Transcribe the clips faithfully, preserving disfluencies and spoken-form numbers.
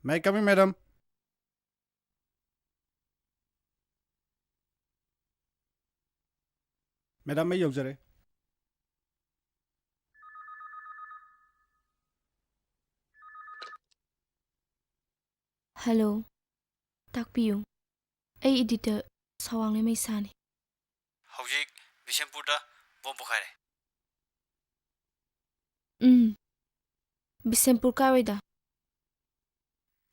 May I come in, madam? Madam, ꯑꯩ ꯌꯧꯖꯔꯦ꯫ Hello, ꯇꯥꯛꯄꯤꯌꯨ꯫ ꯑꯩ editor ꯁꯋꯥꯡꯂꯩꯃ ꯏꯁꯥꯅꯤ꯫ ꯍꯧꯖꯤꯛ ꯕꯤꯁꯦꯝꯄꯨꯔꯗ ꯕꯣꯝ ꯄꯣꯈꯥꯏꯔꯦ꯫ ꯎꯝ, ꯕꯤꯁꯦꯝꯄꯨꯔ ꯀꯥꯏꯋꯥꯏꯗ?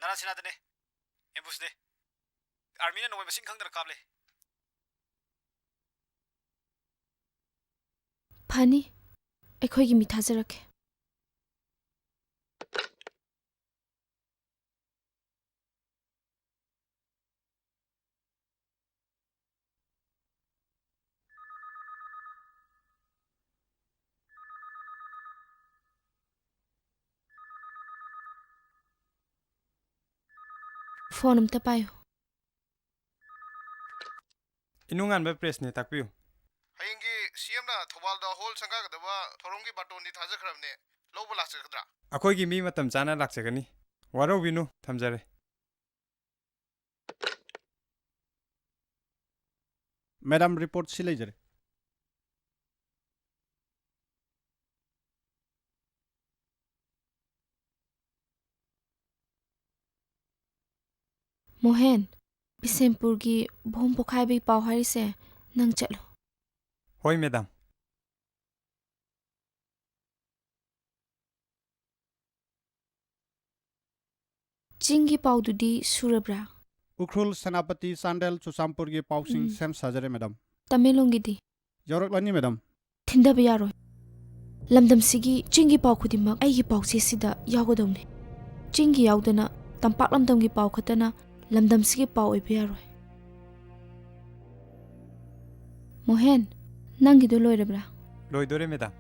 ꯅꯥꯔꯥ ꯁꯤꯅꯥꯗꯅꯦ꯫ Ambushꯅꯦ꯫ Armyꯅ ꯅꯣꯡꯃꯩ ꯃꯁꯤꯡ ꯈꯪꯗꯅ ꯀꯥꯞꯂꯦ꯫ ꯐꯅꯤ, ꯑꯩꯈꯣꯏꯒꯤ ꯃꯤ ꯊꯥꯖꯔꯛꯀꯦ꯫ Phone ꯑꯝꯇ ꯄꯥꯏꯌꯨ꯫ ꯏꯅꯨꯉꯥꯟꯕ pressꯅꯦ, ꯇꯥꯛꯄꯤꯌꯨ꯫ ꯍꯌꯦꯡꯒꯤ CMꯅ ꯊꯧꯕꯥꯜꯗ hall ꯁꯪꯒꯥꯒꯗꯕ ꯊꯧꯔꯝꯒꯤ ꯕꯥꯔꯇꯣꯟꯗꯤ ꯊꯥꯖꯈ꯭ꯔꯕꯅꯦ, ꯂꯧꯕ ꯂꯥꯛꯆꯒꯗ꯭ꯔꯥ? ꯑꯩꯈꯣꯏꯒꯤ ꯃꯤ ꯃꯇꯝ ꯆꯥꯅ ꯂꯥꯛꯆꯒꯅꯤ, ꯋꯥꯔꯧꯕꯤꯅꯨ, ꯊꯝꯖꯔꯦ꯫ Madam, report ꯁꯤ ꯂꯩꯖꯔꯦ꯫ ꯃꯣꯍꯦꯟ, ꯕꯤꯁꯦꯝꯄꯨꯔꯒꯤ ꯕꯣꯝ ꯄꯣꯈꯥꯏꯕꯒꯤ ꯄꯥꯎ ꯍꯥꯏꯔꯤꯁꯦ, ꯅꯪ ꯆꯠꯂꯣ꯫ ꯍꯣꯏ, madam꯫ ꯆꯤꯡꯒꯤ ꯄꯥꯎꯗꯨꯗꯤ ꯁꯨꯔꯕ꯭ꯔꯥ? ꯎꯈ꯭ꯔꯨꯜ, ꯁꯦꯅꯥꯄꯇꯤ, ꯆꯥꯟꯗꯦꯜ, ꯆꯨꯔꯆꯥꯟꯄꯨꯔꯒꯤ ꯄꯥꯎꯁꯤꯡ ꯎꯝ꯫ ꯁꯦꯝ ꯁꯥꯖꯔꯦ, madam꯫ ꯇꯃꯦꯡꯂꯣꯡꯒꯤꯗꯤ? ꯌꯧꯔꯛꯂꯅꯤ, madam꯫ ꯊꯤꯟꯊꯕ ꯌꯥꯔꯣꯏ꯫ ꯂꯝꯗꯝꯁꯤꯒꯤ ꯆꯤꯡꯒꯤ ꯄꯥꯎ ꯈꯨꯗꯤꯡꯃꯛ ꯑꯩꯒꯤ ꯄꯥꯎꯆꯦꯁꯤꯗ ꯌꯥꯎꯒꯗꯧꯅꯤ꯫ ꯆꯤꯡꯒꯤ ꯌꯥꯎꯗꯅ ꯇꯝꯄꯥꯛ ꯂꯝꯗꯝꯒꯤ ꯄꯥꯎ ꯈꯛꯇꯅ ꯂꯝꯗꯝꯁꯤꯒꯤ ꯄꯥꯎ ꯑꯣꯏꯕ ꯌꯥꯔꯣꯏ꯫ ꯃꯣꯍꯦꯟ, ꯅꯪꯒꯤꯗꯣ ꯂꯣꯏꯔꯕ꯭ꯔꯥ? ꯂꯣꯏꯗꯣꯔꯦ, madam꯫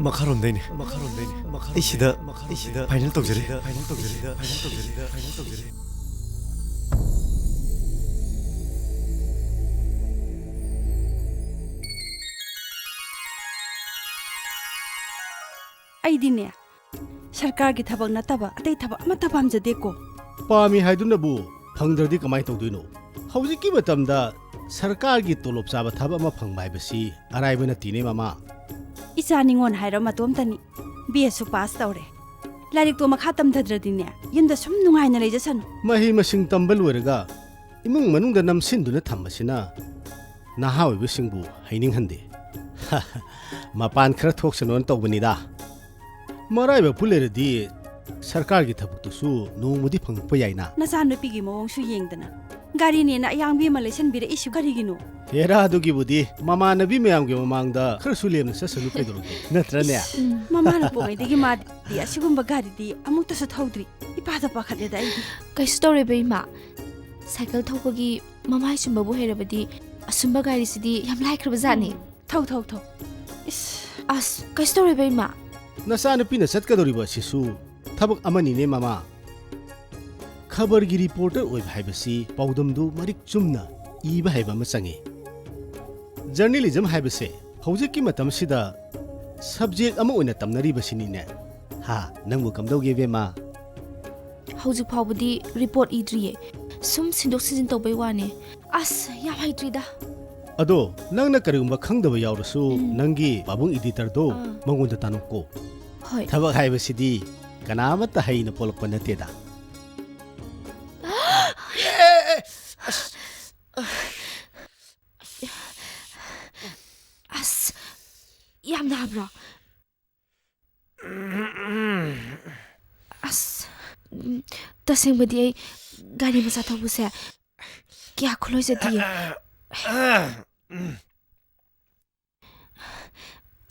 ꯃꯈꯥꯔꯣꯝꯗꯩꯅꯦ꯫ ꯃꯈꯥꯔꯣꯝꯗꯩꯅꯦ꯫ ꯑꯩ ꯁꯤꯗ, ꯑꯩ ꯁꯤꯗ ꯐꯥꯏꯅꯦꯜ ꯇꯧꯖꯔꯤ꯫ ꯐꯥꯏꯅꯦꯜ ꯇꯧꯖꯔꯤ꯫ ꯐꯥꯏꯅꯦꯜ ꯇꯧꯖꯔꯤ꯫ ꯐꯥꯏꯅꯦꯜ ꯇꯧꯖꯔꯤ꯫ ꯑꯩꯗꯤꯅꯦ, ꯁꯔꯀꯥꯔꯒꯤ ꯊꯕꯛ ꯅꯠꯇꯕ ꯑꯇꯩ ꯊꯕꯛ ꯑꯃꯠꯇ ꯄꯥꯝꯖꯗꯦꯀꯣ꯫ ꯄꯥꯝꯃꯤ ꯍꯥꯏꯗꯨꯅꯕꯨ ꯐꯪꯗ꯭ꯔꯗꯤ ꯀꯃꯥꯏ ꯇꯧꯗꯣꯏꯅꯣ? ꯍꯧꯖꯤꯛꯀꯤ ꯃꯇꯝꯗ ꯁꯔꯀꯥꯔꯒꯤ ꯇꯣꯂꯣꯞ ꯆꯥꯕ ꯊꯕꯛ ꯑꯃ ꯐꯪꯕ ꯍꯥꯏꯕꯁꯤ ꯑꯔꯥꯏꯕ ꯅꯠꯇꯦꯅꯦ, ꯃꯃꯥ꯫ ꯏꯆꯥ ꯅꯤꯉꯣꯜ ꯍꯥꯏꯔꯣ ꯃꯇꯣꯝꯇꯅꯤ꯫ ꯕꯤ ꯑꯦꯁꯨ ꯄꯥꯁ ꯇꯧꯔꯦ꯫ ꯂꯥꯏꯔꯤꯛꯇꯣ ꯃꯈꯥ ꯇꯝꯊꯗ꯭ꯔꯗꯤꯅꯦ, ꯌꯨꯝꯗ ꯁꯨꯝ ꯅꯨꯡꯉꯥꯏꯅ ꯂꯩꯖꯁꯅꯨ꯫ ꯃꯍꯩ ꯃꯁꯤꯡ ꯇꯝꯕ ꯂꯣꯏꯔꯒ ꯏꯃꯨꯡ ꯃꯅꯨꯡꯗ ꯅꯝꯁꯤꯟꯗꯨꯅ ꯊꯝꯕꯁꯤꯅ ꯅꯍꯥ ꯑꯣꯏꯕꯁꯤꯡꯕꯨ ꯍꯩꯅꯤꯡꯍꯟꯗꯦ꯫ ꯃꯄꯥꯟ ꯈꯔ ꯊꯣꯛꯁꯅꯣꯅ ꯇꯧꯕꯅꯤꯗ꯫ ꯃꯔꯥꯏꯕꯛꯄꯨ ꯂꯩꯔꯗꯤ ꯁꯔꯀꯥꯔꯒꯤ ꯊꯕꯛꯇꯨꯁꯨ ꯅꯣꯡꯃꯗꯤ ꯐꯪꯉꯛꯄ ꯌꯥꯏꯅ꯫ ꯅꯆꯥꯅꯨꯄꯤꯒꯤ ꯃꯑꯣꯡꯁꯨ ꯌꯦꯡꯗꯅ ꯒꯥꯔꯤꯅꯦꯅ ꯑꯌꯥꯡꯕꯤ ꯑꯃ ꯂꯩꯁꯟꯕꯤꯔꯛꯏꯁꯤꯕꯨ ꯀꯔꯤꯒꯤꯅꯣ? ꯍꯦꯔꯥ, ꯑꯗꯨꯒꯤꯕꯨꯗꯤ ꯃꯃꯥꯟꯅꯕꯤ ꯃꯌꯥꯝꯒꯤ ꯃꯃꯥꯡꯗ ꯈꯔꯁꯨ ꯂꯦꯝꯅ ꯆꯠꯁꯅꯨ ꯀꯩꯗꯧꯔꯒꯦ, ꯅꯠꯇ꯭ꯔꯅꯦ? ꯏꯁ, ꯃꯃꯥꯅ ꯄꯣꯛꯉꯩꯗꯒꯤ ꯃꯥꯗꯤ ꯑꯁꯤꯒꯨꯝꯕ ꯒꯥꯔꯤꯗꯤ ꯑꯃꯨꯛꯇꯁꯨ ꯊꯧꯗ꯭ꯔꯤ꯫ ꯏꯄꯥꯗ ꯄꯥꯈꯠꯂꯦꯗ ꯑꯩꯗꯤ꯫ ꯀꯩꯁꯨ ꯇꯧꯔꯣꯏꯕ ꯏꯃꯥ꯫ ꯁꯥꯏꯀꯜ ꯊꯧꯕꯒꯤ ꯃꯃꯥꯏ ꯆꯨꯝꯕꯕꯨ ꯍꯩꯔꯕꯗꯤ ꯑꯁꯨꯝꯕ ꯒꯥꯔꯤꯁꯤꯗꯤ ꯌꯥꯝ ꯂꯥꯏꯈ꯭ꯔꯕ ꯖꯥꯠꯅꯤ꯫ ꯎꯝ, ꯊꯧ, ꯊꯧ, ꯊꯧ꯫ ꯏꯁ꯫ ꯑꯁ, ꯀꯩꯁꯨ ꯇꯧꯔꯣꯏꯕ ꯏꯃꯥ꯫ ꯅꯆꯥꯅꯨꯄꯤꯅ ꯆꯠꯀꯗꯧꯔꯤꯕ ꯑꯁꯤꯁꯨ ꯊꯕꯛ ꯑꯃꯅꯤꯅꯦ, ꯃꯃꯥ꯫ ꯈꯕꯔꯒꯤ ꯔꯤꯄꯣꯔꯇꯔ ꯑꯣꯏꯕ ꯍꯥꯏꯕꯁꯤ ꯄꯥꯎꯗꯝꯗꯨ ꯃꯔꯤꯛ ꯆꯨꯝꯅ ꯏꯕ ꯍꯩꯕ ꯑꯃ ꯆꯪꯏ꯫ ꯖꯔꯅꯦꯂꯤꯖꯝ ꯍꯥꯏꯕꯁꯦ ꯍꯧꯖꯤꯛꯀꯤ ꯃꯇꯝꯁꯤꯗ ꯁꯕꯖꯦꯛ ꯑꯃ ꯑꯣꯏꯅ ꯇꯝꯅꯔꯤꯕꯁꯤꯅꯤꯅꯦ꯫ ꯍꯥ, ꯅꯪꯕꯨ ꯀꯝꯗꯧꯒꯦ, ꯏꯕꯦꯝꯃ? ꯍꯧꯖꯤꯛ ꯐꯥꯎꯕꯗꯤ ꯔꯤꯄꯣꯔꯠ ꯏꯗ꯭ꯔꯤꯌꯦ꯫ ꯁꯨꯝ ꯁꯤꯟꯗꯣꯛ ꯁꯤꯟꯖꯤꯟ ꯇꯧꯕꯩ ꯋꯥꯅꯦ꯫ ꯑꯁ, ꯌꯥꯝ ꯍꯩꯇ꯭ꯔꯤꯗ꯫ ꯑꯗꯣ, ꯅꯪꯅ ꯀꯔꯤꯒꯨꯝꯕ ꯈꯪꯗꯕ ꯌꯥꯎꯔꯁꯨ, ꯎꯝ꯫ ꯅꯪꯒꯤ ꯄꯥꯕꯨꯡ ꯏꯗꯤꯇꯔꯗꯣ ꯑꯥ꯫ ꯃꯉꯣꯟꯗ ꯇꯥꯅꯧꯀꯣ꯫ ꯍꯣꯏ꯫ ꯊꯕꯛ ꯍꯥꯏꯕꯁꯤꯗꯤ ꯀꯅꯥꯃꯠꯇ ꯍꯩꯅ ꯄꯣꯛꯂꯛꯄ ꯅꯠꯇꯦꯗ꯫ ꯑꯦ, ꯑꯦ, ꯑꯁ꯫ ꯑꯁ, ꯌꯥꯝ ꯅꯥꯕ꯭ꯔꯣ? ꯑꯁ, ꯎꯝ, ꯇꯁꯦꯡꯕꯗꯤ ꯑꯩ ꯒꯥꯔꯤ ꯃꯆꯥ ꯊꯧꯕꯁꯦ ꯀꯌꯥ ꯈꯨꯂꯣꯏꯖꯗꯤꯌꯦ꯫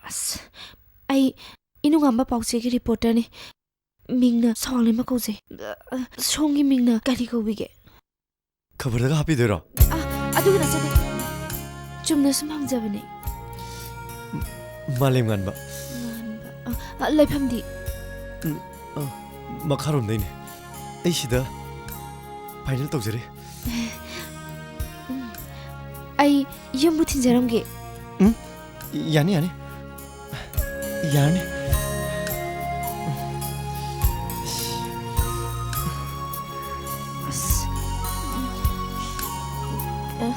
ꯑꯁ, ꯑꯩ ꯏꯅꯨꯉꯥꯝꯕ ꯄꯥꯎꯆꯦꯒꯤ ꯔꯤꯄꯣꯔꯇꯔꯅꯤ꯫ ꯃꯤꯡꯅ ꯁꯋꯥꯡꯂꯩꯃ ꯀꯧꯖꯩ꯫ ꯁꯣꯝꯒꯤ ꯃꯤꯡꯅ ꯀꯔꯤ ꯀꯧꯕꯤꯒꯦ? ꯈꯕꯔꯗꯒ ꯍꯥꯞꯄꯤꯗꯣꯏꯔꯣ? ꯑ, ꯑꯗꯨꯒꯤ ꯅꯠꯆꯗꯦ꯫ ꯆꯨꯝꯅ ꯁꯨꯝ ꯍꯪꯖꯕꯅꯦ꯫ ꯃꯥꯂꯦꯝ ꯉꯥꯟꯕ꯫ ꯉꯥꯟꯕ꯫ ꯑ, ꯂꯩꯐꯝꯗꯤ? ꯎꯝ, ꯑ, ꯃꯈꯥꯔꯣꯝꯗꯩꯅꯦ꯫ ꯑꯩ ꯁꯤꯗ ꯐꯥꯏꯅꯦꯜ ꯇꯧꯖꯔꯦ꯫ ꯑꯩ ꯌꯨꯝꯕꯨ ꯊꯤꯟꯖꯔꯝꯒꯦ꯫ ꯎꯝ, ꯌꯥꯅꯤ, ꯌꯥꯅꯤ꯫ ꯌꯥꯔꯅꯤ꯫ ꯑꯁ꯫ ꯑ꯫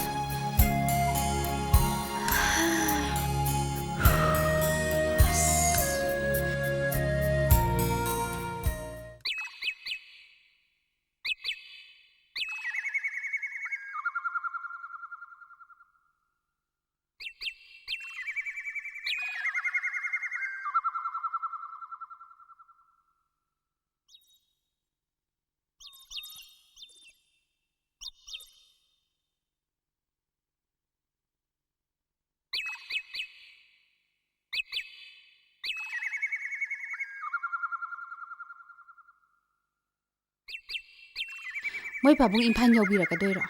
ꯃꯣꯏ ꯄꯥꯕꯨꯡ ꯏꯝꯐꯥꯜ ꯌꯧꯕꯤꯔꯛꯀꯗꯣꯏꯔꯣ?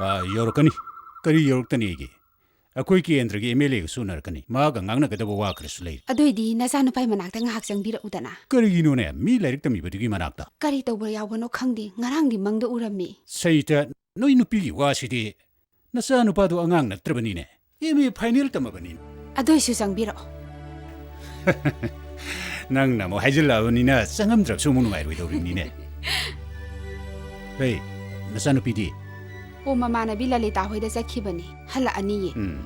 ꯑꯥ, ꯌꯧꯔꯛꯀꯅꯤ꯫ ꯀꯔꯤ ꯌꯧꯔꯛꯇꯅꯤꯒꯦ? ꯑꯩꯈꯣꯏ ꯀꯦꯟꯗ꯭ꯔꯒꯤ ꯑꯦꯝ ꯑꯦꯜ ꯑꯦꯒꯁꯨ ꯎꯅꯔꯛꯀꯅꯤ꯫ ꯃꯥꯒ ꯉꯥꯡꯅꯒꯗꯕ ꯋꯥ ꯈꯔꯁꯨ ꯂꯩꯔꯤ꯫ ꯑꯗꯨꯏꯗꯤ ꯅꯆꯥꯅꯨꯄꯥꯒꯤ ꯃꯅꯥꯛꯇ ꯉꯥꯏꯍꯥꯛ ꯆꯪꯕꯤꯔꯛꯎꯗꯅ꯫ ꯀꯔꯤꯒꯤꯅꯣꯅꯦ? ꯃꯤ ꯂꯥꯏꯔꯤꯛ ꯇꯝꯃꯤꯕꯗꯨꯒꯤ ꯃꯅꯥꯛꯇ? ꯀꯔꯤ ꯇꯧꯕ ꯌꯥꯎꯕꯅꯣ ꯈꯪꯗꯦ꯫ ꯉꯔꯥꯡꯗꯤ ꯃꯪꯗ ꯎꯔꯝꯃꯤ꯫ ꯁꯩꯇ, ꯅꯣꯏ ꯅꯨꯄꯤꯒꯤ ꯋꯥꯁꯤꯗꯤ꯫ ꯅꯆꯥꯅꯨꯄꯥꯗꯣ ꯑꯉꯥꯡ ꯅꯠꯇ꯭ꯔꯕꯅꯤꯅꯦ꯫ M A final ꯇꯝꯃꯕꯅꯤꯅꯦ꯫ ꯑꯗꯨꯏꯁꯨ ꯆꯪꯕꯤꯔꯛꯑꯣ꯫ ꯅꯪꯅ ꯑꯃꯨꯛ ꯍꯥꯏꯖꯤꯜꯂꯛꯑꯕꯅꯤꯅ ꯆꯪꯉꯝꯗ꯭ꯔꯕꯁꯨ ꯑꯃꯨꯛ ꯅꯨꯡꯉꯥꯏꯔꯣꯏꯗꯧꯔꯤꯕꯅꯤꯅꯦ꯫ ꯍꯦ, ꯅꯆꯥꯅꯨꯄꯤꯗꯤ? ꯑꯣ, ꯃꯃꯥꯟꯅꯕꯤ ꯂꯂꯤꯇꯥ ꯍꯣꯏꯗ ꯆꯠꯈꯤꯕꯅꯤ꯫ ꯍꯜꯂꯛꯑꯅꯤꯌꯦ꯫ ꯎꯝ,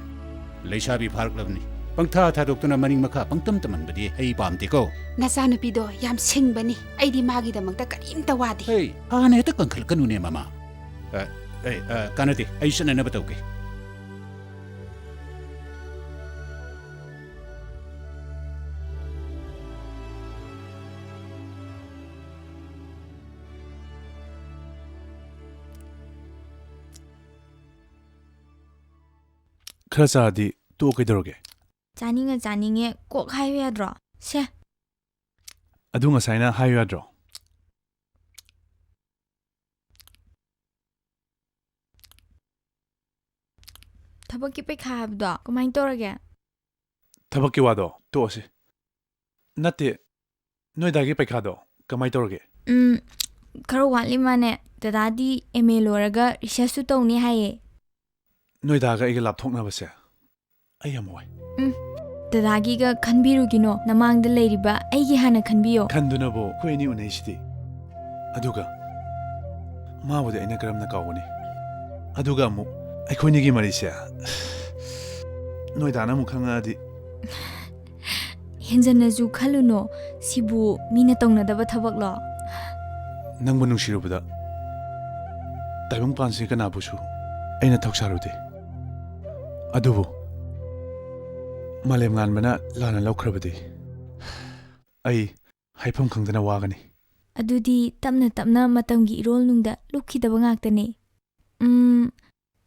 ꯂꯩꯁꯥꯕꯤ ꯐꯥꯔꯛꯂꯕꯅꯤ꯫ ꯄꯪꯊꯥ ꯊꯥꯗꯣꯛꯇꯨꯅ ꯃꯅꯤꯡ ꯃꯈꯥ ꯄꯪꯇꯝ ꯇꯝꯍꯟꯕꯗꯤ ꯑꯩ ꯄꯥꯝꯗꯦꯀꯣ꯫ ꯅꯆꯥꯅꯨꯄꯤꯗꯣ ꯌꯥꯝ ꯁꯤꯡꯕꯅꯤ꯫ ꯑꯩꯗꯤ ꯃꯥꯒꯤꯗꯃꯛꯇ ꯀꯔꯤꯝꯇ ꯋꯥꯗꯦ꯫ ꯍꯦ, ꯍꯥꯟꯅ ꯍꯦꯛꯇ ꯀꯟꯈꯠꯂꯛꯀꯅꯨꯅꯦ, ꯃꯃꯥ꯫ ꯑ, ꯑꯦ, ꯑ, ꯀꯥꯟꯅꯗꯦ꯫ ꯑꯩ ꯆꯠꯅꯅꯕ ꯇꯧꯒꯦ꯫ ꯈꯔ ꯆꯥꯔꯗꯤ ꯇꯣꯛꯑꯣ, ꯀꯩꯗꯧꯔꯒꯦ? ꯆꯥꯅꯤꯡꯉ ꯆꯥꯅꯤꯡꯉꯦ ꯀꯣꯛ ꯍꯥꯏꯌꯨ ꯌꯥꯗ꯭ꯔꯣ? ꯁꯦ꯫ ꯑꯗꯨ ꯉꯁꯥꯏꯅ ꯍꯥꯏꯌꯨ ꯌꯥꯗ꯭ꯔꯣ? ꯊꯕꯛꯀꯤ ꯄꯩꯈꯥ ꯍꯥꯏꯕꯗꯣ ꯀꯃꯥꯏꯅ ꯇꯧꯔꯒꯦ? ꯊꯕꯛꯀꯤ ꯋꯥꯗꯣ ꯇꯣꯛꯑꯁꯤ꯫ ꯅꯠꯇꯦ, ꯅꯣꯏ ꯗꯥꯒꯤ ꯄꯩꯈꯥꯗꯣ ꯀꯃꯥꯏ ꯇꯧꯔꯒꯦ? ꯎꯝ, ꯈꯔ ꯋꯥꯠꯂꯤ ꯃꯥꯅꯦ꯫ ꯗꯗꯥꯗꯤ ꯑꯦꯝ ꯑꯦ ꯂꯣꯏꯔꯒ ꯔꯤꯁꯔꯁꯁꯨ ꯇꯧꯅꯤ ꯍꯥꯏꯌꯦ꯫ ꯅꯣꯏ ꯗꯥꯒ ꯑꯩꯒ ꯂꯥꯞꯊꯣꯛꯅꯕꯁꯦ ꯑꯩ ꯌꯥꯝ ꯋꯥꯏ꯫ ꯎꯝ, ꯗꯗꯥꯒꯤꯒ ꯈꯟꯕꯤꯔꯨꯒꯤꯅꯣ, ꯅꯃꯥꯡꯗ ꯂꯩꯔꯤꯕ ꯑꯩꯒꯤ ꯍꯥꯟꯅ ꯈꯟꯕꯤꯌꯣ꯫ ꯈꯟꯗꯨꯅꯕꯨ ꯑꯩꯈꯣꯏ ꯑꯅꯤ ꯎꯅꯩꯁꯤꯗꯤ꯫ ꯑꯗꯨꯒ ꯃꯥꯕꯨꯗꯤ ꯑꯩꯅ ꯀꯔꯝꯅ ꯀꯥꯎꯒꯅꯤ? ꯑꯗꯨꯒ ꯑꯃꯨꯛ ꯑꯩꯈꯣꯏꯅꯤꯒꯤ ꯃꯔꯤꯁꯦ ꯅꯣꯏ ꯗꯥꯅ ꯑꯃꯨꯛ ꯈꯪꯉꯛꯑꯗꯤ꯫ ꯍꯦꯟꯖꯟꯅꯁꯨ ꯈꯜꯂꯨꯅꯣ, ꯁꯤꯕꯨ ꯃꯤꯅ ꯇꯧꯅꯗꯕ ꯊꯕꯛꯂꯣ? ꯅꯪꯕꯨ ꯅꯨꯡꯁꯤꯔꯨꯕꯗ ꯇꯥꯏꯕꯪꯄꯥꯟꯁꯤ ꯀꯅꯥꯕꯨꯁꯨ ꯑꯩꯅ ꯊꯧꯁꯥꯔꯨꯗꯦ꯫ ꯑꯗꯨꯕꯨ ꯃꯥꯂꯦꯝ ꯉꯥꯟꯕꯅ ꯂꯥꯟꯅ ꯂꯧꯈ꯭ꯔꯕꯗꯤ ꯑꯩ ꯍꯥꯏꯐꯝ ꯈꯪꯗꯅ ꯋꯥꯒꯅꯤ꯫ ꯑꯗꯨꯗꯤ ꯇꯞꯅ ꯇꯞꯅ ꯃꯇꯝꯒꯤ ꯏꯔꯣꯜꯅꯨꯡꯗ ꯂꯨꯞꯈꯤꯗꯕ ꯉꯥꯛꯇꯅꯦ꯫ ꯎꯝ,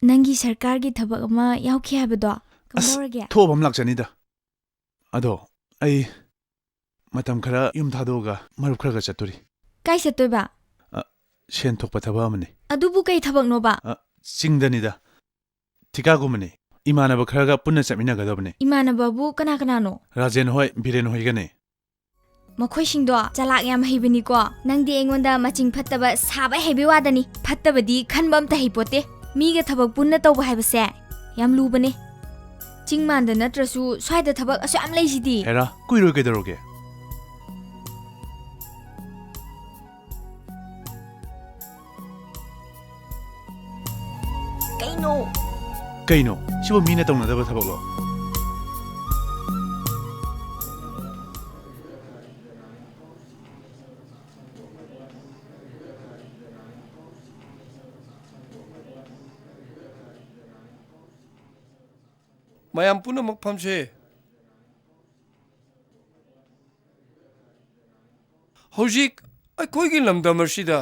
ꯅꯪꯒꯤ ꯁꯔꯀꯥꯔꯒꯤ ꯊꯕꯛ ꯑꯃ ꯌꯥꯎꯈꯤ ꯍꯥꯏꯕꯗꯣ ꯑꯁ, ꯀꯝꯗꯧꯔꯒꯦ? ꯊꯣꯛꯑꯕ ꯑꯃ ꯂꯥꯛꯆꯅꯤꯗ꯫ ꯑꯗꯣ ꯑꯩ ꯃꯇꯝ ꯈꯔ ꯌꯨꯝ ꯊꯥꯗꯣꯛꯑꯒ ꯃꯔꯨꯞ ꯈꯔꯒ ꯆꯠꯇꯣꯔꯤ꯫ ꯀꯥꯏ ꯆꯠꯇꯣꯏꯕ? ꯑ, ꯁꯦꯟ ꯊꯣꯛꯄ ꯊꯕꯛ ꯑꯃꯅꯤ꯫ ꯑꯗꯨꯕꯨ ꯀꯩ ꯊꯕꯛꯅꯣꯕ? ꯑ, ꯆꯤꯡꯗꯅꯤꯗ꯫ ꯊꯤꯀꯥꯒꯨꯝꯕꯅꯤ꯫ ꯏꯃꯥꯟꯅꯕ ꯈꯔꯒ ꯄꯨꯟꯅ ꯆꯠꯃꯤꯟꯅꯒꯗꯕꯅꯤ꯫ ꯏꯃꯥꯟꯅꯕꯕꯨ ꯀꯅꯥ ꯀꯅꯥꯅꯣ? ꯔꯥꯖꯦꯟ ꯍꯣꯏ, ꯕꯤꯔꯦꯟ ꯍꯣꯏꯒꯅꯤ꯫ ꯃꯈꯣꯏꯁꯤꯡꯗꯣ ꯆꯂꯥꯛ ꯌꯥꯝ ꯍꯩꯕꯅꯤꯀꯣ꯫ ꯅꯪꯗꯤ ꯑꯩꯉꯣꯟꯗ ꯃꯆꯤꯡ ꯐꯠꯇꯕ ꯁꯥꯕ ꯍꯩꯕꯩ ꯋꯥꯗꯅꯤ꯫ ꯐꯠꯇꯕꯗꯤ ꯈꯟꯕ ꯑꯝꯇ ꯍꯩꯄꯣꯠꯇꯦ꯫ ꯃꯤꯒ ꯊꯕꯛ ꯄꯨꯟꯅ ꯇꯧꯕ ꯍꯥꯏꯕꯁꯦ ꯌꯥꯝ ꯂꯨꯕꯅꯦ꯫ ꯆꯤꯡ ꯃꯥꯟꯗ ꯅꯠꯇ꯭ꯔꯁꯨ ꯁ꯭ꯋꯥꯏꯗ ꯊꯕꯛ ꯑꯁꯨꯛ ꯌꯥꯝ ꯂꯩꯁꯤꯗꯤ꯫ ꯍꯦꯔꯥ, ꯀꯨꯏꯔꯣꯏ ꯀꯩꯗꯧꯔꯒꯦ? ꯀꯩꯅꯣ? ꯀꯩꯅꯣ? ꯁꯤꯕꯨ ꯃꯤꯅ ꯇꯧꯅꯗꯕ ꯊꯕꯛꯂꯣ? ꯃꯌꯥꯝ ꯄꯨꯝꯅꯃꯛ ꯐꯝꯁꯦ꯫ ꯍꯧꯖꯤꯛ ꯑꯩꯈꯣꯏꯒꯤ ꯂꯝꯗꯝ ꯑꯁꯤꯗ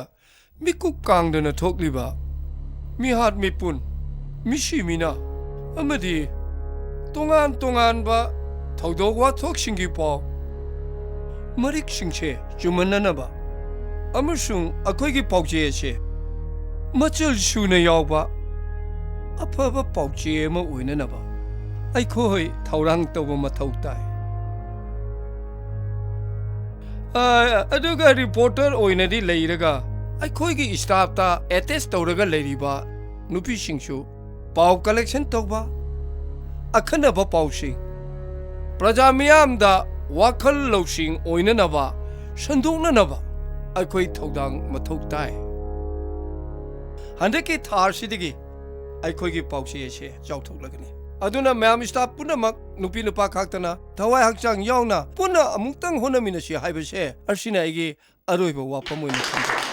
ꯃꯤꯀꯨꯞ ꯀꯥꯡꯗꯅ ꯊꯣꯛꯂꯤꯕ ꯃꯤꯍꯥꯠ ꯃꯤꯄꯨꯟ, ꯃꯤꯁꯤ ꯃꯤꯅꯥ ꯑꯃꯗꯤ ꯇꯣꯉꯥꯟ ꯇꯣꯉꯥꯟꯕ ꯊꯧꯗꯣꯛ ꯋꯥꯊꯣꯛꯁꯤꯡꯒꯤ ꯄꯥꯎ ꯃꯔꯤꯛꯁꯤꯡꯁꯦ ꯆꯨꯝꯍꯟꯅꯅꯕ ꯑꯃꯁꯨꯡ ꯑꯩꯈꯣꯏꯒꯤ ꯄꯥꯎꯆꯦ ꯑꯁꯦ ꯃꯆꯜ ꯁꯨꯅ ꯌꯥꯎꯕ ꯑꯐꯕ ꯄꯥꯎꯆꯦ ꯑꯃ ꯑꯣꯏꯅꯅꯕ ꯑꯩꯈꯣꯏ ꯊꯧꯔꯥꯡ ꯇꯧꯕ ꯃꯊꯧ ꯇꯥꯏ꯫ ꯑ, ꯑꯗꯨꯒ ꯔꯤꯄꯣꯔꯇꯔ ꯑꯣꯏꯅꯗꯤ ꯂꯩꯔꯒ ꯑꯩꯈꯣꯏꯒꯤ ꯁ꯭ꯇꯥꯐꯇ ꯑꯦꯇꯦꯆ ꯇꯧꯔꯒ ꯂꯩꯔꯤꯕ ꯅꯨꯄꯤꯁꯤꯡꯁꯨ ꯄꯥꯎ ꯀꯂꯦꯛꯁꯟ ꯇꯧꯕ, ꯑꯈꯟꯅꯕ ꯄꯥꯎꯁꯤꯡ ꯄ꯭ꯔꯖꯥ ꯃꯤꯌꯥꯝꯗ ꯋꯥꯈꯜ ꯂꯧꯁꯤꯡ ꯑꯣꯏꯅꯅꯕ ꯁꯟꯗꯣꯛꯅꯅꯕ ꯑꯩꯈꯣꯏ ꯊꯧꯗꯥꯡ ꯃꯊꯧ ꯇꯥꯏ꯫ ꯍꯟꯗꯛꯀꯤ ꯊꯥ ꯑꯁꯤꯗꯒꯤ ꯑꯩꯈꯣꯏꯒꯤ ꯄꯥꯎꯆꯦ ꯑꯁꯤ ꯆꯥꯎꯊꯣꯛꯂꯒꯅꯤ꯫ ꯑꯗꯨꯅ ꯃꯌꯥꯝ ꯁ꯭ꯇꯥꯐ ꯄꯨꯝꯅꯃꯛ, ꯅꯨꯄꯤ ꯅꯨꯄꯥ ꯈꯥꯛꯇꯅ, ꯊꯋꯥꯏ ꯍꯛꯆꯥꯡ ꯌꯥꯎꯅ ꯄꯨꯟꯅ ꯑꯃꯨꯛꯇꯪ ꯍꯣꯠꯅꯃꯤꯟꯅꯁꯤ ꯍꯥꯏꯕꯁꯦ ꯑꯁꯤꯅ ꯑꯩꯒꯤ ꯑꯔꯣꯏꯕ ꯋꯥꯐꯝ ꯑꯣꯏꯅ ꯊꯝꯖꯒꯦ꯫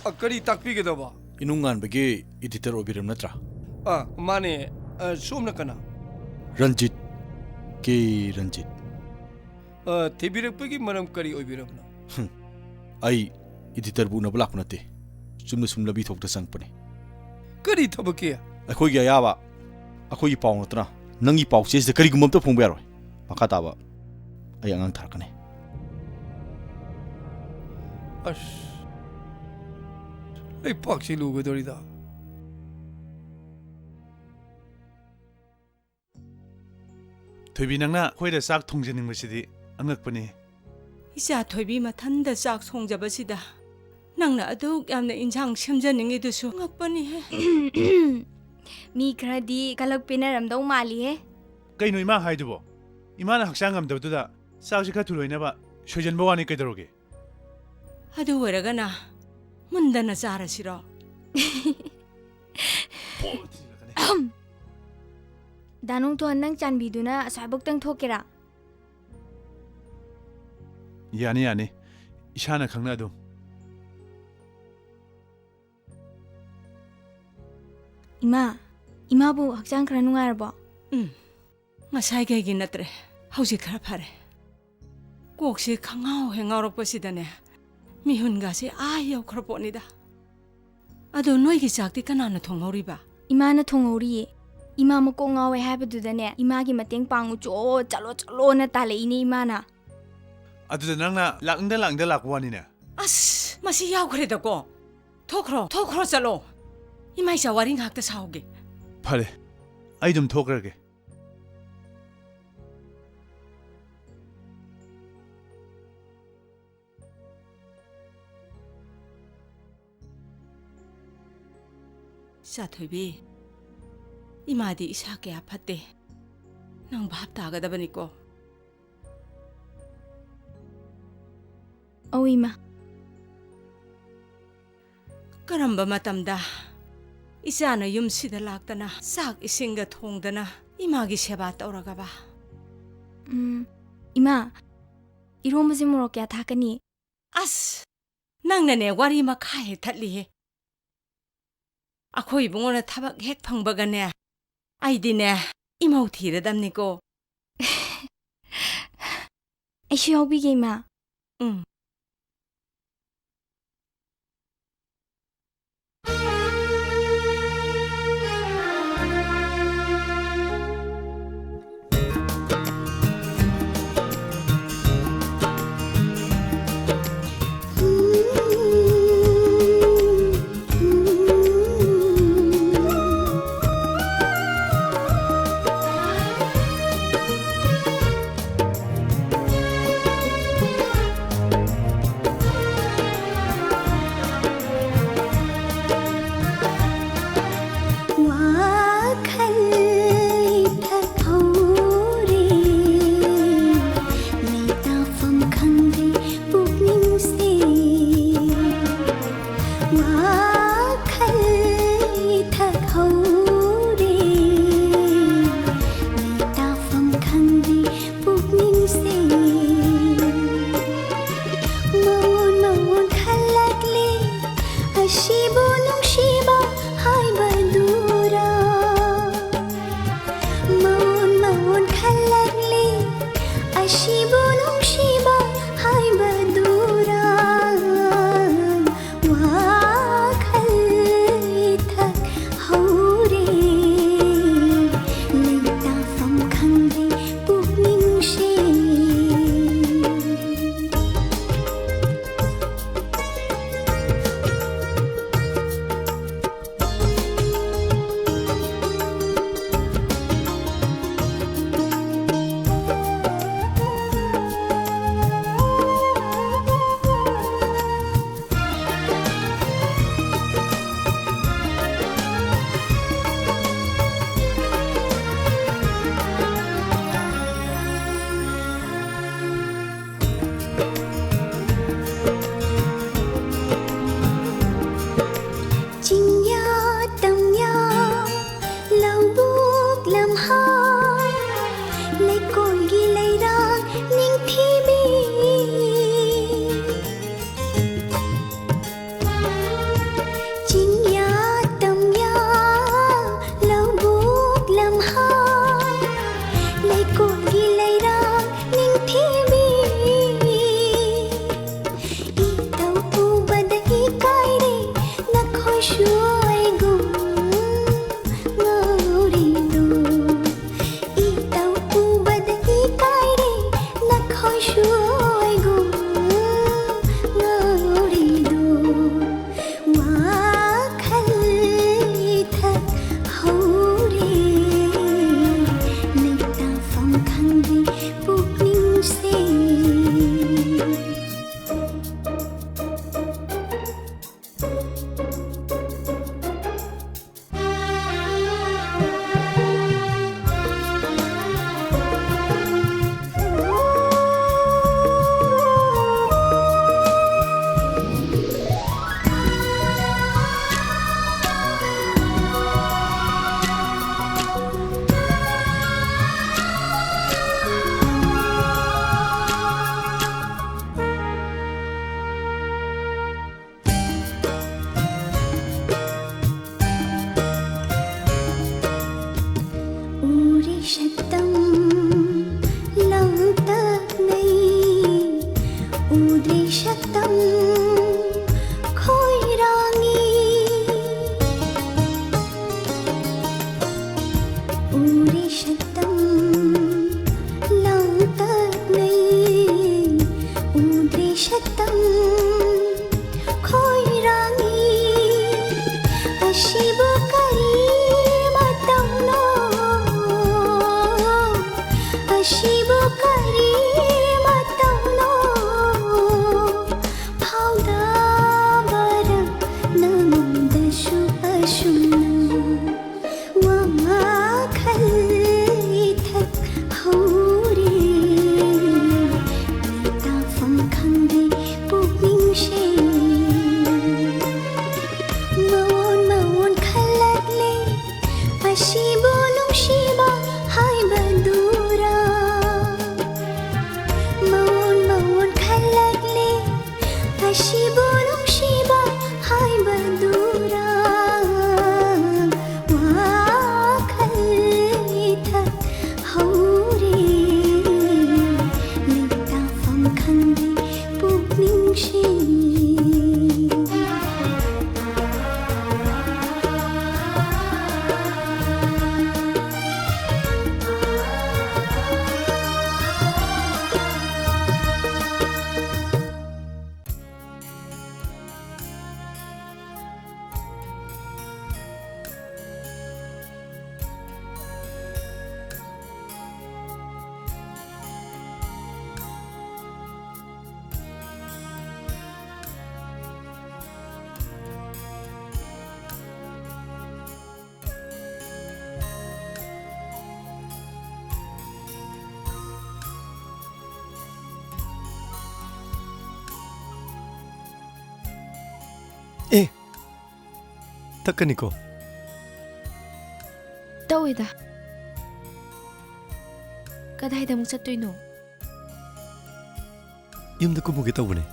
ꯑ, ꯀꯔꯤ ꯇꯥꯛꯄꯤꯒꯗꯕ? ꯏꯅꯨꯡꯉꯥꯟꯕꯒꯤ ꯏꯗꯤꯇꯔ ꯑꯣꯏꯕꯤꯔꯕ ꯅꯠꯇ꯭ꯔꯥ? ꯑ, ꯃꯥꯅꯦ꯫ ꯑ, ꯁꯣꯝꯅ ꯀꯅꯥ? ꯔꯟꯖꯤꯠ, ꯀꯦ ꯔꯟꯖꯤꯠ꯫ ꯑ, ꯊꯤꯕꯤꯔꯛꯄꯒꯤ ꯃꯔꯝ ꯀꯔꯤ ꯑꯣꯏꯕꯤꯔꯕꯅꯣ? ꯍꯨꯝ, ꯑꯩ ꯏꯗꯤꯇꯔꯕꯨ ꯎꯅꯕ ꯂꯥꯛꯄ ꯅꯠꯇꯦ꯫ ꯆꯨꯝꯅ ꯁꯨꯝ ꯂꯝꯕꯤ ꯊꯣꯛꯇ ꯆꯪꯉꯛꯄꯅꯦ꯫ ꯀꯔꯤ ꯊꯕꯛꯀꯤ? ꯑꯩꯈꯣꯏꯒꯤ ꯑꯌꯥꯕ, ꯑꯩꯈꯣꯏꯒꯤ ꯄꯥꯎ ꯅꯠꯇꯅ ꯅꯪꯒꯤ ꯄꯥꯎ ꯆꯦꯁꯤꯗ ꯀꯔꯤꯒꯨꯝꯕ ꯑꯝꯇ ꯐꯣꯡꯕ ꯌꯥꯔꯣꯏ꯫ ꯃꯈꯥ ꯇꯥꯕ ꯑꯩ ꯑꯉꯥꯡ ꯊꯥꯔꯛꯀꯅꯤ꯫ ꯑꯁ, ꯂꯩꯄꯥꯛꯁꯤ ꯂꯨꯒꯗꯧꯔꯤꯗ꯫ ꯊꯣꯏꯕꯤ, ꯅꯪꯅ ꯑꯩꯈꯣꯏꯗ ꯆꯥꯛ ꯊꯣꯡꯖꯅꯤꯡꯕꯁꯤꯗꯤ ꯑꯉꯛꯄꯅꯤ꯫ ꯏꯆꯥ ꯊꯣꯏꯕꯤ ꯃꯊꯟꯗ ꯆꯥꯛ ꯊꯣꯡꯖꯕꯁꯤꯗ ꯅꯪꯅ ꯑꯗꯨꯛ ꯌꯥꯝꯅ ꯏꯟꯁꯥꯡ ꯁꯦꯝꯖꯅꯤꯡꯉꯤꯗꯨꯁꯨ ꯉꯛꯄꯅꯤꯍꯦ꯫ ꯃꯤ ꯈꯔꯗꯤ ꯀꯂꯛ ꯄꯦꯟꯅꯔꯝꯗꯧ ꯃꯥꯜꯂꯤꯍꯦ꯫ ꯀꯩꯅꯣ ꯏꯃꯥ ꯍꯥꯏꯗꯨꯕꯣ? ꯏꯃꯥꯅ ꯍꯛꯆꯥꯡ ꯉꯝꯗꯕꯗꯨꯗ ꯆꯥꯛꯁꯤ ꯈꯔ ꯊꯨꯂꯣꯏꯅꯕ ꯁꯣꯏꯖꯟꯕ ꯋꯥꯅꯤ, ꯀꯩꯗꯧꯔꯒꯦ? ꯑꯗꯨ ꯑꯣꯏꯔꯒꯅ ꯃꯨꯟꯗꯅ ꯆꯥꯔꯁꯤꯔꯣ? ꯗꯥ ꯅꯣꯡꯊꯣꯟ, ꯅꯪ ꯆꯥꯟꯕꯤꯗꯨꯅ ꯑꯁ꯭ꯋꯥꯏꯕꯣꯛꯇꯪ ꯊꯣꯛꯀꯦꯔꯥ? ꯌꯥꯅꯤ, ꯌꯥꯅꯤ꯫ ꯏꯁꯥꯅ ꯈꯪꯅ ꯑꯗꯨꯝ꯫ ꯏꯃꯥ, ꯏꯃꯥꯕꯨ ꯍꯛꯆꯥꯡ ꯈꯔ ꯅꯨꯡꯉꯥꯏꯔꯕꯣ? ꯎꯝ, ꯉꯁꯥꯏꯈꯩꯒꯤ ꯅꯠꯇ꯭ꯔꯦ꯫ ꯍꯧꯖꯤꯛ ꯈꯔ ꯐꯔꯦ꯫ ꯀꯣꯛꯁꯦ ꯈꯪꯉꯥꯎ ꯍꯦꯛ ꯉꯥꯎꯔꯛꯄꯁꯤꯗꯅꯦ, ꯃꯤꯍꯨꯟꯒꯁꯦ ꯑꯥ ꯌꯧꯈ꯭ꯔ ꯄꯣꯠꯅꯤꯗ꯫ ꯑꯗꯣ ꯅꯣꯏꯒꯤ ꯆꯥꯛꯇꯤ ꯀꯅꯥꯅ ꯊꯣꯡꯍꯧꯔꯤꯕ? ꯏꯃꯥꯅ ꯊꯣꯡꯍꯧꯔꯤꯌꯦ꯫ ꯏꯃꯥ ꯃꯀꯣꯛ ꯉꯥꯎꯋꯦ ꯍꯥꯏꯕꯗꯨꯗꯅꯦ, ꯏꯃꯥꯒꯤ ꯃꯇꯦꯡ ꯄꯥꯡꯉꯨ ꯆꯣ, ꯆꯠꯂꯣ ꯆꯠꯂꯣꯅ ꯇꯥꯜꯂꯛꯏꯅꯦ ꯏꯃꯥꯅ꯫ ꯑꯗꯨꯗ ꯅꯪꯅ ꯂꯥꯛꯅꯤꯡꯗ ꯂꯥꯛꯅꯤꯡꯗ ꯂꯥꯛꯄ ꯋꯥꯅꯤꯅꯦ꯫ ꯑꯁ, ꯃꯁꯤ ꯌꯥꯎꯈ꯭ꯔꯦꯗꯀꯣ꯫ ꯊꯣꯛꯈ꯭ꯔꯣ, ꯊꯣꯛꯈ꯭ꯔꯣ, ꯆꯠꯂꯣ꯫ ꯏꯃꯥ ꯏꯆꯥ ꯋꯥꯔꯤ ꯉꯥꯏꯍꯥꯛꯇ ꯁꯥꯍꯧꯒꯦ꯫ ꯐꯔꯦ, ꯑꯩ ꯑꯗꯨꯝ ꯊꯣꯛꯈ꯭ꯔꯒꯦ꯫ ꯏꯆꯥ ꯊꯣꯏꯕꯤ, ꯏꯃꯥꯗꯤ ꯏꯁꯥ ꯀꯌꯥ ꯐꯠꯇꯦ꯫ ꯅꯪ ꯚꯥꯞ ꯇꯥꯒꯗꯕꯅꯤꯀꯣ꯫ ꯑꯧ, ꯏꯃꯥ꯫ ꯀꯔꯝꯕ ꯃꯇꯝꯗ ꯏꯆꯥꯅ ꯌꯨꯝꯁꯤꯗ ꯂꯥꯛꯇꯅ ꯆꯥꯛ ꯏꯁꯤꯡꯒ ꯊꯣꯡꯗꯅ ꯏꯃꯥꯒꯤ ꯁꯦꯕꯥ ꯇꯧꯔꯒꯕ? ꯎꯝ, ꯏꯃꯥ, ꯏꯔꯣꯝꯕꯁꯦ ꯃꯣꯔꯣꯛ ꯀꯌꯥ ꯊꯥꯛꯀꯅꯤ? ꯑꯁ, ꯅꯪꯅꯅꯦ ꯋꯥꯔꯤ ꯃꯈꯥ ꯍꯦꯛ ꯊꯠꯂꯤꯍꯦ꯫ ꯑꯩꯈꯣꯏ ꯏꯕꯨꯡꯉꯣꯅ ꯊꯕꯛ ꯍꯦꯛ ꯐꯪꯕꯒꯅꯦ, ꯑꯩꯗꯤꯅꯦ ꯏꯃꯧ ꯊꯤꯔꯗꯝꯅꯤꯀꯣ꯫ ꯑꯩꯁꯨ ꯌꯥꯎꯕꯤꯒꯦ, ꯏꯃꯥ꯫ ꯎꯝ꯫ ꯁꯛꯇꯝ ꯈꯣꯏꯔꯥꯡꯏ꯫ ꯎꯔꯦ ꯁꯛꯇꯝ ꯂꯥꯡꯇꯛꯅꯩ꯫ ꯎꯗ꯭ꯔꯦ ꯁꯛꯇꯝ ꯈꯣꯏꯔꯥꯡꯏ꯫ ꯑꯁꯤꯕꯨ ꯀꯔꯤ ꯃꯇꯧꯅꯣ? ꯑꯁꯤꯕꯨ ꯀꯔꯤ ꯃꯇꯧꯅꯣ? ꯐꯥꯎꯗꯕꯔ ꯅꯉꯣꯟꯗꯁꯨ ꯑꯁꯨꯝꯅ? ꯋꯥꯈꯜ ꯏꯊꯛ ꯍꯧꯔꯦ꯫ ꯂꯩꯇꯥꯐꯝ ꯈꯪꯗꯦ ꯄꯨꯛꯅꯤꯡꯁꯦ꯫ ꯃꯑꯣꯟ ꯃꯑꯣꯟ ꯈꯜꯂꯛꯂꯦ꯫ ꯑꯁꯤꯕꯨ ꯅꯨꯡꯁꯤꯕ ꯍꯥꯏꯕꯗꯨꯔꯥ? ꯃꯑꯣꯟ ꯃꯑꯣꯟ ꯈꯜꯂꯛꯂꯦ꯫ ꯑꯁꯤꯕꯨ ꯅꯨꯡꯁꯤꯕ ꯍꯥꯏꯕꯗꯨꯔꯥ? ꯋꯥꯈꯜ ꯏꯊꯛ ꯍꯧꯔꯦ꯫ ꯂꯩꯇꯥꯐꯝ ꯈꯪꯗꯦ ꯄꯨꯛꯅꯤꯡꯁꯦ꯫ ꯑꯦ, ꯇꯛꯀꯅꯤꯀꯣ? ꯇꯧꯏꯗ꯫ ꯀꯗꯥꯏꯗ ꯑꯃꯨꯛ ꯆꯠꯇꯣꯏꯅꯣ? ꯌꯨꯝꯗ ꯀꯨꯝꯃꯨꯒꯦ ꯇꯧꯕꯅꯦ꯫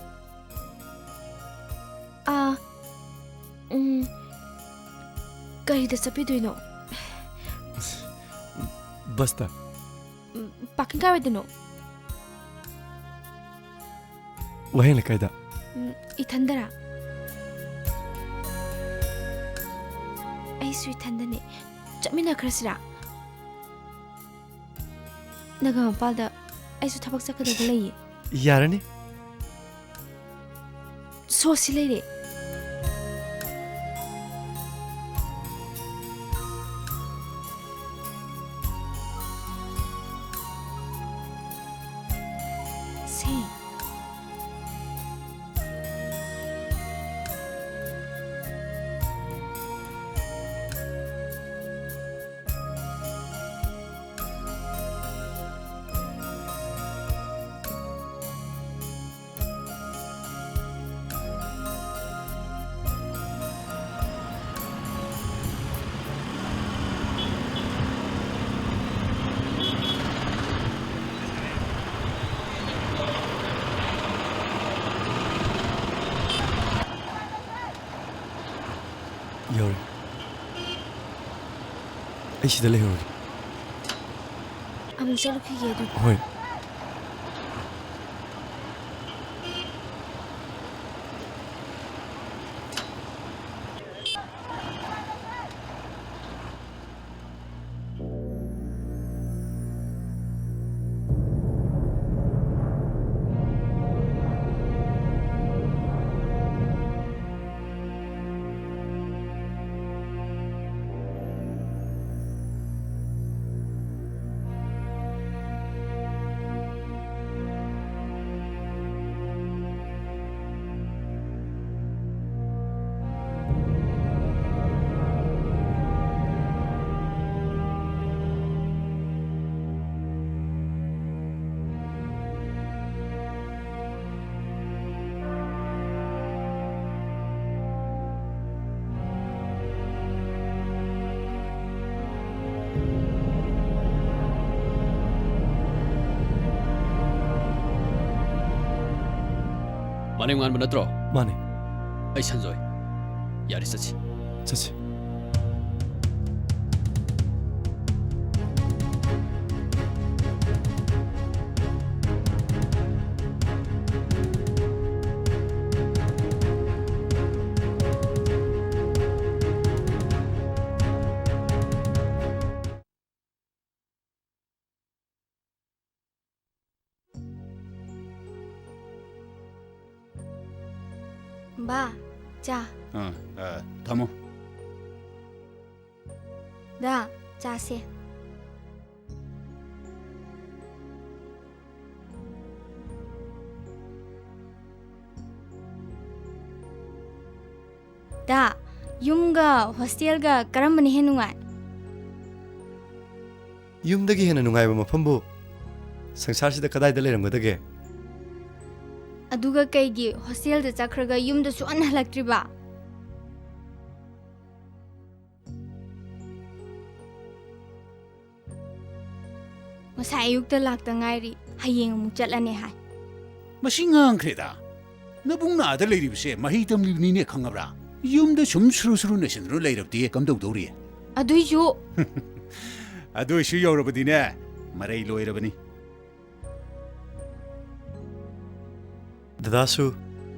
ꯑꯥ, ꯎꯝ, ꯀꯔꯤꯗ ꯆꯠꯄꯤꯗꯣꯏꯅꯣ? ꯕꯁꯇ꯫ ꯎꯝ, ꯄꯥꯔꯀꯤꯡ ꯀꯥꯏꯋꯥꯏꯗꯅꯣ? ꯋꯥꯍꯦꯡ ꯂꯩꯀꯥꯏꯗ꯫ ꯎꯝ, ꯏꯊꯟꯗꯔꯥ? ꯑꯩꯁꯨ ꯏꯊꯟꯗꯅꯦ꯫ ꯆꯠꯃꯤꯟꯅꯈ꯭ꯔꯁꯤꯔꯥ? ꯅꯒꯥꯃꯄꯥꯜꯗ ꯑꯩꯁꯨ ꯊꯕꯛ ꯆꯠꯀꯗꯕ ꯂꯩꯌꯦ꯫ ꯌꯥꯔꯅꯤ꯫ ꯁꯣꯁꯤ ꯂꯩꯔꯦ꯫ ꯁꯦ꯫ ꯌꯧꯔꯦ꯫ ꯑꯩ ꯁꯤꯗ ꯂꯩꯍꯧꯔꯒꯦ꯫ ꯑꯃꯨꯛ ꯆꯠꯂꯨꯈꯤꯒꯦ ꯑꯗꯨꯗꯤ꯫ ꯍꯣꯏ꯫ ꯃꯥꯂꯦꯝꯉꯥꯟꯕ ꯅꯠꯇ꯭ꯔꯣ? ꯃꯥꯅꯦ꯫ ꯑꯩ ꯁꯟꯖꯣꯏ꯫ ꯌꯥꯔꯦ, ꯆꯠꯁꯤ꯫ ꯆꯠꯁꯤ꯫ ꯕꯥ, ꯆꯥ꯫ ꯑꯥ, ꯑꯥ, ꯊꯝꯃꯣ꯫ ꯗꯥ, ꯆꯥꯁꯦ꯫ ꯗꯥ, ꯌꯨꯝꯒ ꯍꯣꯁꯇꯦꯜꯒ ꯀꯔꯝꯕꯅ ꯍꯦꯟꯅ ꯅꯨꯡꯉꯥꯏ? ꯌꯨꯝꯗꯒꯤ ꯍꯦꯟꯅ ꯅꯨꯡꯉꯥꯏꯕ ꯃꯐꯝꯕꯨ ꯁꯪꯁꯥꯔꯁꯤꯗ ꯀꯗꯥꯏꯗ ꯂꯩꯔꯝꯒꯗꯒꯦ? ꯑꯗꯨꯒ ꯀꯩꯒꯤ ꯍꯣꯁꯇꯦꯜꯗ ꯆꯠꯈ꯭ꯔꯒ ꯌꯨꯝꯗ ꯁꯨꯛꯍꯟ ꯍꯜꯂꯛꯇ꯭ꯔꯤꯕ? ꯉꯁꯥꯏ ꯑꯌꯨꯛꯇ ꯂꯥꯛꯇ ꯉꯥꯏꯔꯤ, ꯍꯌꯦꯡ ꯑꯃꯨꯛ ꯆꯠꯂꯅꯤ ꯍꯥꯏ꯫ ꯃꯁꯤ ꯉꯥꯡꯈ꯭ꯔꯦꯗ꯫ ꯅꯕꯨꯡ ꯅꯥꯗ ꯂꯩꯔꯤꯕꯁꯦ ꯃꯍꯩ ꯇꯝꯂꯤꯕꯅꯤꯅꯦ, ꯈꯪꯉꯕ꯭ꯔꯥ? ꯌꯨꯝꯗ ꯁꯨꯝ ꯁꯨꯔꯨ ꯁꯨꯔꯨ ꯅꯩꯁꯤꯟꯗꯨꯅ ꯂꯩꯔꯕꯗꯤ ꯀꯝꯗꯧꯗꯧꯔꯤ? ꯑꯗꯨꯏꯁꯨ ꯑꯗꯨꯏꯁꯨ ꯌꯧꯔꯕꯗꯤꯅꯦ, ꯃꯔꯩ ꯂꯣꯏꯔꯕꯅꯤ꯫ ꯗꯗꯥꯁꯨ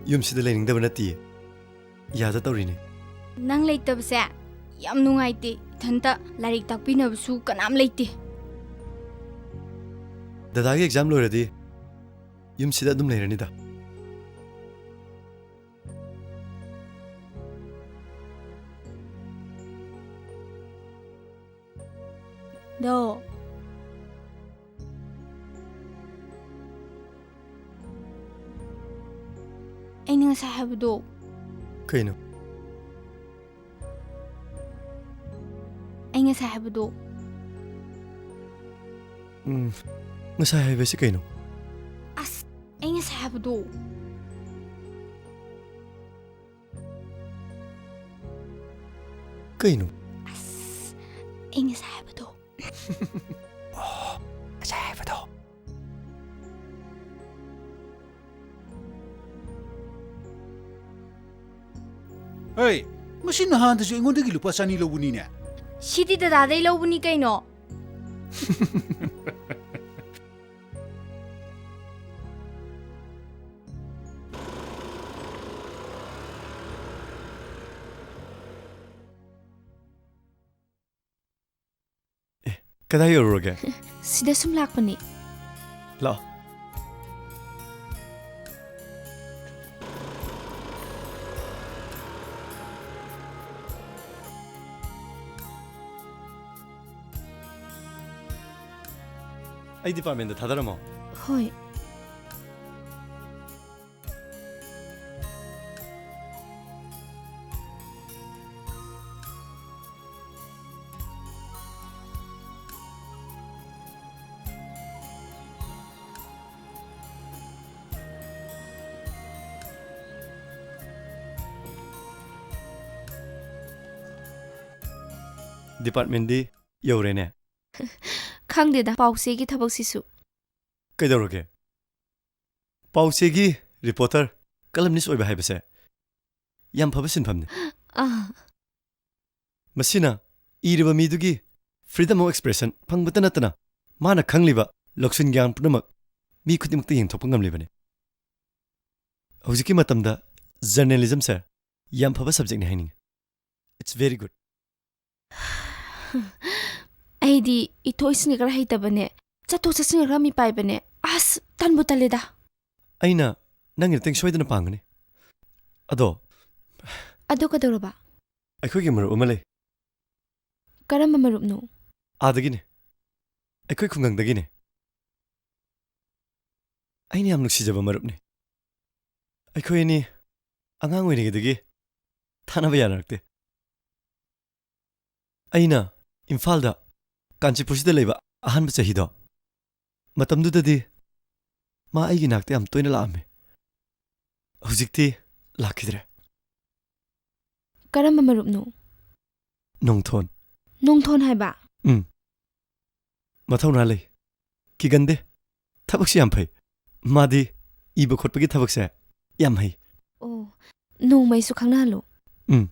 ꯌꯨꯝꯁꯤꯗ ꯂꯩꯅꯤꯡꯗꯕ ꯅꯠꯇꯤꯌꯦ꯫ ꯌꯥꯗ ꯇꯧꯔꯤꯅꯦ꯫ ꯅꯪ ꯂꯩꯇꯕꯁꯦ ꯌꯥꯝ ꯅꯨꯡꯉꯥꯏꯇꯦ꯫ ꯏꯊꯟꯇ ꯂꯥꯏꯔꯤꯛ ꯇꯥꯛꯄꯤꯅꯕꯁꯨ ꯀꯅꯥꯝ ꯂꯩꯇꯦ꯫ ꯗꯗꯥꯒꯤ ꯑꯦꯛꯖꯥꯝ ꯂꯣꯏꯔꯗꯤ ꯌꯨꯝꯁꯤꯗ ꯑꯗꯨꯝ ꯂꯩꯔꯅꯤꯗ꯫ ꯗꯣ꯫ ꯑꯩꯅ ꯉꯁꯥꯏ ꯍꯥꯏꯕꯗꯣ꯫ ꯀꯩꯅꯣ? ꯑꯩ ꯉꯁꯥꯏ ꯍꯥꯏꯕꯗꯣ꯫ ꯎꯝ, ꯉꯁꯥꯏ ꯍꯥꯏꯕꯁꯤ ꯀꯩꯅꯣ? ꯑꯁ, ꯑꯩ ꯉꯁꯥꯏ ꯍꯥꯏꯕꯗꯣ꯫ ꯀꯩꯅꯣ? ꯑꯁ, ꯑꯩ ꯉꯁꯥꯏ ꯍꯥꯏꯕꯗꯣ꯫ ꯑꯣ, ꯉꯁꯥꯏ ꯍꯥꯏꯕꯗꯣ꯫ ꯍꯩ, ꯃꯁꯤ ꯅꯍꯥꯟꯗꯁꯨ ꯑꯩꯉꯣꯟꯗꯒꯤ ꯂꯨꯄꯥ ꯆꯅꯤ ꯂꯧꯕꯅꯤꯅꯦ꯫ ꯁꯤꯗꯤ ꯗꯗꯥꯗꯩ ꯂꯧꯕꯅꯤ ꯀꯩꯅꯣ꯫ ꯑꯦ, ꯀꯗꯥꯏ ꯌꯧꯔꯨꯔꯒꯦ? ꯁꯤꯗ ꯁꯨꯝ ꯂꯥꯛꯄꯅꯤ꯫ ꯂꯥꯛꯑꯣ꯫ ꯑꯩ ꯗꯤꯄꯥꯔꯠꯃꯦꯟꯗ ꯊꯥꯗꯔꯝꯃꯣ꯫ ꯍꯣꯏ꯫ ꯗꯤꯄꯥꯔꯠꯃꯦꯟꯗꯤ ꯌꯧꯔꯦꯅꯦ꯫ ꯈꯪꯗꯦꯗ, ꯄꯥꯎꯆꯦꯒꯤ ꯊꯕꯛꯁꯤꯁꯨ꯫ ꯀꯩꯗꯧꯔꯒꯦ? ꯄꯥꯎꯆꯦꯒꯤ ꯔꯤꯄꯣꯔꯇꯔ ꯀꯂꯝꯅꯤꯁ ꯑꯣꯏꯕ ꯍꯥꯏꯕꯁꯦ ꯌꯥꯝ ꯐꯕ ꯁꯤꯟꯐꯝꯅꯤ꯫ ꯑꯥ꯫ ꯃꯁꯤꯅ ꯏꯔꯤꯕ ꯃꯤꯗꯨꯒꯤ freedom of expression ꯐꯪꯕꯇ ꯅꯠꯇꯅ, ꯃꯥꯅ ꯈꯪꯂꯤꯕ ꯂꯧꯁꯤꯟ ꯒ꯭ꯌꯥꯟ ꯄꯨꯝꯅꯃꯛ ꯃꯤ ꯈꯨꯗꯤꯡꯃꯛꯇ ꯌꯦꯟꯊꯣꯛꯄ ꯉꯝꯂꯤꯕꯅꯤ꯫ ꯍꯧꯖꯤꯛꯀꯤ ꯃꯇꯝꯗ ꯖꯔꯅꯦꯂꯤꯖꯝꯁꯦ ꯌꯥꯝ ꯐꯕ subjectꯅꯤ ꯍꯥꯏꯅꯤꯡꯉꯤ꯫ It's very good. ꯑꯩꯗꯤ ꯏꯊꯣꯛ ꯏꯁꯤꯡ ꯈꯔ ꯍꯩꯇꯕꯅꯦ꯫ ꯆꯠꯊꯣꯛ ꯆꯠꯁꯤꯟ ꯈꯔ ꯃꯤꯄꯥꯏꯕꯅꯦ꯫ ꯑꯁ, ꯇꯟꯕꯨ ꯇꯜꯂꯦꯗ꯫ ꯑꯩꯅ ꯅꯪꯒꯤ ꯃꯇꯦꯡ ꯁꯣꯏꯗꯅ ꯄꯥꯡꯒꯅꯤ꯫ ꯑꯗꯣ ꯑꯗꯨ ꯀꯩꯗꯧꯔꯕ? ꯑꯩꯈꯣꯏꯒꯤ ꯃꯔꯨꯞ ꯑꯃ ꯂꯩ꯫ ꯀꯔꯝꯕ ꯃꯔꯨꯞꯅꯣ? ꯑꯥꯗꯒꯤꯅꯦ꯫ ꯑꯩꯈꯣꯏ ꯈꯨꯡꯒꯪꯗꯒꯤꯅꯦ꯫ ꯑꯩꯅ ꯌꯥꯝ ꯅꯨꯡꯁꯤꯖꯕ ꯃꯔꯨꯞꯅꯤ꯫ ꯑꯩꯈꯣꯏ ꯑꯅꯤ ꯑꯉꯥꯡ ꯑꯣꯏꯔꯤꯉꯩꯗꯒꯤ ꯊꯥꯅꯕ ꯌꯥꯅꯔꯛꯇꯦ꯫ ꯑꯩꯅ ꯏꯝꯐꯥꯜꯗ, ꯀꯥꯟꯆꯤꯄꯨꯔꯁꯤꯗ ꯂꯩꯕ ꯑꯍꯥꯟꯕ ꯆꯍꯤꯗꯣ, ꯃꯇꯝꯗꯨꯗꯗꯤ ꯃꯥ ꯑꯩꯒꯤ ꯅꯥꯛꯇ ꯌꯥꯝ ꯇꯣꯏꯅ ꯂꯥꯛꯑꯝꯃꯤ꯫ ꯍꯧꯖꯤꯛꯇꯤ ꯂꯥꯛꯈꯤꯗ꯭ꯔꯦ꯫ ꯀꯔꯝꯕ ꯃꯔꯨꯞꯅꯣ? ꯅꯣꯡꯊꯣꯟ꯫ ꯅꯣꯡꯊꯣꯟ ꯍꯥꯏꯕ? ꯎꯝ꯫ ꯃꯊꯧꯅꯥ ꯂꯩ꯫ ꯀꯤꯒꯟꯗꯦ꯫ ꯊꯕꯛꯁꯨ ꯌꯥꯝ ꯐꯩ꯫ ꯃꯥꯗꯤ ꯏꯕ ꯈꯣꯠꯄꯒꯤ ꯊꯕꯛꯁꯦ ꯌꯥꯝ ꯍꯩ꯫ ꯑꯣ, ꯅꯣꯡꯃ ꯑꯩꯁꯨ ꯈꯪꯅꯍꯜꯂꯨ꯫ ꯎꯝ꯫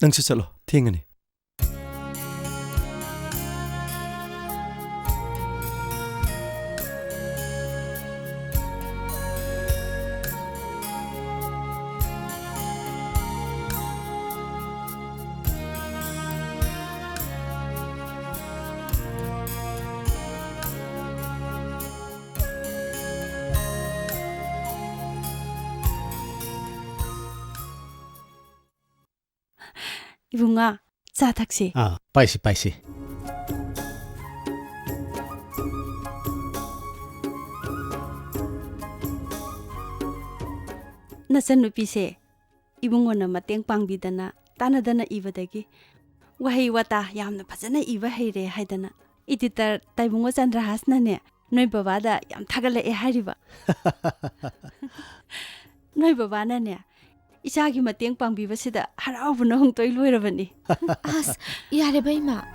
ꯅꯪꯁꯨ ꯆꯠꯂꯣ, ꯊꯦꯡꯉꯅꯤ꯫ ꯏꯕꯨꯡꯉꯣ, ꯆꯥ ꯊꯛꯁꯤ꯫ ꯑꯥ, ꯄꯥꯏꯁꯤ, ꯄꯥꯏꯁꯤ꯫ ꯅꯆꯟꯅꯨꯄꯤꯁꯦ ꯏꯕꯨꯡꯉꯣꯅ ꯃꯇꯦꯡ ꯄꯥꯡꯕꯤꯗꯅ ꯇꯥꯟꯅꯗꯅ ꯏꯕꯗꯒꯤ ꯋꯥꯍꯩ ꯋꯥꯇꯥ ꯌꯥꯝꯅ ꯐꯖꯅ ꯏꯕ ꯍꯩꯔꯦ ꯍꯥꯏꯗꯅ editor ꯇꯥꯏꯕꯨꯡꯉꯣ ꯆꯟꯗ꯭ꯔꯍꯥꯁꯅꯅꯦ ꯅꯣꯏ ꯕꯕꯥꯗ ꯌꯥꯝ ꯊꯥꯒꯠꯂꯛꯑꯦ ꯍꯥꯏꯔꯤꯕ꯫ ꯅꯣꯏ ꯕꯕꯥꯅꯅꯦ ꯏꯆꯥꯒꯤ ꯃꯇꯦꯡ ꯄꯥꯡꯕꯤꯕꯁꯤꯗ ꯍꯔꯥꯎꯕꯅ ꯍꯨꯡꯇꯣꯏ ꯂꯣꯏꯔꯕꯅꯤ꯫ ꯑꯁ, ꯌꯥꯔꯦꯕ ꯏꯃꯥ꯫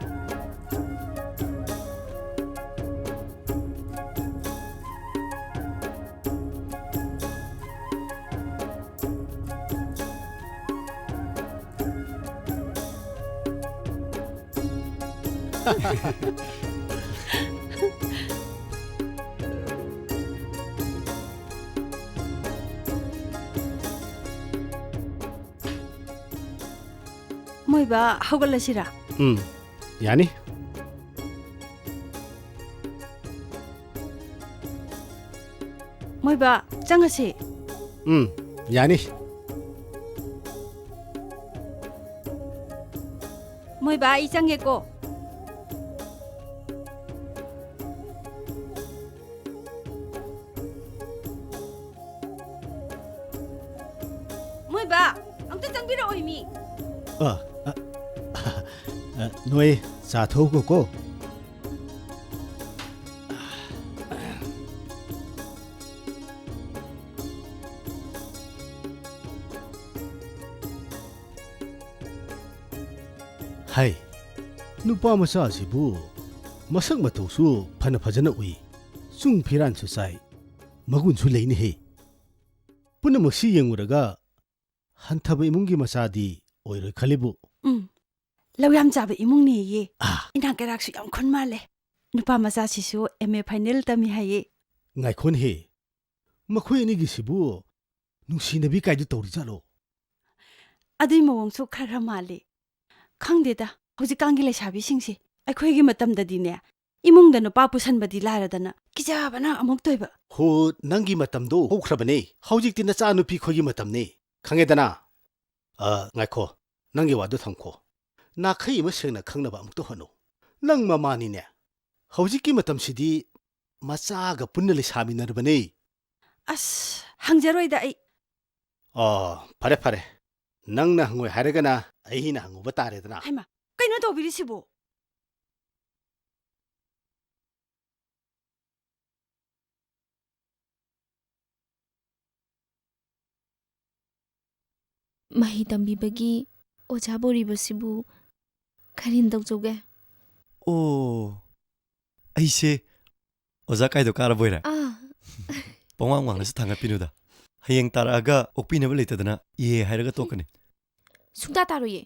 ꯃꯣꯏꯕ, ꯍꯧꯒꯠꯂꯁꯤꯔꯥ? ꯎꯝ, ꯌꯥꯅꯤ꯫ ꯃꯣꯏꯕ, ꯆꯪꯉꯁꯤ꯫ ꯎꯝ, ꯌꯥꯅꯤ꯫ ꯃꯣꯏꯕ, ꯑꯩ ꯆꯪꯉꯦꯀꯣ꯫ ꯃꯣꯏꯕ, ꯑꯝꯇ ꯆꯪꯕꯤꯔꯛꯑꯣ ꯃꯤ꯫ ꯑ, ꯑ, ꯑ, ꯅꯣꯏ ꯆꯥ ꯊꯛꯎꯀꯣ꯫ ꯍꯩ, ꯅꯨꯄꯥ ꯃꯆꯥꯁꯤꯕꯨ ꯃꯁꯛ ꯃꯇꯧꯁꯨ ꯐꯅ ꯐꯖꯅ ꯎꯏ, ꯆꯨꯡ ꯐꯤꯔꯥꯟꯁꯨ ꯆꯥꯏ, ꯃꯒꯨꯟꯁꯨ ꯂꯩꯅꯦꯍꯦ꯫ ꯄꯨꯝꯅꯃꯛꯁꯤ ꯌꯦꯡꯉꯨꯔꯒ ꯍꯟꯊꯕ ꯏꯃꯨꯡꯒꯤ ꯃꯆꯥꯗꯤ ꯑꯣꯏꯔꯣꯏ ꯈꯜꯂꯤꯕꯨ꯫ ꯎꯝ, ꯂꯧ ꯌꯥꯝ ꯆꯥꯕ ꯏꯃꯨꯡꯅꯦꯌꯦ꯫ ꯑꯥ꯫ ꯏꯅꯥꯛ ꯀꯩꯔꯥꯛꯁꯨ ꯌꯥꯝ ꯈꯨꯟ ꯃꯥꯜꯂꯦ꯫ ꯅꯨꯄꯥ ꯃꯆꯥꯁꯤꯁꯨ M A final ꯇꯝꯃꯤ ꯍꯥꯏꯌꯦ꯫ ꯉꯥꯏꯈꯣꯅꯦꯍꯦ, ꯃꯈꯣꯏ ꯑꯅꯤꯒꯤꯁꯤꯕꯨ ꯅꯨꯡꯁꯤꯅꯕꯤ ꯀꯥꯏꯗꯨ ꯇꯧꯔꯤꯖꯥꯠꯂꯣ? ꯑꯗꯨꯏ ꯃꯑꯣꯡꯁꯨ ꯈꯔ ꯈꯔ ꯃꯥꯜꯂꯤ꯫ ꯈꯪꯗꯦꯗ, ꯍꯧꯖꯤꯛꯀꯥꯟꯒꯤ ꯂꯩꯁꯥꯕꯤꯁꯤꯡꯁꯦ꯫ ꯑꯩꯈꯣꯏꯒꯤ ꯃꯇꯝꯗꯗꯤꯅꯦ, ꯏꯃꯨꯡꯗ ꯅꯨꯄꯥ ꯄꯨꯁꯟꯕꯗꯤ ꯂꯥꯏꯔꯗꯅ ꯀꯤꯖꯕꯅ ꯑꯃꯨꯛ ꯇꯣꯏꯕ꯫ ꯍꯣ, ꯅꯪꯒꯤ ꯃꯇꯝꯗꯣ ꯍꯧꯈ꯭ꯔꯕꯅꯦ꯫ ꯍꯧꯖꯤꯛꯇꯤ ꯅꯆꯥꯅꯨꯄꯤ ꯈꯣꯏꯒꯤ ꯃꯇꯝꯅꯦ꯫ ꯈꯪꯉꯦꯗꯅ? ꯑ, ꯉꯥꯏꯈꯣ, ꯅꯪꯒꯤ ꯋꯥꯗꯨ ꯊꯝꯈꯣ꯫ ꯅꯥꯈꯩ ꯑꯃ ꯁꯦꯡꯅ ꯈꯪꯅꯕ ꯑꯃꯨꯛꯇ ꯍꯣꯠꯅꯧ꯫ ꯅꯪ ꯃꯃꯥꯅꯤꯅꯦ꯫ ꯍꯧꯖꯤꯛꯀꯤ ꯃꯇꯝꯁꯤꯗꯤ ꯃꯆꯥꯒ ꯄꯨꯟꯅ ꯂꯩꯁꯥꯃꯤꯟꯅꯔꯕꯅꯦ꯫ ꯑꯁ, ꯍꯪꯖꯔꯣꯏꯗ ꯑꯩ꯫ ꯑꯣ, ꯐꯔꯦ, ꯐꯔꯦ꯫ ꯅꯪꯅ ꯍꯪꯉꯣꯏ ꯍꯥꯏꯔꯒꯅ ꯑꯩꯅ ꯍꯪꯉꯨꯕ ꯇꯥꯔꯦꯗꯅ꯫ ꯍꯩꯃꯥ, ꯀꯩꯅꯣ ꯇꯧꯕꯤꯔꯤꯁꯤꯕꯨ? ꯃꯍꯩ ꯇꯝꯕꯤꯕꯒꯤ ꯑꯣꯖꯥ ꯕꯣꯔꯤꯕꯁꯤꯕꯨ ꯀꯔꯤꯅ ꯇꯧꯖꯧꯒꯦ? ꯑꯣ, ꯑꯩꯁꯦ ꯑꯣꯖꯥ ꯀꯥꯏꯗꯣ ꯀꯥꯔꯕꯣꯏꯔꯦ? ꯑꯥ꯫ ꯄꯪꯋꯥꯡ ꯋꯥꯡꯅꯁꯨ ꯊꯥꯡꯒꯠꯄꯤꯅꯨꯗ꯫ ꯍꯌꯦꯡ ꯇꯥꯔꯛꯑꯒ ꯑꯣꯛꯄꯤꯅꯕ ꯂꯩꯇꯗꯅ "ꯏꯍꯦ" ꯍꯥꯏꯔꯒ ꯇꯣꯛꯀꯅꯤ꯫ ꯁꯨꯡꯇꯥ ꯇꯥꯔꯣꯏꯌꯦ꯫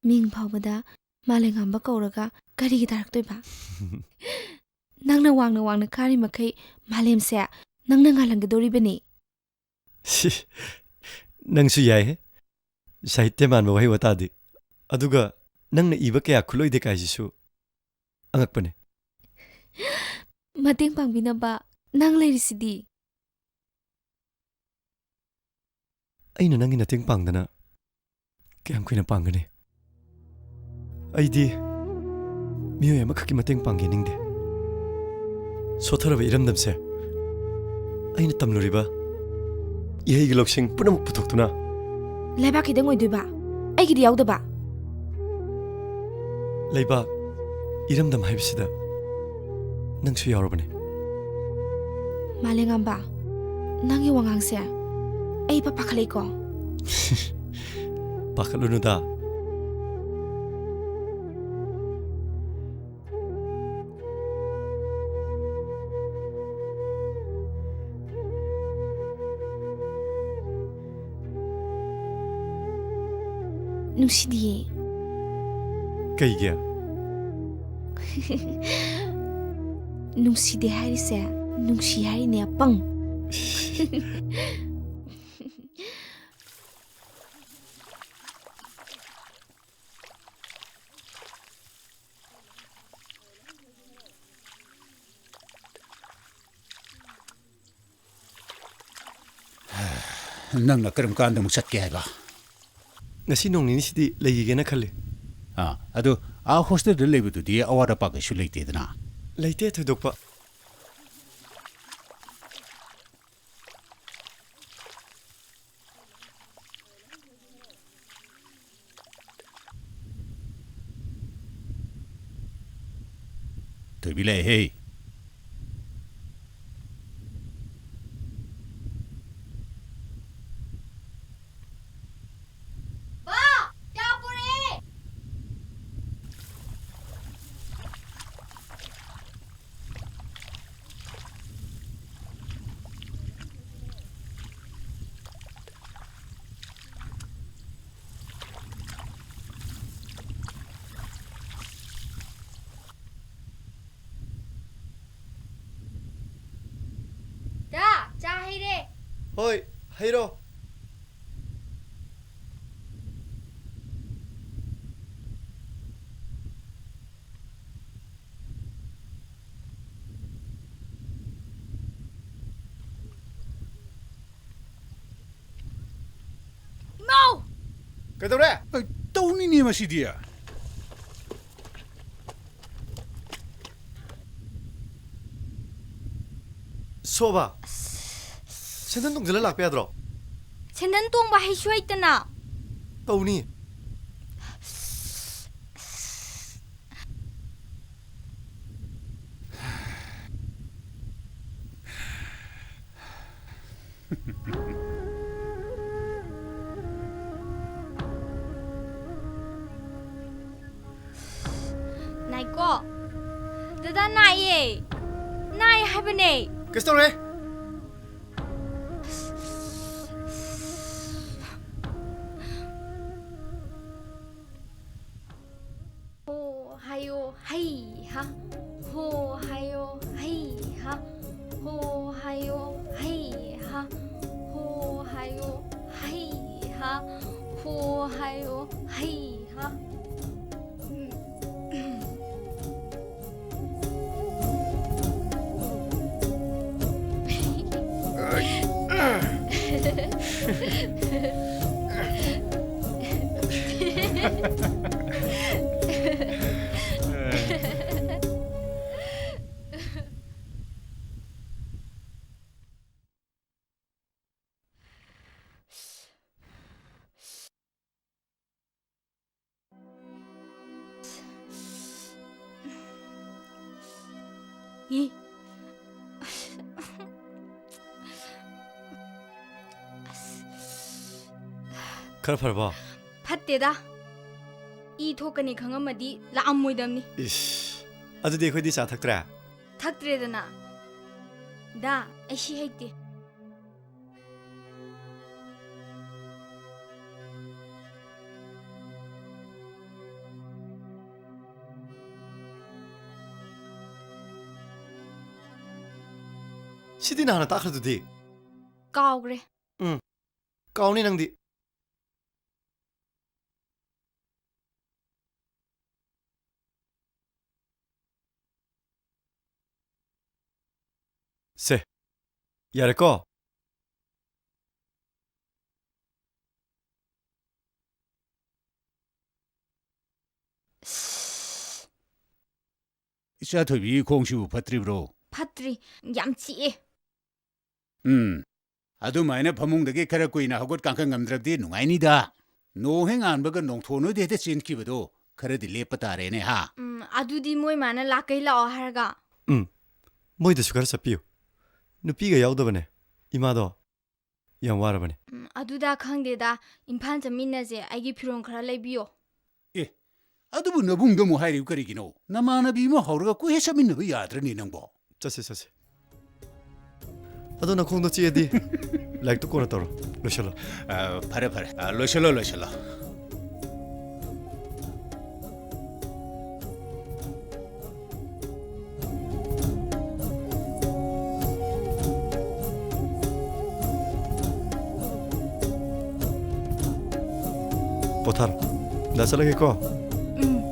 ꯃꯤꯡ ꯐꯥꯎꯕꯗ ꯃꯥꯂꯦꯝꯉꯥꯟꯕ ꯀꯧꯔꯒ ꯀꯔꯤꯒꯤ ꯇꯥꯔꯛꯇꯣꯏꯕ? ꯅꯪꯅ ꯋꯥꯡꯅ ꯋꯥꯡꯅ ꯀꯥꯔꯤ ꯃꯈꯩ ꯃꯥꯂꯦꯝꯁꯦ ꯅꯪꯅ ꯉꯥꯜꯍꯟꯒꯗꯧꯔꯤꯕꯅꯤ꯫ ꯁꯤ, ꯅꯪꯁꯨ ꯌꯥꯏꯍꯦ꯫ ꯁꯥꯍꯤꯇ꯭ꯌ ꯃꯥꯟꯕ ꯋꯥꯍꯩ ꯋꯥꯇꯥꯗꯤ꯫ ꯑꯗꯨꯒ ꯅꯪꯅ ꯏꯕ ꯀꯌꯥ ꯈꯨꯠꯂꯣꯏꯗꯦ ꯀꯥꯏꯁꯤꯁꯨ ꯑꯉꯛꯄꯅꯦ꯫ ꯃꯇꯦꯡ ꯄꯥꯡꯕꯤꯅꯕ ꯅꯪ ꯂꯩꯔꯤꯁꯤꯗꯤ꯫ ꯑꯩꯅ ꯅꯪꯒꯤ ꯃꯇꯦꯡ ꯄꯥꯡꯗꯅ ꯀꯌꯥꯝ ꯀꯨꯏꯅ ꯄꯥꯡꯒꯅꯤ? ꯑꯩꯗꯤ ꯃꯤꯑꯣꯏ ꯑꯃꯈꯛꯀꯤ ꯃꯇꯦꯡ ꯄꯥꯡꯒꯦ ꯅꯤꯡꯗꯦ꯫ ꯁꯣꯠꯊꯔꯕ ꯏꯔꯝꯗꯝꯁꯦ ꯑꯩꯅ ꯇꯝꯂꯨꯔꯤꯕ ꯏꯍꯩꯒꯤ ꯂꯧꯁꯤꯡ ꯄꯨꯝꯅꯃꯛ ꯄꯨꯊꯣꯛꯇꯨꯅ꯫ ꯂꯩꯕꯥꯛꯀꯤꯗꯪ ꯑꯣꯏꯗꯣꯏꯕ, ꯑꯩꯒꯤꯗꯤ ꯌꯥꯎꯗꯕ? ꯂꯩꯕꯥꯛ, ꯏꯔꯝꯗꯝ ꯍꯥꯏꯕꯁꯤꯗ ꯅꯪꯁꯨ ꯌꯥꯎꯔꯕꯅꯦ꯫ ꯃꯥꯂꯦꯝꯉꯥꯟꯕ, ꯅꯪꯒꯤ ꯋꯥꯉꯥꯡꯁꯦ ꯑꯩ ꯏꯄꯥ ꯄꯥꯈꯠꯂꯛꯏꯀꯣ꯫ ꯄꯥꯈꯠꯂꯨꯅꯨꯗ꯫ ꯅꯨꯡꯁꯤꯗꯤꯌꯦ꯫ ꯀꯩꯒꯤ? ꯅꯨꯡꯁꯤꯗꯦ ꯍꯥꯏꯔꯤꯁꯦ ꯅꯨꯡꯁꯤ ꯍꯥꯏꯔꯤꯅꯦ, ꯑꯄꯪ꯫ ꯅꯪꯅ ꯀꯔꯝ ꯀꯥꯟꯗ ꯑꯃꯨꯛ ꯆꯠꯀꯦ ꯍꯥꯏꯕ? ꯉꯁꯤ ꯅꯣꯡ ꯅꯤꯅꯤꯁꯤꯗꯤ ꯂꯩꯈꯤꯒꯦꯅ ꯈꯜꯂꯤ꯫ ꯑꯥ, ꯑꯗꯨ ꯑꯥ ꯍꯣꯁꯇꯦꯜꯗ ꯂꯩꯕꯗꯨꯗꯤ ꯑꯋꯥꯠ ꯑꯄꯥ ꯀꯩꯁꯨ ꯂꯩꯇꯦꯗꯅ? ꯂꯩꯇꯦ ꯊꯣꯏꯗꯣꯛꯄ꯫ ꯊꯣꯏꯕꯤ ꯂꯥꯛꯑꯦꯍꯦ꯫ ꯕꯥ, ꯆꯥ ꯄꯨꯔꯛꯑꯦ꯫ ꯗꯥ, ꯆꯥ ꯍꯩꯔꯦ꯫ ꯍꯣꯏ, ꯍꯩꯔꯣ꯫ ꯏꯃꯥꯎ! ꯀꯩꯗꯧꯔꯦ? ꯑꯩ ꯇꯧꯅꯤꯅꯦ ꯃꯁꯤꯗꯤ꯫ ꯁꯣꯕꯥ, ꯁꯦꯟꯗꯟ ꯇꯣꯡꯁꯤꯜꯂ ꯂꯥꯛꯄ ꯌꯥꯗ꯭ꯔꯣ? ꯁꯦꯟꯗꯟ ꯇꯣꯡꯕ ꯍꯩꯁꯨ ꯍꯩꯇꯅ꯫ ꯇꯧꯅꯤ꯫ ꯅꯥꯏꯀꯣ꯫ ꯗꯗꯥ ꯅꯥꯏꯌꯦ꯫ ꯅꯥꯏ ꯍꯥꯏꯕꯅꯦ꯫ ꯀꯩꯁꯨ ꯇꯧꯔꯣꯏ꯫ ꯍꯣ ꯍꯥꯏꯌꯣ ꯍꯩ ꯍꯥ꯫ ꯍꯣ ꯍꯥꯏꯌꯣ ꯍꯩ ꯍꯥ꯫ ꯍꯣ ꯍꯥꯏꯌꯣ ꯍꯩ ꯍꯥ꯫ ꯍꯣ ꯍꯥꯏꯌꯣ ꯍꯩ ꯍꯥ꯫ ꯍꯣ ꯍꯥꯏꯌꯣ ꯍꯩ ꯍꯥ꯫ ꯏ꯫ ꯑꯁ꯫ ꯈꯔ ꯐꯔꯕꯣ? ꯐꯠꯇꯦꯗ꯫ ꯏ ꯊꯣꯛꯀꯅꯤ ꯈꯪꯉꯝꯃꯗꯤ ꯂꯥꯛꯑꯝꯃꯣꯏꯗꯝꯅꯤ꯫ ꯏꯁ꯫ ꯑꯗꯨꯗꯤ ꯑꯩꯈꯣꯏꯗꯤ ꯆꯥ ꯊꯛꯇ꯭ꯔꯦ? ꯊꯛꯇ꯭ꯔꯦꯗꯅ꯫ ꯗꯥ, ꯑꯩ ꯁꯤ ꯍꯩꯇꯦ꯫ ꯁꯤꯗꯤ ꯅꯍꯥꯟꯅ ꯇꯥꯛꯈ꯭ꯔꯗꯨꯗꯤ꯫ ꯀꯥꯎꯒ꯭ꯔꯦ꯫ ꯎꯝ꯫ ꯀꯥꯎꯅꯤ ꯅꯪꯗꯤ꯫ ꯁꯦ, ꯌꯥꯔꯦꯀꯣ? ꯏꯆꯥ ꯊꯣꯏꯕꯤꯒꯤ ꯈꯣꯡꯁꯤꯕꯨ ꯐꯠꯇ꯭ꯔꯤꯕ꯭ꯔꯣ? ꯐꯠꯇ꯭ꯔꯤ, ꯌꯥꯝ ꯆꯤꯛꯑꯦ꯫ ꯎꯝ, ꯑꯗꯨꯃꯥꯏꯅ ꯐꯃꯨꯡꯗꯒꯤ ꯈꯔ ꯀꯨꯏꯅ ꯍꯧꯒꯠ ꯀꯥꯡꯈꯠ ꯉꯝꯗ꯭ꯔꯕꯗꯤ ꯅꯨꯡꯉꯥꯏꯅꯤꯗ꯫ ꯅꯣꯡ ꯍꯦꯛ ꯉꯥꯟꯕꯒ ꯅꯣꯡꯊꯣꯟ ꯍꯣꯏꯗ ꯍꯦꯛꯇ ꯆꯦꯟꯈꯤꯕꯗꯣ ꯈꯔꯗꯤ ꯂꯦꯞꯄ ꯇꯥꯔꯦꯅꯦ, ꯍꯥ? ꯎꯝ, ꯑꯗꯨꯗꯤ ꯃꯣꯏ ꯃꯥꯅ ꯂꯥꯛꯀꯩ ꯂꯥꯛꯑꯣ ꯍꯥꯏꯔꯒ꯫ ꯎꯝ, ꯃꯣꯏꯗꯁꯨ ꯈꯔ ꯆꯠꯄꯤꯌꯨ꯫ ꯅꯨꯄꯤꯒ ꯌꯥꯎꯗꯕꯅꯦ, ꯏꯃꯥꯗꯣ꯫ ꯌꯥꯝ ꯋꯥꯔꯕꯅꯦ꯫ ꯎꯝ, ꯑꯗꯨꯗ ꯈꯪꯗꯦꯗ, ꯏꯝꯐꯥꯜ ꯆꯠꯃꯤꯟꯅꯁꯦ, ꯑꯩꯒꯤ ꯐꯤꯔꯣꯜ ꯈꯔ ꯂꯩꯕꯤꯌꯣ꯫ ꯑꯦ, ꯑꯗꯨꯕꯨ ꯅꯕꯨꯡꯗ ꯑꯃꯨꯛ ꯍꯥꯏꯔꯤꯕ ꯀꯔꯤꯒꯤꯅꯣ? ꯅꯃꯥꯟꯅꯕꯤ ꯑꯃ ꯍꯧꯔꯒ ꯀꯣꯏꯆꯠ ꯆꯠꯃꯤꯟꯅꯕ ꯌꯥꯗ꯭ꯔꯅꯦ ꯅꯪꯕꯣ? ꯆꯠꯁꯦ, ꯆꯠꯁꯦ꯫ ꯑꯗꯣ ꯅꯈꯣꯡꯗꯣ ꯆꯤꯛꯑꯗꯤ ꯂꯥꯏꯔꯤꯛꯇꯣ ꯀꯣꯟꯅ ꯇꯧꯔꯣ, ꯂꯣꯏꯁꯜꯂꯣ꯫ ꯑ, ꯐꯔꯦ, ꯐꯔꯦ꯫ ꯑ, ꯂꯣꯏꯁꯜꯂꯣ, ꯂꯣꯏꯁꯜꯂꯣ꯫ ꯄꯣꯊꯥꯔꯣ꯫ ꯗꯥ ꯆꯠꯂꯒꯦꯀꯣ꯫ ꯎꯝ꯫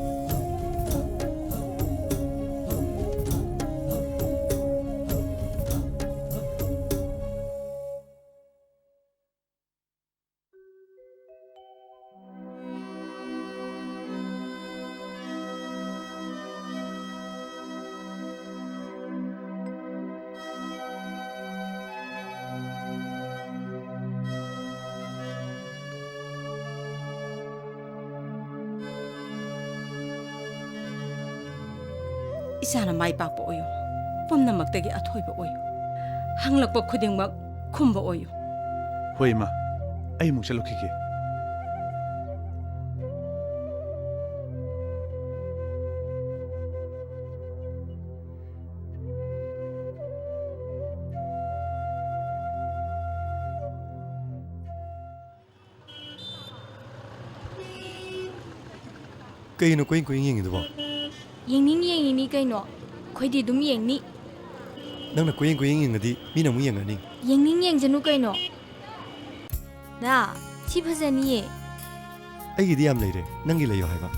ꯏꯆꯥꯅ ꯃꯥꯏ ꯄꯥꯛꯄ ꯑꯣꯏꯌꯨ꯫ ꯄꯨꯝꯅꯃꯛꯇꯒꯤ ꯑꯊꯣꯏꯕ ꯑꯣꯏꯌꯨ꯫ ꯍꯪꯂꯛꯄ ꯈꯨꯗꯤꯡꯃꯛ ꯈꯨꯝꯕ ꯑꯣꯏꯌꯨ꯫ ꯍꯣꯏ, ꯏꯃꯥ꯫ ꯑꯩ ꯑꯃꯨꯛ ꯆꯠꯂꯨꯈꯤꯒꯦ꯫ ꯀꯩꯅꯣ ꯀꯣꯏꯌꯦꯡ ꯀꯣꯏꯌꯦꯡ ꯌꯦꯡꯉꯤꯗꯨꯕꯣ? ꯌꯦꯡꯅꯤꯡ ꯌꯦꯡꯉꯤꯅꯤ ꯀꯩꯅꯣ, ꯑꯩꯈꯣꯏꯗꯤ ꯑꯗꯨꯝ ꯌꯦꯡꯅꯤ꯫ ꯅꯪꯅ ꯀꯣꯏꯌꯦꯡ ꯀꯣꯏꯌꯦꯡ ꯌꯦꯡꯉꯗꯤ ꯃꯤꯅ ꯑꯃꯨꯛ ꯌꯦꯡꯉꯅꯤ꯫ ꯌꯦꯡꯅꯤꯡ ꯌꯦꯡꯖꯅꯨ ꯀꯩꯅꯣ꯫ ꯗꯥ, ꯁꯤ ꯐꯖꯅꯤꯌꯦ꯫ ꯑꯩꯒꯤꯗꯤ ꯌꯥꯝ ꯂꯩꯔꯦ, ꯅꯪꯒꯤ ꯂꯩꯌꯣ ꯍꯥꯏꯕ꯫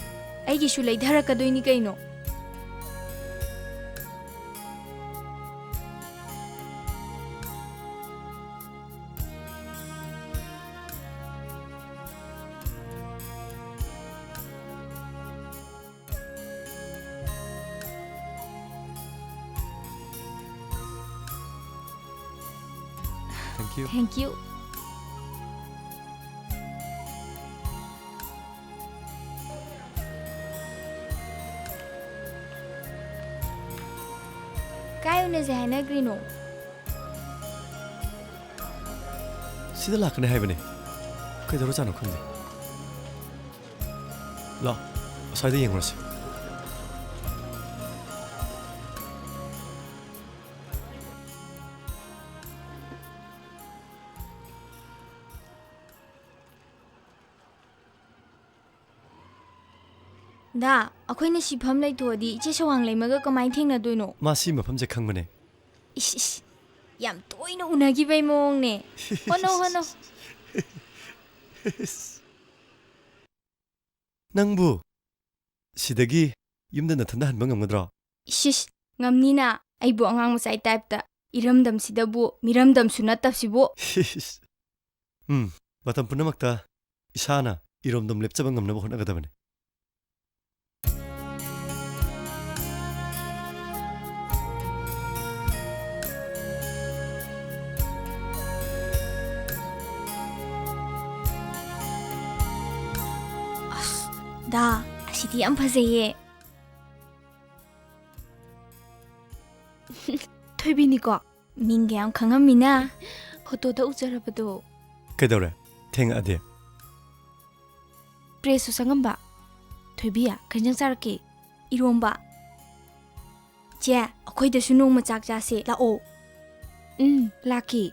ꯑꯩꯒꯤꯁꯨ ꯂꯩꯊꯔꯛꯀꯗꯣꯏꯅꯤ ꯀꯩꯅꯣ꯫ Thank you. Thank you. ꯀꯥꯏ ꯎꯅꯁꯦ ꯍꯥꯏꯅꯈ꯭ꯔꯤꯅꯣ? ꯁꯤꯗ ꯂꯥꯛꯀꯅꯤ ꯍꯥꯏꯕꯅꯦ꯫ ꯀꯩꯗꯧꯔꯖꯥꯠꯅꯣ ꯈꯪꯗꯦ꯫ ꯂꯥꯛꯑꯣ, ꯑꯁ꯭ꯋꯥꯏꯗ ꯌꯦꯡꯉꯨꯔꯁꯤ꯫ ꯗꯥ, ꯑꯩꯈꯣꯏꯅ ꯁꯤꯐꯝ ꯂꯩꯊꯣꯛꯑꯗꯤ ꯏꯆꯦ ꯁꯋꯥꯡꯂꯩꯃꯒ ꯀꯃꯥꯏꯅ ꯊꯦꯡꯅꯗꯣꯏꯅꯣ? ꯃꯥ ꯁꯤ ꯃꯐꯝꯁꯦ ꯈꯪꯕꯅꯦ꯫ ꯏꯁ, ꯏꯁ, ꯌꯥꯝ ꯇꯣꯏꯅ ꯎꯅꯈꯤꯕꯩ ꯃꯑꯣꯡꯅꯦ꯫ ꯍꯣꯠꯅꯧ, ꯍꯣꯠꯅꯧ꯫ ꯅꯪꯕꯨ ꯁꯤꯗꯒꯤ ꯌꯨꯝꯗ ꯅꯊꯟꯗ ꯍꯟꯕ ꯉꯝꯒꯗ꯭ꯔꯣ? ꯏꯁ, ꯏꯁ, ꯉꯝꯅꯤꯅ꯫ ꯑꯩꯕꯨ ꯑꯉꯥꯡ ꯃꯆꯥꯒꯤ ꯇꯥꯏꯞꯇ, ꯏꯔꯝꯗꯝꯁꯤꯗꯕꯨ ꯃꯤꯔꯝꯗꯝꯁꯨ ꯅꯠꯇꯕꯁꯤꯕꯨ꯫ ꯎꯝ, ꯃꯇꯝ ꯄꯨꯝꯅꯃꯛꯇ ꯏꯁꯥꯅ ꯏꯔꯣꯝꯗꯣꯝ ꯂꯦꯞꯆꯕ ꯉꯝꯅꯕ ꯍꯣꯠꯅꯒꯗꯕꯅꯤ꯫ ꯑꯁ, ꯗꯥ, ꯑꯁꯤꯗꯤ ꯌꯥꯝ ꯐꯖꯩꯌꯦ꯫ ꯅꯤꯀꯣ, ꯃꯤꯡꯒ ꯌꯥꯝ ꯈꯪꯉꯝꯃꯤꯅ꯫ ꯐꯣꯇꯣꯗ ꯎꯖꯔꯕꯗꯣ꯫ ꯀꯩꯗꯧꯔꯦ? ꯊꯦꯡꯉꯛꯑꯗꯤ? ꯄ꯭ꯔꯦꯁꯁꯨ ꯆꯪꯉꯝꯕ꯫ ꯊꯣꯏꯕꯤ, ꯀꯩ ꯏꯟꯖꯥꯡ ꯆꯥꯔꯛꯀꯦ? ꯏꯔꯣꯝꯕ꯫ ꯆꯦ, ꯑꯩꯈꯣꯏꯗꯁꯨ ꯅꯣꯡꯃ ꯆꯥꯛ ꯆꯥꯁꯦ, ꯂꯥꯛꯑꯣ꯫ ꯎꯝ, ꯂꯥꯛꯀꯦ꯫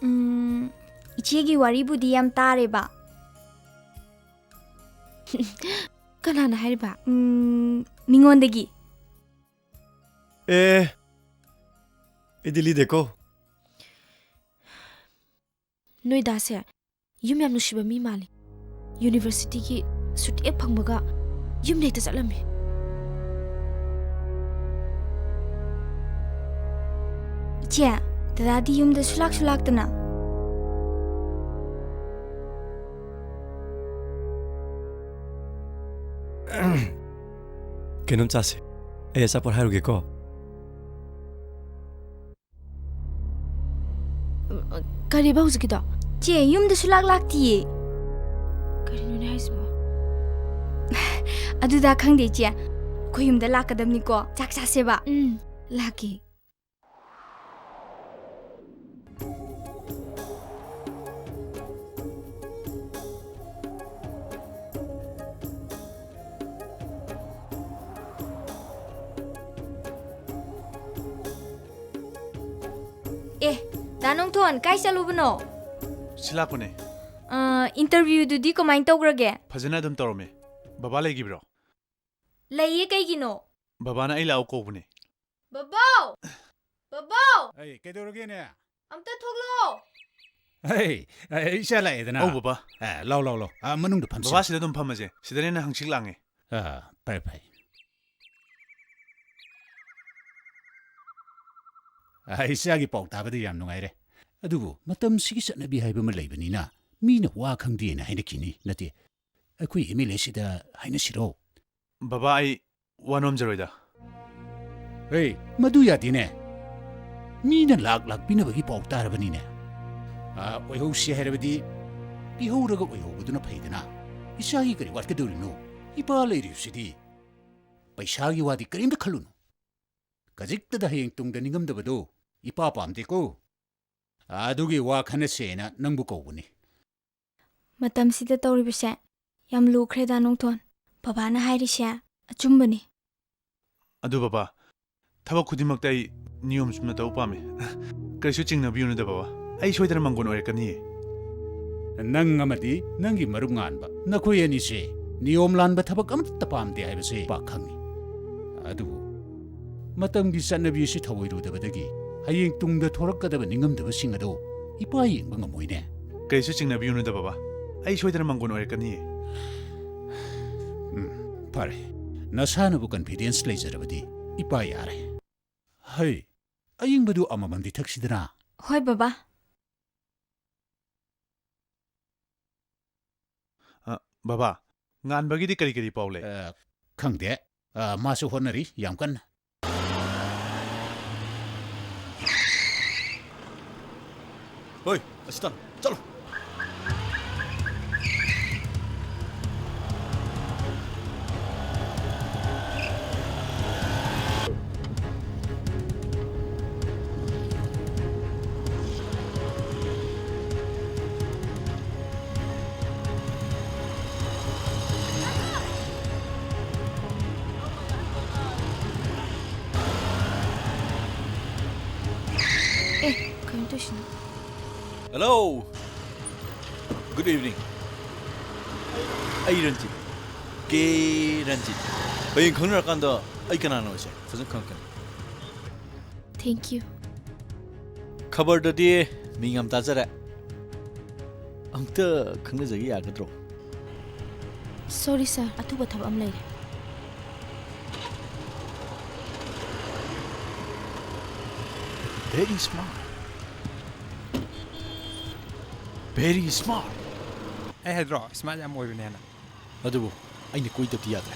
ꯎꯝ, ꯏꯆꯦꯒꯤ ꯋꯥꯔꯤꯕꯨꯗꯤ ꯌꯥꯝ ꯇꯥꯔꯦꯕ꯫ ꯀꯅꯥꯅ ꯍꯥꯏꯔꯤꯕ? ꯎꯝ, ꯃꯤꯉꯣꯟꯗꯒꯤ꯫ ꯑꯦ, ꯑꯩꯗꯤ ꯂꯤꯗꯦꯀꯣ꯫ ꯅꯣꯏ ꯗꯥꯁꯦ ꯌꯨꯝ ꯌꯥꯝ ꯅꯨꯡꯁꯤꯕ ꯃꯤ ꯃꯥꯜꯂꯤ꯫ ꯌꯨꯅꯤꯚꯔꯁꯤꯇꯤꯒꯤ ꯁꯨꯇꯤ ꯍꯦꯛ ꯐꯪꯕꯒ ꯌꯨꯝꯗ ꯍꯦꯛꯇ ꯆꯠꯂꯝꯃꯤ꯫ ꯏꯆꯦ, ꯗꯗꯥꯗꯤ ꯌꯨꯝꯗ ꯁꯨꯂꯥꯛ ꯁꯨꯂꯥꯛꯇꯅ꯫ ꯀꯩꯅꯣꯝ ꯆꯥꯁꯦ꯫ ꯑꯩ ꯑꯆꯥꯄꯣꯠ ꯍꯥꯏꯔꯨꯒꯦꯀꯣ꯫ ꯀꯔꯤꯕ ꯍꯧꯖꯤꯛꯀꯤꯗꯣ? ꯆꯦ, ꯌꯨꯝꯗ ꯁꯨꯂꯥꯛ ꯂꯥꯛꯇꯤꯌꯦ꯫ ꯀꯔꯤꯅꯣꯅꯦ ꯍꯥꯏꯁꯤꯕꯣ? ꯑꯗꯨꯗ ꯈꯪꯗꯦ, ꯏꯆꯦ꯫ ꯑꯩꯈꯣꯏ ꯌꯨꯝꯗ ꯂꯥꯛꯀꯗꯕꯅꯤꯀꯣ꯫ ꯆꯥꯛ ꯆꯥꯁꯦꯕ꯫ ꯎꯝ, ꯂꯥꯛꯀꯦ꯫ ꯑꯦ, ꯗꯥ ꯅꯣꯡꯊꯣꯟ, ꯀꯥꯏ ꯆꯠꯂꯨꯕꯅꯣ? ꯁꯤ ꯂꯥꯛꯄꯅꯦ꯫ ꯑ, interview ꯗꯨꯗꯤ ꯀꯃꯥꯏ ꯇꯧꯈ꯭ꯔꯒꯦ? ꯐꯖꯅ ꯑꯗꯨꯝ ꯇꯧꯔꯝꯃꯦ꯫ ꯕꯕꯥ ꯂꯩꯈꯤꯕ꯭ꯔꯣ? ꯂꯩꯌꯦ, ꯀꯩꯒꯤꯅꯣ? ꯕꯕꯥꯅ ꯑꯩ ꯂꯥꯛꯑꯣ ꯀꯧꯕꯅꯦ꯫ ꯕꯕꯥꯎ! ꯕꯕꯥꯎ! ꯑꯩ, ꯀꯩꯗꯧꯔꯒꯦꯅꯦ? ꯑꯝꯇ ꯊꯣꯛꯂꯛꯑꯣ꯫ ꯑꯩ, ꯑꯩ, ꯏꯆꯥ ꯂꯥꯛꯑꯦꯗꯅ꯫ ꯑꯧ, ꯕꯕꯥ꯫ ꯑꯦ, ꯂꯥꯎ, ꯂꯥꯎ, ꯂꯥꯎ꯫ ꯑꯥ, ꯃꯅꯨꯡꯗ ꯐꯝꯁꯤ꯫ ꯕꯕꯥ, ꯁꯤꯗ ꯑꯗꯨꯝ ꯐꯝꯃꯁꯦ꯫ ꯁꯤꯗꯅ ꯍꯦꯟꯅ ꯍꯪꯆꯤꯠ ꯂꯥꯡꯉꯦ꯫ ꯑꯥ, ꯐꯩ, ꯐꯩ꯫ ꯑꯥ, ꯏꯆꯥꯒꯤ ꯄꯥꯎ ꯇꯥꯕꯗ ꯌꯥꯝ ꯅꯨꯡꯉꯥꯏꯔꯦ꯫ ꯑꯗꯨꯕꯨ ꯃꯇꯝꯁꯤꯒꯤ ꯆꯠꯅꯕꯤ ꯍꯥꯏꯕ ꯑꯃ ꯂꯩꯕꯅꯤꯅ ꯃꯤꯅ ꯋꯥ ꯈꯪꯗꯦꯅ ꯍꯥꯏꯅꯈꯤꯅꯤ, ꯅꯠꯇꯦ? ꯑꯩꯈꯣꯏ MLA ꯁꯤꯗ ꯍꯥꯏꯅꯁꯤꯔꯣ? ꯕꯕꯥ, ꯑꯩ ꯋꯥ ꯅꯣꯝꯖꯔꯣꯏꯗ꯫ ꯍꯦ, ꯃꯗꯨ ꯌꯥꯗꯦꯅꯦ꯫ ꯃꯤꯅ ꯂꯥꯛ ꯂꯥꯛ ꯄꯤꯅꯕꯒꯤ ꯄꯥꯎ ꯇꯥꯔꯕꯅꯤꯅꯦ꯫ ꯑꯥ, ꯑꯣꯏꯍꯧꯁꯤ ꯍꯥꯏꯔꯕꯗꯤ ꯄꯤꯍꯧꯔꯒ ꯑꯣꯏꯍꯧꯕꯗꯨꯅ ꯐꯩꯗꯅ꯫ ꯏꯆꯥꯒꯤ ꯀꯔꯤ ꯋꯥꯠꯀꯗꯧꯔꯤꯅꯣ? ꯏꯄꯥ ꯂꯩꯔꯤꯕꯁꯤꯗꯤ꯫ ꯄꯩꯁꯥꯒꯤ ꯋꯥꯗꯤ ꯀꯔꯤꯝꯇ ꯈꯜꯂꯨꯅꯨ꯫ ꯈꯖꯤꯛꯇꯗ ꯍꯌꯦꯡ ꯇꯨꯡꯗ ꯅꯤꯡꯉꯝꯗꯕꯗꯣ ꯏꯄꯥ ꯄꯥꯝꯗꯦꯀꯣ꯫ ꯑꯗꯨꯒꯤ ꯋꯥ ꯈꯟꯅꯁꯦꯅ ꯅꯪꯕꯨ ꯀꯧꯕꯅꯤ꯫ ꯃꯇꯝꯁꯤꯗ ꯇꯧꯔꯤꯕꯁꯦ ꯌꯥꯝ ꯂꯨꯈ꯭ꯔꯦꯗ, ꯅꯣꯡꯊꯣꯟ꯫ ꯕꯕꯥꯅ ꯍꯥꯏꯔꯤꯁꯦ ꯑꯆꯨꯝꯕꯅꯤ꯫ ꯑꯗꯨ ꯕꯕꯥ, ꯊꯕꯛ ꯈꯨꯗꯤꯡꯃꯛꯇ ꯑꯩ ꯅꯤꯌꯣꯝ ꯆꯨꯝꯅ ꯇꯧꯕ ꯄꯥꯝꯃꯤ꯫ ꯀꯔꯤꯁꯨ ꯆꯤꯡꯅꯕꯤꯌꯨꯅꯨꯗ ꯕꯕꯥ꯫ ꯑꯩ ꯁꯣꯏꯗꯅ ꯃꯪꯒꯣꯟ ꯑꯣꯏꯔꯛꯀꯅꯤꯌꯦ꯫ ꯅꯪ ꯑꯃꯗꯤ ꯅꯪꯒꯤ ꯃꯔꯨꯞ ꯉꯥꯟꯕ, ꯅꯈꯣꯏ ꯑꯅꯤꯁꯦ ꯅꯤꯌꯣꯝ ꯂꯥꯟꯕ ꯊꯕꯛ ꯑꯃꯠꯇ ꯄꯥꯝꯗꯦ ꯍꯥꯏꯕꯁꯤ ꯄꯥꯛ ꯈꯪꯏ꯫ ꯑꯗꯨꯕꯨ ꯃꯇꯝꯒꯤ ꯆꯠꯅꯕꯤ ꯑꯁꯤ ꯊꯧꯑꯣꯏꯔꯨꯗꯕꯗꯒꯤ ꯍꯌꯦꯡ ꯇꯨꯡꯗ ꯊꯣꯔꯛꯀꯗꯕ ꯅꯤꯡꯉꯝꯗꯕꯁꯤꯡ ꯑꯗꯨ ꯏꯄꯥ ꯌꯦꯡꯕ ꯉꯝꯃꯣꯏꯅꯦ꯫ ꯀꯔꯤꯁꯨ ꯆꯤꯡꯅꯕꯤꯌꯨꯅꯨꯗ ꯕꯕꯥ, ꯑꯩ ꯁꯣꯏꯗꯅ ꯃꯪꯒꯣꯟ ꯑꯣꯏꯔꯛꯀꯅꯤꯌꯦ꯫ ꯎꯝ, ꯐꯔꯦ꯫ ꯅꯁꯥꯅꯕꯨ confidence ꯂꯩꯖꯔꯕꯗꯤ ꯏꯄꯥ ꯌꯥꯔꯦ꯫ ꯍꯩ, ꯑꯌꯤꯡꯕꯗꯨ ꯑꯃꯃꯝꯗꯤ ꯊꯛꯁꯤꯗꯅ꯫ ꯍꯣꯏ ꯕꯕꯥ꯫ ꯑ, ꯕꯕꯥ, ꯉꯥꯟꯕꯒꯤꯗꯤ ꯀꯔꯤ ꯀꯔꯤ ꯄꯥꯎ ꯂꯩ? ꯑ, ꯈꯪꯗꯦ꯫ ꯑ, ꯃꯥꯁꯨ ꯍꯣꯠꯅꯔꯤ ꯌꯥꯝ ꯀꯟꯅ꯫ ꯍꯣꯏ, ꯑꯁꯤꯇꯪ ꯆꯠꯂꯣ꯫ ꯑꯦ, ꯀꯩꯅꯣ ꯇꯧꯏꯁꯤꯅ? Hello. Good evening. ꯑꯩ ꯔꯟꯖꯤꯠ꯫ ꯀꯦ ꯔꯟꯖꯤꯠ꯫ ꯍꯌꯦꯡ ꯈꯪꯅꯔꯀꯥꯟꯗ ꯑꯩ ꯀꯅꯥꯅꯣꯁꯦ ꯐꯖꯅ ꯈꯪꯉꯛꯀꯅꯤ꯫ Thank you. ꯈꯕꯔꯗꯗꯤ ꯃꯤꯡ ꯌꯥꯝ ꯇꯥꯖꯔꯦ꯫ ꯑꯃꯨꯛꯇ ꯈꯪꯅꯖꯒꯦ ꯌꯥꯒꯗ꯭ꯔꯣ? Sorry sir, ꯑꯊꯨꯕ ꯊꯕꯛ ꯑꯃ ꯂꯩꯔꯦ꯫ Very smart. Very smart. ꯑꯩ ꯍꯥꯏꯗ꯭ꯔꯣ, smart ꯌꯥꯝ ꯑꯣꯏꯕꯅꯦꯅ? ꯑꯗꯨꯕꯨ ꯑꯩꯅ ꯀꯣꯏꯗꯕꯗꯤ ꯌꯥꯗ꯭ꯔꯦ꯫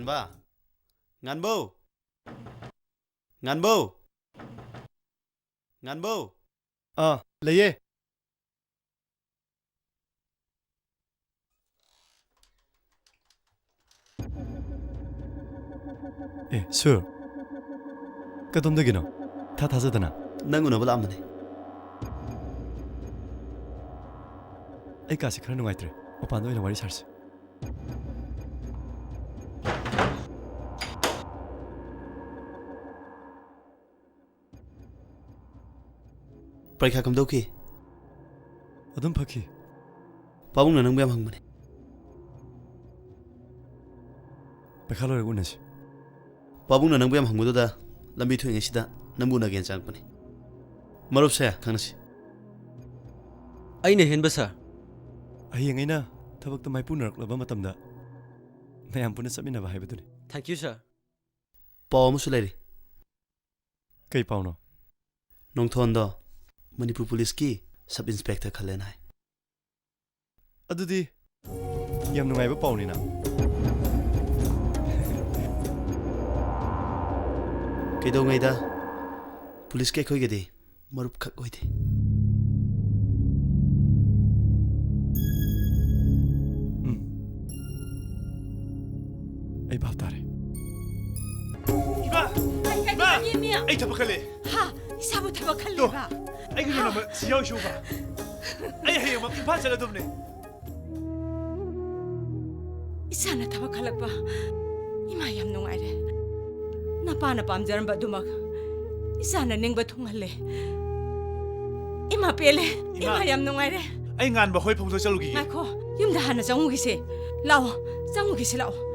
ꯉꯥꯟꯕ? ꯉꯥꯟꯕꯧ? ꯉꯥꯟꯕꯧ? ꯉꯥꯟꯕꯧ? ꯑꯥ, ꯂꯩꯌꯦ꯫ ꯑꯦ, ꯁꯨꯔ꯫ ꯀꯗꯣꯝꯗꯒꯤꯅꯣ? ꯏꯊꯥ ꯊꯥꯖꯗꯅ꯫ ꯅꯪ ꯎꯅꯕ ꯂꯥꯛꯑꯝꯕꯅꯦ꯫ ꯑꯩ ꯀꯥꯁꯦ ꯈꯔ ꯅꯨꯡꯉꯥꯏꯇ꯭ꯔꯦ꯫ ꯃꯄꯥꯟꯗ ꯑꯣꯏꯅ ꯋꯥꯔꯤ ꯁꯥꯔꯁꯤ꯫ ꯄꯔꯤꯈꯥ ꯀꯝꯗꯧꯈꯤ? ꯑꯗꯨꯝ ꯐꯈꯤ꯫ ꯄꯥꯕꯨꯡꯅ ꯅꯪꯕꯨ ꯌꯥꯝ ꯍꯪꯕꯅꯦ꯫ ꯄꯩꯈꯥ ꯂꯣꯏꯔꯒ ꯎꯅꯁꯤ꯫ ꯄꯥꯕꯨꯡꯅ ꯅꯪꯕꯨ ꯌꯥꯝ ꯍꯪꯕꯗꯨꯗ ꯂꯝꯕꯤ ꯊꯣꯛꯏꯉꯩꯁꯤꯗ ꯅꯪꯕꯨ ꯎꯅꯒꯦꯅ ꯆꯪꯉꯛꯄꯅꯦ꯫ ꯃꯔꯨꯞꯁꯦ ꯈꯪꯅꯁꯤ꯫ ꯑꯩꯅ ꯍꯦꯟꯕ, ꯁꯥꯔ꯫ ꯍꯌꯦꯡ ꯑꯩꯅ ꯊꯕꯛꯇ ꯃꯥꯏꯄꯨꯅꯔꯛꯂꯕ ꯃꯇꯝꯗ ꯃꯌꯥꯝ ꯄꯨꯟꯅ ꯆꯠꯃꯤꯟꯅꯕ ꯍꯥꯏꯕꯗꯨꯅꯤ꯫ Thank you, sir꯫ ꯄꯥꯎ ꯑꯃꯁꯨ ꯂꯩꯔꯤ꯫ ꯀꯩ ꯄꯥꯎꯅꯣ? ꯅꯣꯡꯊꯣꯟꯗꯣ ꯃꯅꯤꯄꯨꯔ ꯄꯨꯂꯤꯁꯀꯤ ꯁꯕ ꯏꯟꯁꯄꯦꯛꯇꯔ ꯈꯜꯂꯦꯅ ꯍꯥꯏ꯫ ꯑꯗꯨꯗꯤ ꯌꯥꯝ ꯅꯨꯡꯉꯥꯏꯕ ꯄꯥꯎꯅꯤꯅ꯫ ꯀꯩꯗꯧꯉꯩꯗ ꯄꯨꯂꯤꯁꯀꯤ ꯑꯩꯈꯣꯏꯒꯗꯤ ꯃꯔꯨꯞꯈꯛ ꯑꯣꯏꯗꯦ꯫ ꯎꯝ꯫ ꯑꯩ ꯚꯥꯞ ꯇꯥꯔꯦ꯫ ꯏꯃꯥ! ꯀꯩ, ꯀꯩ, ꯏꯃꯥ! ꯀꯩ, ꯏꯃꯥ! ꯑꯩ ꯊꯕꯛ ꯈꯜꯂꯦ꯫ ꯍꯥ? ꯏꯁꯥꯕꯨ ꯊꯕꯛ ꯈꯜꯂꯦꯕ? ꯑꯩꯒꯤ ꯍꯥ? ꯅꯨꯡꯉꯥꯏꯕ ꯁꯤ ꯌꯥꯎꯁꯨꯕ꯫ ꯑꯩ ꯍꯌꯦꯡꯃꯛ ꯏꯝꯐꯥꯜ ꯆꯠꯂꯗꯕꯅꯦ꯫ ꯏꯆꯥꯅ ꯊꯕꯛ ꯈꯜꯂꯛꯄ꯫ ꯏꯃꯥ, ꯌꯥꯝ ꯅꯨꯡꯉꯥꯏꯔꯦ꯫ ꯅꯄꯥꯅ ꯄꯥꯝꯖꯔꯝꯕ ꯑꯗꯨꯃꯛ ꯏꯆꯥꯅ ꯅꯤꯡꯕ ꯊꯨꯡꯍꯜꯂꯦ꯫ ꯏꯃꯥ, ꯄꯦꯜꯂꯦ꯫ ꯏꯃꯥ! ꯏꯃꯥ, ꯌꯥꯝ ꯅꯨꯡꯉꯥꯏꯔꯦ꯫ ꯑꯩ ꯉꯥꯟꯕ ꯍꯣꯏ ꯐꯥꯎꯗ ꯆꯠꯂꯨꯈꯤꯒꯦ꯫ ꯉꯥꯏꯈꯣ, ꯌꯨꯝꯗ ꯍꯥꯟꯅ ꯆꯪꯉꯨꯈꯤꯁꯦ꯫ ꯂꯥꯛꯑꯣ, ꯆꯪꯉꯨꯈꯤꯁꯦ, ꯂꯥꯛꯑꯣ꯫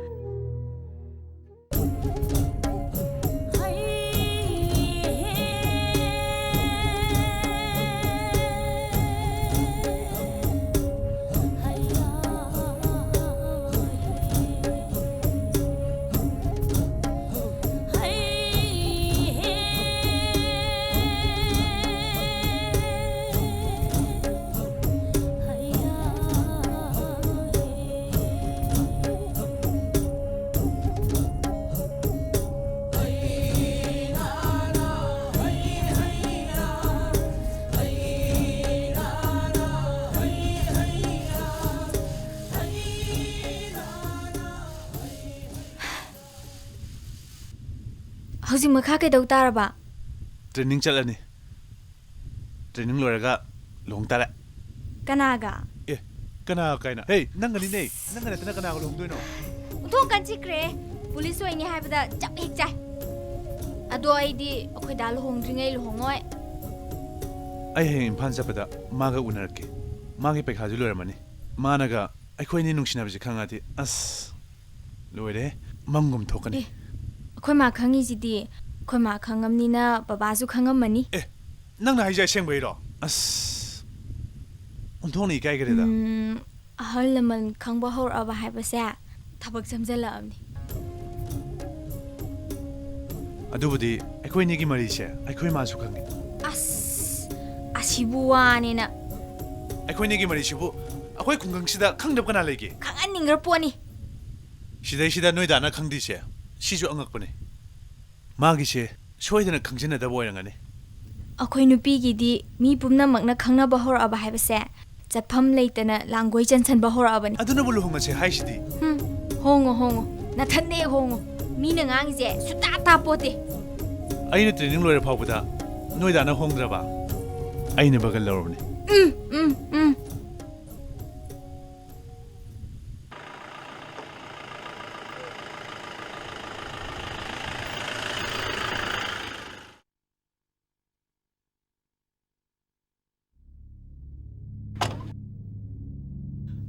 ꯍꯧꯖꯤꯛ ꯃꯈꯥ ꯀꯩꯗꯧ ꯇꯥꯔꯕ? ꯇ꯭ꯔꯦꯅꯤꯡ ꯆꯠꯂꯅꯤ꯫ ꯇ꯭ꯔꯦꯅꯤꯡ ꯂꯣꯏꯔꯒ ꯂꯨꯍꯣꯡ ꯇꯥꯔꯦ꯫ ꯀꯅꯥꯒ? ꯑꯦ, ꯀꯅꯥ ꯀꯥꯏꯅ? ꯍꯦ, ꯅꯪꯒꯅꯤꯅꯦ꯫ ꯅꯪꯒ ꯅꯠꯇꯅ ꯀꯅꯥꯒ ꯂꯨꯍꯣꯡꯗꯣꯏꯅꯣ? ꯑꯣꯟꯊꯣꯛ ꯀꯟꯁꯤꯈ꯭ꯔꯦ꯫ ꯄꯨꯂꯤꯁ ꯑꯣꯏꯅꯤ ꯍꯥꯏꯕꯗ ꯆꯞ ꯍꯦꯛ ꯆꯥꯏ꯫ ꯑꯗꯣ ꯑꯩꯗꯤ ꯑꯩꯈꯣꯏ ꯗꯥ ꯂꯨꯍꯣꯡꯗ꯭ꯔꯤꯉꯩ ꯂꯨꯍꯣꯡꯉꯣꯏ꯫ ꯑꯩ ꯍꯌꯦꯡ ꯏꯝꯐꯥꯜ ꯆꯠꯄꯗ ꯃꯥꯒ ꯎꯅꯔꯛꯀꯦ꯫ ꯃꯥꯒꯤ ꯄꯩꯈꯥꯁꯨ ꯂꯣꯏꯔꯝꯃꯅꯤ꯫ ꯃꯥꯅꯒ ꯑꯩꯈꯣꯏ ꯑꯅꯤ ꯅꯨꯡꯁꯤꯅꯕꯁꯦ ꯈꯪꯉꯗꯤ, ꯑꯁ, ꯂꯣꯏꯔꯦ, ꯃꯪꯒꯨꯝ ꯊꯣꯛꯀꯅꯤ꯫ ꯑꯦ, ꯑꯩꯈꯣꯏ ꯃꯥ ꯈꯪꯉꯤꯁꯤꯗꯤ, ꯑꯩꯈꯣꯏ ꯃꯥ ꯈꯪꯉꯝꯅꯤꯅ ꯕꯕꯥꯁꯨ ꯈꯪꯉꯝꯃꯅꯤ꯫ ꯑꯦ, ꯅꯪꯅ ꯍꯥꯏꯁꯦ ꯑꯁꯦꯡꯕꯩꯔꯣ? ꯑꯁ, ꯑꯣꯟꯊꯣꯛꯅ ꯏꯀꯥꯏꯈ꯭ꯔꯦꯗ꯫ ꯎꯝ, ꯑꯍꯜ ꯂꯃꯟ ꯈꯪꯕ ꯍꯧꯔꯛꯑꯕ ꯍꯥꯏꯕꯁꯦ ꯊꯕꯛ ꯆꯝꯁꯤꯜꯂꯛꯑꯕꯅꯤ꯫ ꯑꯗꯨꯕꯨꯗꯤ ꯑꯩꯈꯣꯏ ꯑꯅꯤꯒꯤ ꯃꯔꯤꯁꯦ ꯑꯩꯈꯣꯏ ꯃꯥꯁꯨ ꯈꯪꯉꯤ꯫ ꯑꯁ, ꯑꯁꯤꯕꯨ ꯋꯥꯅꯦꯅ꯫ ꯑꯩꯈꯣꯏ ꯑꯅꯤꯒꯤ ꯃꯔꯤꯁꯤꯕꯨ ꯑꯩꯈꯣꯏ ꯈꯨꯡꯒꯪꯁꯤꯗ ꯈꯪꯗꯕ ꯀꯅꯥ ꯂꯩꯒꯦ? ꯈꯪꯍꯟꯅꯤꯡꯈ꯭ꯔ ꯄꯣꯠꯅꯤ꯫ ꯁꯤꯗꯩꯁꯤꯗ ꯅꯣꯏ ꯗꯥꯅ ꯈꯪꯗ꯭ꯔꯤꯁꯦ, ꯁꯤꯁꯨ ꯑꯉꯛꯄꯅꯦ꯫ ꯃꯥꯒꯤꯁꯦ ꯁꯣꯏꯗꯅ ꯈꯪꯖꯤꯟꯅꯗꯕ ꯑꯣꯏꯔꯝꯒꯅꯤ꯫ ꯑꯩꯈꯣꯏ ꯅꯨꯄꯤꯒꯤꯗꯤ ꯃꯤ ꯄꯨꯝꯅꯃꯛꯅ ꯈꯪꯅꯕ ꯍꯧꯔꯛꯑꯕ ꯍꯥꯏꯕꯁꯦ ꯆꯠꯐꯝ ꯂꯩꯇꯅ ꯂꯥꯡꯒꯣꯏ ꯆꯟꯁꯟꯕ ꯍꯧꯔꯛꯑꯕꯅꯤ꯫ ꯑꯗꯨꯅꯕꯨ ꯂꯨꯍꯣꯡꯉꯁꯦ ꯍꯥꯏꯁꯤꯗꯤ꯫ ꯍꯨꯝ, ꯍꯣꯡꯉꯣ, ꯍꯣꯡꯉꯣ꯫ ꯅꯊꯟꯗ ꯍꯦꯛ ꯍꯣꯡꯉꯣ꯫ ꯃꯤꯅ ꯉꯥꯡꯉꯤꯁꯦ ꯁꯨꯇꯥ ꯇꯥꯄꯣꯠꯇꯦ꯫ ꯑꯩꯅ ꯇ꯭ꯔꯦꯅꯤꯡ ꯂꯣꯏꯔ ꯐꯥꯎꯕꯗ ꯅꯣꯏ ꯗꯥꯅ ꯍꯣꯡꯗ꯭ꯔꯕ? ꯑꯩꯅ ꯕꯒꯜ ꯂꯧꯔꯕꯅꯦ꯫ ꯎꯝ, ꯎꯝ, ꯎꯝ꯫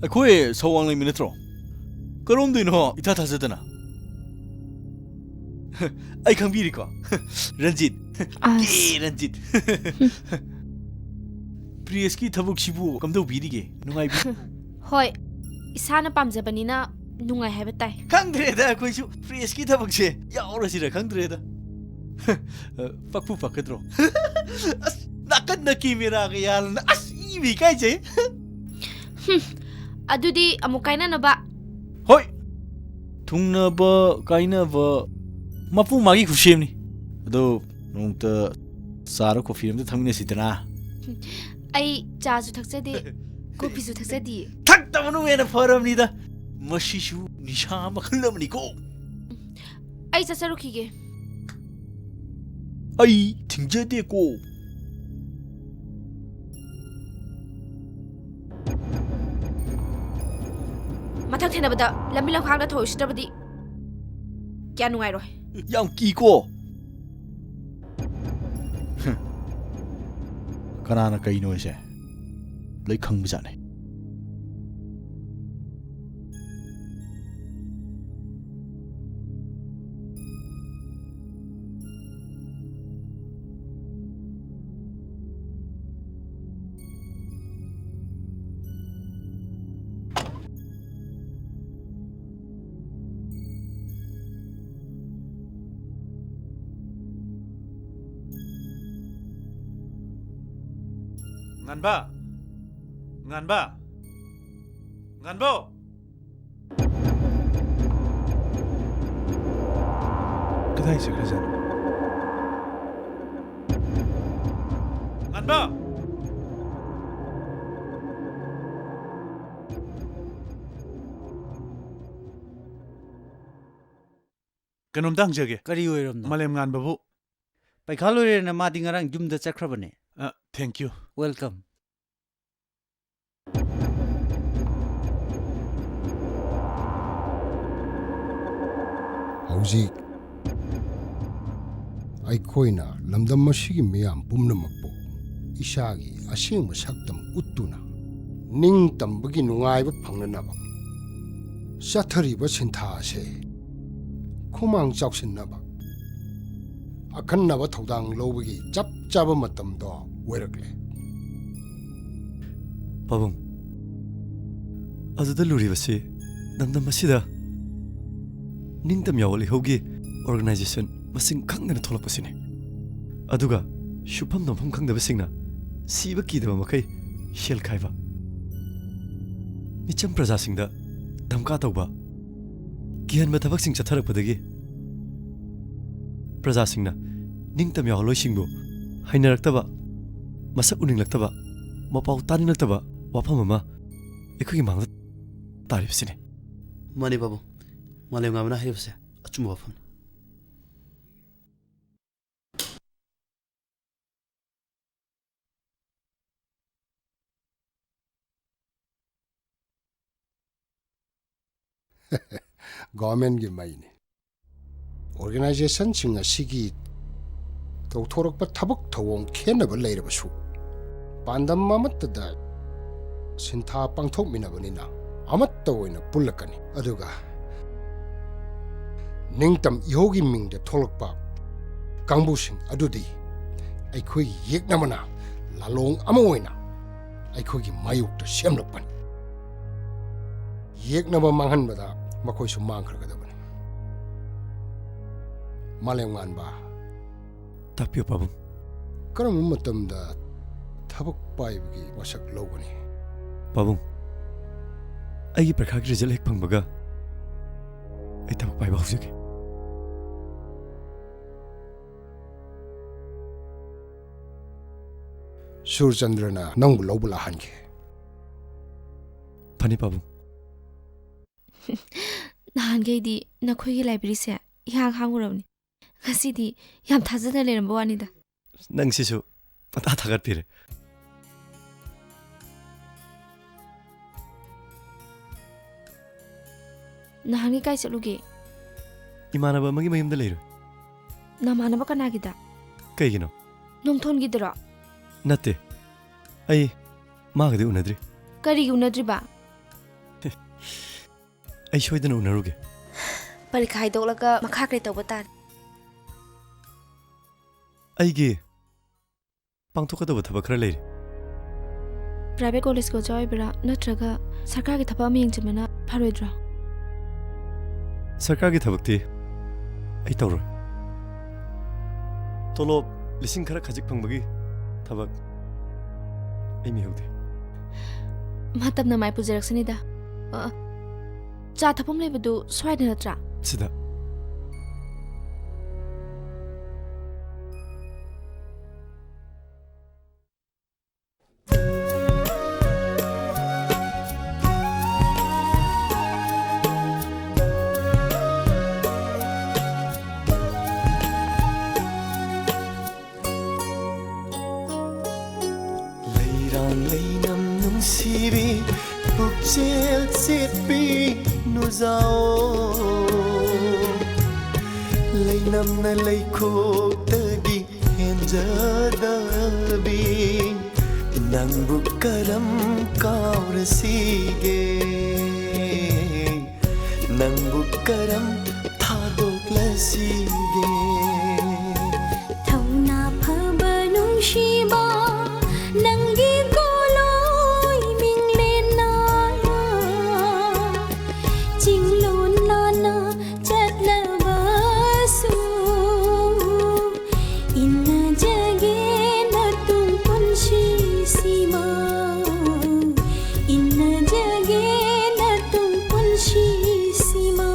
ꯑꯩꯈꯣꯏ ꯁꯋꯥꯡ ꯂꯩꯃꯤ ꯅꯠꯇ꯭ꯔꯣ? ꯀꯔꯣꯝꯗꯩꯅꯣ ꯏꯊꯥ ꯊꯥꯖꯗꯅ? ꯑꯩ ꯈꯪꯕꯤꯔꯤꯀꯣ꯫ ꯔꯟꯖꯤꯠ꯫ ꯑꯁ꯫ ꯀꯦ ꯔꯟꯖꯤꯠ꯫ ꯄ꯭ꯔꯦꯁꯀꯤ ꯊꯕꯛꯁꯤꯕꯨ ꯀꯝꯗꯧꯕꯤꯔꯤꯒꯦ? ꯅꯨꯡꯉꯥꯏꯕꯤ? ꯍꯣꯏ, ꯏꯁꯥꯅ ꯄꯥꯝꯖꯕꯅꯤꯅ ꯅꯨꯡꯉꯥꯏ ꯍꯥꯏꯕ ꯇꯥꯏ꯫ ꯈꯪꯗ꯭ꯔꯦꯗ, ꯑꯩꯈꯣꯏꯁꯨ ꯄ꯭ꯔꯦꯁꯀꯤ ꯊꯕꯛꯁꯦ ꯌꯥꯎꯔꯁꯤꯔ ꯈꯪꯗ꯭ꯔꯦꯗ꯫ ꯄꯛꯄꯨ ꯄꯛꯀꯗ꯭ꯔꯣ? ꯑꯁ, ꯅꯥꯀꯟꯗ ꯀꯦꯃꯦꯔꯥꯒ ꯌꯥꯜꯂꯅ, ꯑꯁ, ꯏꯕ ꯏꯀꯥꯏꯖꯩ꯫ ꯍꯨꯝ, ꯑꯗꯨꯗꯤ ꯑꯃꯨꯛ ꯀꯥꯏꯅꯅꯕ꯫ ꯍꯣꯏ, ꯊꯨꯡꯅꯕ ꯀꯥꯏꯅꯕ ꯃꯄꯨ ꯃꯥꯒꯤ ꯈꯨꯠꯁꯦꯝꯅꯤ꯫ ꯑꯗꯣ ꯅꯣꯡꯃꯇ ꯆꯥꯔ ꯀꯣꯐꯤ ꯑꯝꯇ ꯊꯛꯃꯤꯟꯅꯁꯤꯗꯅ꯫ ꯑꯩ ꯆꯥꯁꯨ ꯊꯛꯆꯗꯦ, ꯀꯣꯐꯤꯁꯨ ꯊꯛꯆꯗꯤꯌꯦ꯫ ꯊꯛꯇꯕꯅ ꯍꯦꯟꯅ ꯐꯔꯕꯅꯤꯗ꯫ ꯃꯁꯤꯁꯨ ꯅꯤꯁꯥ ꯃꯈꯜ ꯑꯃꯅꯤꯀꯣ꯫ ꯑꯩ ꯆꯠꯆꯔꯨꯈꯤꯒꯦ꯫ ꯑꯩ ꯊꯤꯡꯖꯗꯦꯀꯣ꯫ ꯃꯊꯪ ꯊꯦꯡꯅꯕꯗ ꯂꯝꯕꯤ ꯂꯝꯈꯥꯡꯗ ꯊꯧꯑꯣꯏꯁꯤꯟꯗ꯭ꯔꯕꯗꯤ ꯀꯌꯥ ꯅꯨꯡꯉꯥꯏꯔꯣꯏ꯫ ꯌꯥꯝ ꯀꯤꯀꯣ꯫ ꯀꯅꯥꯅ ꯀꯩꯅꯣ ꯍꯥꯏꯁꯦ? ꯂꯣꯏ ꯈꯪꯕꯖꯥꯠꯅꯤ꯫ ꯉꯥꯟꯕ! ꯉꯥꯟꯕ! ꯉꯥꯟꯕꯧ! ꯀꯗꯥꯏ ꯆꯠꯈ꯭ꯔꯖꯥꯠꯅꯣ? ꯉꯥꯟꯕ! ꯀꯩꯅꯣꯝꯇ ꯍꯪꯖꯒꯦ꯫ ꯀꯔꯤ ꯑꯣꯏꯔꯝꯅꯣ? ꯃꯥꯂꯦꯝ ꯉꯥꯟꯕꯕꯨ? ꯄꯩꯈꯥ ꯂꯣꯏꯔꯦꯅ ꯃꯥꯗꯤ ꯉꯔꯥꯡ ꯌꯨꯝꯗ ꯆꯠꯈ꯭ꯔꯕꯅꯦ꯫ ꯑ, thank you꯫ Welcome꯫ ꯍꯧꯖꯤꯛ ꯑꯩꯈꯣꯏꯅ ꯂꯝꯗꯝ ꯑꯁꯤꯒꯤ ꯃꯤꯌꯥꯝ ꯄꯨꯝꯅꯃꯛꯄꯨ ꯏꯁꯥꯒꯤ ꯑꯁꯦꯡꯕ ꯁꯛꯇꯝ ꯎꯠꯇꯨꯅ ꯅꯤꯡꯇꯝꯕꯒꯤ ꯅꯨꯡꯉꯥꯏꯕ ꯐꯪꯅꯅꯕ ꯆꯠꯊꯔꯤꯕ ꯁꯤꯟꯊꯥ ꯑꯁꯦ ꯈꯨꯃꯥꯡ ꯆꯥꯎꯁꯤꯟꯅꯕ ꯑꯈꯟꯅꯕ ꯊꯧꯗꯥꯡ ꯂꯧꯕꯒꯤ ꯆꯞ ꯆꯥꯕ ꯃꯇꯝꯗꯣ ꯑꯣꯏꯔꯛꯂꯦ꯫ ꯄꯥꯕꯨꯡ, ꯑꯗꯨꯗ ꯂꯨꯔꯤꯕꯁꯤ ꯂꯝꯗꯝ ꯑꯁꯤꯗ ꯅꯤꯡꯇꯝ ꯌꯥꯋꯣꯜ ꯏꯍꯧꯒꯤ organization ꯃꯁꯤꯡ ꯈꯪꯗꯅ ꯊꯣꯛꯂꯛꯄꯁꯤꯅꯤ꯫ ꯑꯗꯨꯒ ꯁꯨꯐꯝ ꯅꯣꯝꯐꯝ ꯈꯪꯗꯕꯁꯤꯡꯅ ꯁꯤꯕ ꯀꯤꯗꯕ ꯃꯈꯩ ꯁꯦꯜ ꯈꯥꯏꯕ, ꯃꯤꯆꯝ ꯄ꯭ꯔꯖꯥꯁꯤꯡꯗ ꯙꯝꯀꯥ ꯇꯧꯕ, ꯀꯤꯍꯟꯕ ꯊꯕꯛꯁꯤꯡ ꯆꯠꯊꯔꯛꯄꯗꯒꯤ ꯄ꯭ꯔꯖꯥꯁꯤꯡꯅ ꯅꯤꯡꯇꯝ ꯌꯥꯋꯣꯜꯂꯣꯏꯁꯤꯡꯕꯨ ꯍꯩꯅꯔꯛꯇꯕ, ꯃꯁꯛ ꯎꯅꯤꯡꯂꯛꯇꯕ, ꯃꯄꯥꯎ ꯇꯥꯅꯤꯡꯂꯛꯇꯕ ꯋꯥꯐꯝ ꯑꯃ ꯑꯩꯈꯣꯏꯒꯤ ꯃꯥꯡꯗ ꯇꯥꯔꯤꯕꯁꯤꯅꯤ꯫ ꯃꯥꯅꯤ ꯄꯥꯕꯨꯡ, ꯃꯥꯂꯦꯝ ꯉꯥꯟꯕꯅ ꯍꯥꯏꯔꯤꯕꯁꯦ ꯑꯆꯨꯝꯕ ꯋꯥꯐꯝꯅꯤ꯫ ꯒꯣꯔꯃꯦꯟꯒꯤ ꯃꯩꯅꯤ꯫ ꯑꯣꯔꯒꯅꯥꯏꯖꯦꯁꯟꯁꯤꯡ ꯑꯁꯤꯒꯤ ꯇꯧꯊꯣꯔꯛꯄ ꯊꯕꯛ ꯊꯧꯑꯣꯡ ꯈꯦꯠꯅꯕ ꯂꯩꯔꯕꯁꯨ, ꯄꯥꯟꯗꯝ ꯑꯃꯠꯇꯗ ꯁꯤꯟꯊꯥ ꯄꯥꯡꯊꯣꯛꯃꯤꯟꯅꯕꯅꯤꯅ ꯑꯃꯠꯇ ꯑꯣꯏꯅ ꯄꯨꯜꯂꯛꯀꯅꯤ꯫ ꯑꯗꯨꯒ ꯅꯤꯡꯇꯝ ꯏꯍꯧꯒꯤ ꯃꯤꯡꯗ ꯊꯣꯛꯂꯛꯄ ꯀꯥꯡꯕꯨꯁꯤꯡ ꯑꯗꯨꯗꯤ ꯑꯩꯈꯣꯏꯒꯤ ꯌꯦꯛꯅꯕꯅ ꯂꯥꯂꯣꯡ ꯑꯃ ꯑꯣꯏꯅ ꯑꯩꯈꯣꯏꯒꯤ ꯃꯥꯌꯣꯛꯇ ꯁꯦꯝꯂꯛꯄꯅꯤ꯫ ꯌꯦꯛꯅꯕ ꯃꯥꯡꯍꯟꯕꯗ ꯃꯈꯣꯏꯁꯨ ꯃꯥꯡꯈ꯭ꯔꯒꯗꯕꯅꯤ꯫ ꯃꯥꯂꯦꯝꯉꯥꯟꯕ, ꯇꯥꯛꯄꯤꯌꯨ ꯄꯥꯕꯨꯡ꯫ ꯀꯔꯝꯕ ꯃꯇꯝꯗ ꯊꯕꯛ ꯄꯥꯏꯕꯒꯤ ꯋꯥꯁꯛ ꯂꯧꯒꯅꯤ? ꯄꯥꯕꯨꯡ, ꯑꯩꯒꯤ ꯄꯔꯤꯈꯥꯒꯤ ꯔꯤꯖꯜ ꯍꯦꯛ ꯐꯪꯕꯒ ꯑꯩ ꯊꯕꯛ ꯄꯥꯏꯕ ꯍꯧꯖꯒꯦ꯫ ꯁꯨꯔꯆꯟꯗ꯭ꯔꯅ ꯅꯪꯕꯨ ꯂꯧꯕ ꯂꯥꯛꯍꯟꯒꯦ꯫ ꯐꯅꯤ ꯄꯥꯕꯨꯡ꯫ ꯅꯍꯥꯟꯈꯩꯗꯤ ꯅꯈꯣꯏꯒꯤ ꯂꯥꯏꯕ꯭ꯔꯦꯔꯤꯁꯦ ꯏꯍꯥꯡ ꯍꯥꯡꯉꯨꯔꯕꯅꯤ꯫ ꯉꯁꯤꯗꯤ ꯌꯥꯝ ꯊꯥꯖꯗꯅ ꯂꯩꯔꯝꯕ ꯋꯥꯅꯤꯗ꯫ ꯅꯪꯁꯤꯁꯨ ꯄꯪꯊꯥ ꯊꯥꯒꯠꯄꯤꯔꯦ꯫ ꯅꯍꯥꯟꯒꯩ ꯀꯥꯏ ꯆꯠꯂꯨꯒꯦ? ꯏꯃꯥꯟꯅꯕ ꯑꯃꯒꯤ ꯃꯌꯨꯝꯗ ꯂꯩꯔꯨꯏ꯫ ꯅꯃꯥꯟꯅꯕ ꯀꯅꯥꯒꯤꯗ? ꯀꯩꯒꯤꯅꯣ? ꯅꯣꯡꯊꯣꯟꯒꯤꯗꯔꯣ? ꯅꯠꯇꯦ꯫ ꯑꯩ ꯃꯥꯒꯗꯤ ꯎꯅꯗ꯭ꯔꯤ꯫ ꯀꯔꯤꯒꯤ ꯎꯅꯗ꯭ꯔꯤꯕ? ꯑꯩ ꯁꯣꯏꯗꯅ ꯎꯅꯔꯨꯒꯦ꯫ ꯄꯔꯤꯈꯥ ꯍꯥꯏꯗꯣꯛꯂꯒ ꯃꯈꯥ ꯀꯔꯤ ꯇꯧꯕ ꯇꯥꯔꯦ? ꯑꯩꯒꯤ ꯄꯥꯡꯊꯣꯛꯀꯗꯕ ꯊꯕꯛ ꯈꯔ ꯂꯩꯔꯤ꯫ ꯄ꯭ꯔꯥꯏꯚꯦꯠ ꯀꯣꯂꯦꯖꯀꯤ ꯑꯣꯖꯥ ꯑꯣꯏꯕ꯭ꯔꯥ, ꯅꯠꯇ꯭ꯔꯒ ꯁꯔꯀꯥꯔꯒꯤ ꯊꯕꯛ ꯑꯃ ꯌꯦꯡꯁꯤꯟꯕꯅ ꯐꯔꯣꯏꯗ꯭ꯔꯣ? ꯁꯔꯀꯥꯔꯒꯤ ꯊꯕꯛꯇꯤ ꯑꯩ ꯇꯧꯔꯣꯏ꯫ ꯇꯣꯂꯣꯞ ꯂꯤꯁꯤꯡ ꯈꯔ ꯈꯖꯤꯛ ꯐꯪꯕꯒꯤ ꯊꯕꯛ ꯑꯩ ꯃꯤꯍꯧꯗꯦ꯫ ꯃꯇꯝꯅ ꯃꯥꯏ ꯄꯨꯖꯔꯛꯁꯅꯤꯗ꯫ ꯑ, ꯆꯥ ꯊꯛꯐꯝ ꯂꯩꯕꯗꯨ ꯁ꯭ꯋꯥꯏꯗ ꯅꯠꯇ꯭ꯔꯥ? ꯁꯤꯗ꯫ ꯂꯩꯔꯥꯡ ꯂꯩꯅꯝ ꯅꯨꯡꯁꯤꯕꯤ, ꯄꯨꯛꯆꯦꯜ ꯁꯦꯠꯄꯤ, ꯂꯩꯅꯝꯅ ꯂꯩꯈꯣꯛꯇꯒꯤ ꯍꯦꯟꯖꯗꯕꯤ, ꯅꯪꯕꯨ ꯀꯔꯝ ꯀꯥꯎꯔꯁꯤꯒꯦ? ꯅꯪꯕꯨ ꯀꯔꯝ ꯊꯥꯗꯣꯛꯂꯁꯤꯒꯦ? ꯊꯧꯅꯥ ꯐꯕ ꯅꯨꯡꯁꯤꯕ, ꯅꯪꯒꯤ ꯀꯣꯂꯣꯏ ꯃꯤꯡꯂꯦꯟꯅ ꯆꯤꯡꯂꯣꯟ ꯂꯥꯟꯅ ꯆꯠꯂꯕꯁꯨ, ꯏꯟꯅꯖꯒꯦ ꯅꯇꯨꯡ ꯄꯨꯟꯁꯤꯁꯤꯃ, ꯏꯟꯅꯖꯒꯦ ꯅꯇꯨꯡ ꯄꯨꯟꯁꯤꯁꯤꯃ꯫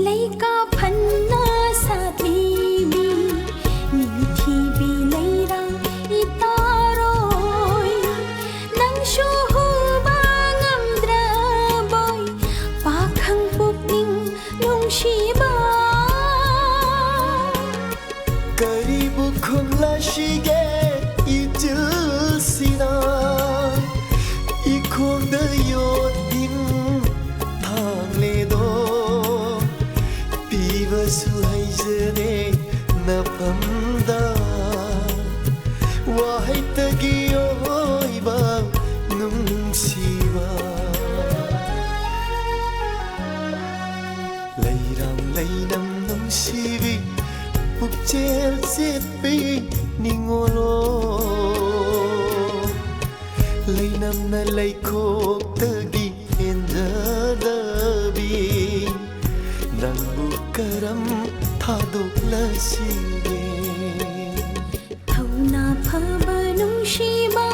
ꯂꯩꯀꯥ ꯐꯟꯅ ꯁꯥꯠꯂꯤꯕꯤ ꯅꯤꯡꯊꯤꯕꯤ ꯂꯩꯔꯥꯡ ꯏꯇꯥꯔꯣꯏ, ꯅꯪꯁꯨ ꯍꯨꯕ ꯉꯝꯗ꯭ꯔꯕꯣꯏ, ꯄꯥꯈꯪ ꯄꯨꯛꯅꯤꯡ ꯅꯨꯡꯁꯤꯕ꯫ ꯀꯔꯤꯕꯨ ꯈꯨꯝꯂꯁꯤꯒꯦ ꯏꯆꯤꯜꯁꯤꯅ? ꯏꯈꯣꯡꯗ ꯌꯣꯠ ꯇꯤꯟ ꯊꯥꯡꯂꯦꯗꯣ, ꯄꯤꯕꯁꯨ ꯍꯩꯖꯗꯦ ꯅꯐꯝꯗ꯫ ꯋꯥꯍꯩꯇꯒꯤ ꯑꯣꯏꯕ ꯅꯨꯡꯁꯤꯕ꯫ ꯂꯩꯔꯥꯡ ꯂꯩꯅꯝ ꯅꯨꯡꯁꯤꯕꯤ, ꯄꯨꯛꯆꯦꯜ ꯆꯦꯠꯄꯤ ꯅꯤꯡꯉꯣꯜꯂꯣ꯫ ꯂꯩꯅꯝꯅ ꯂꯩꯈꯣꯛꯇꯒꯤ ꯍꯦꯟꯖꯗꯕꯤ, ꯅꯪꯕꯨ ꯀꯔꯝ ꯊꯥꯗꯣꯛꯂꯁꯤꯒꯦ? ꯊꯧꯅꯥ ꯐꯕ ꯅꯨꯡꯁꯤꯕ,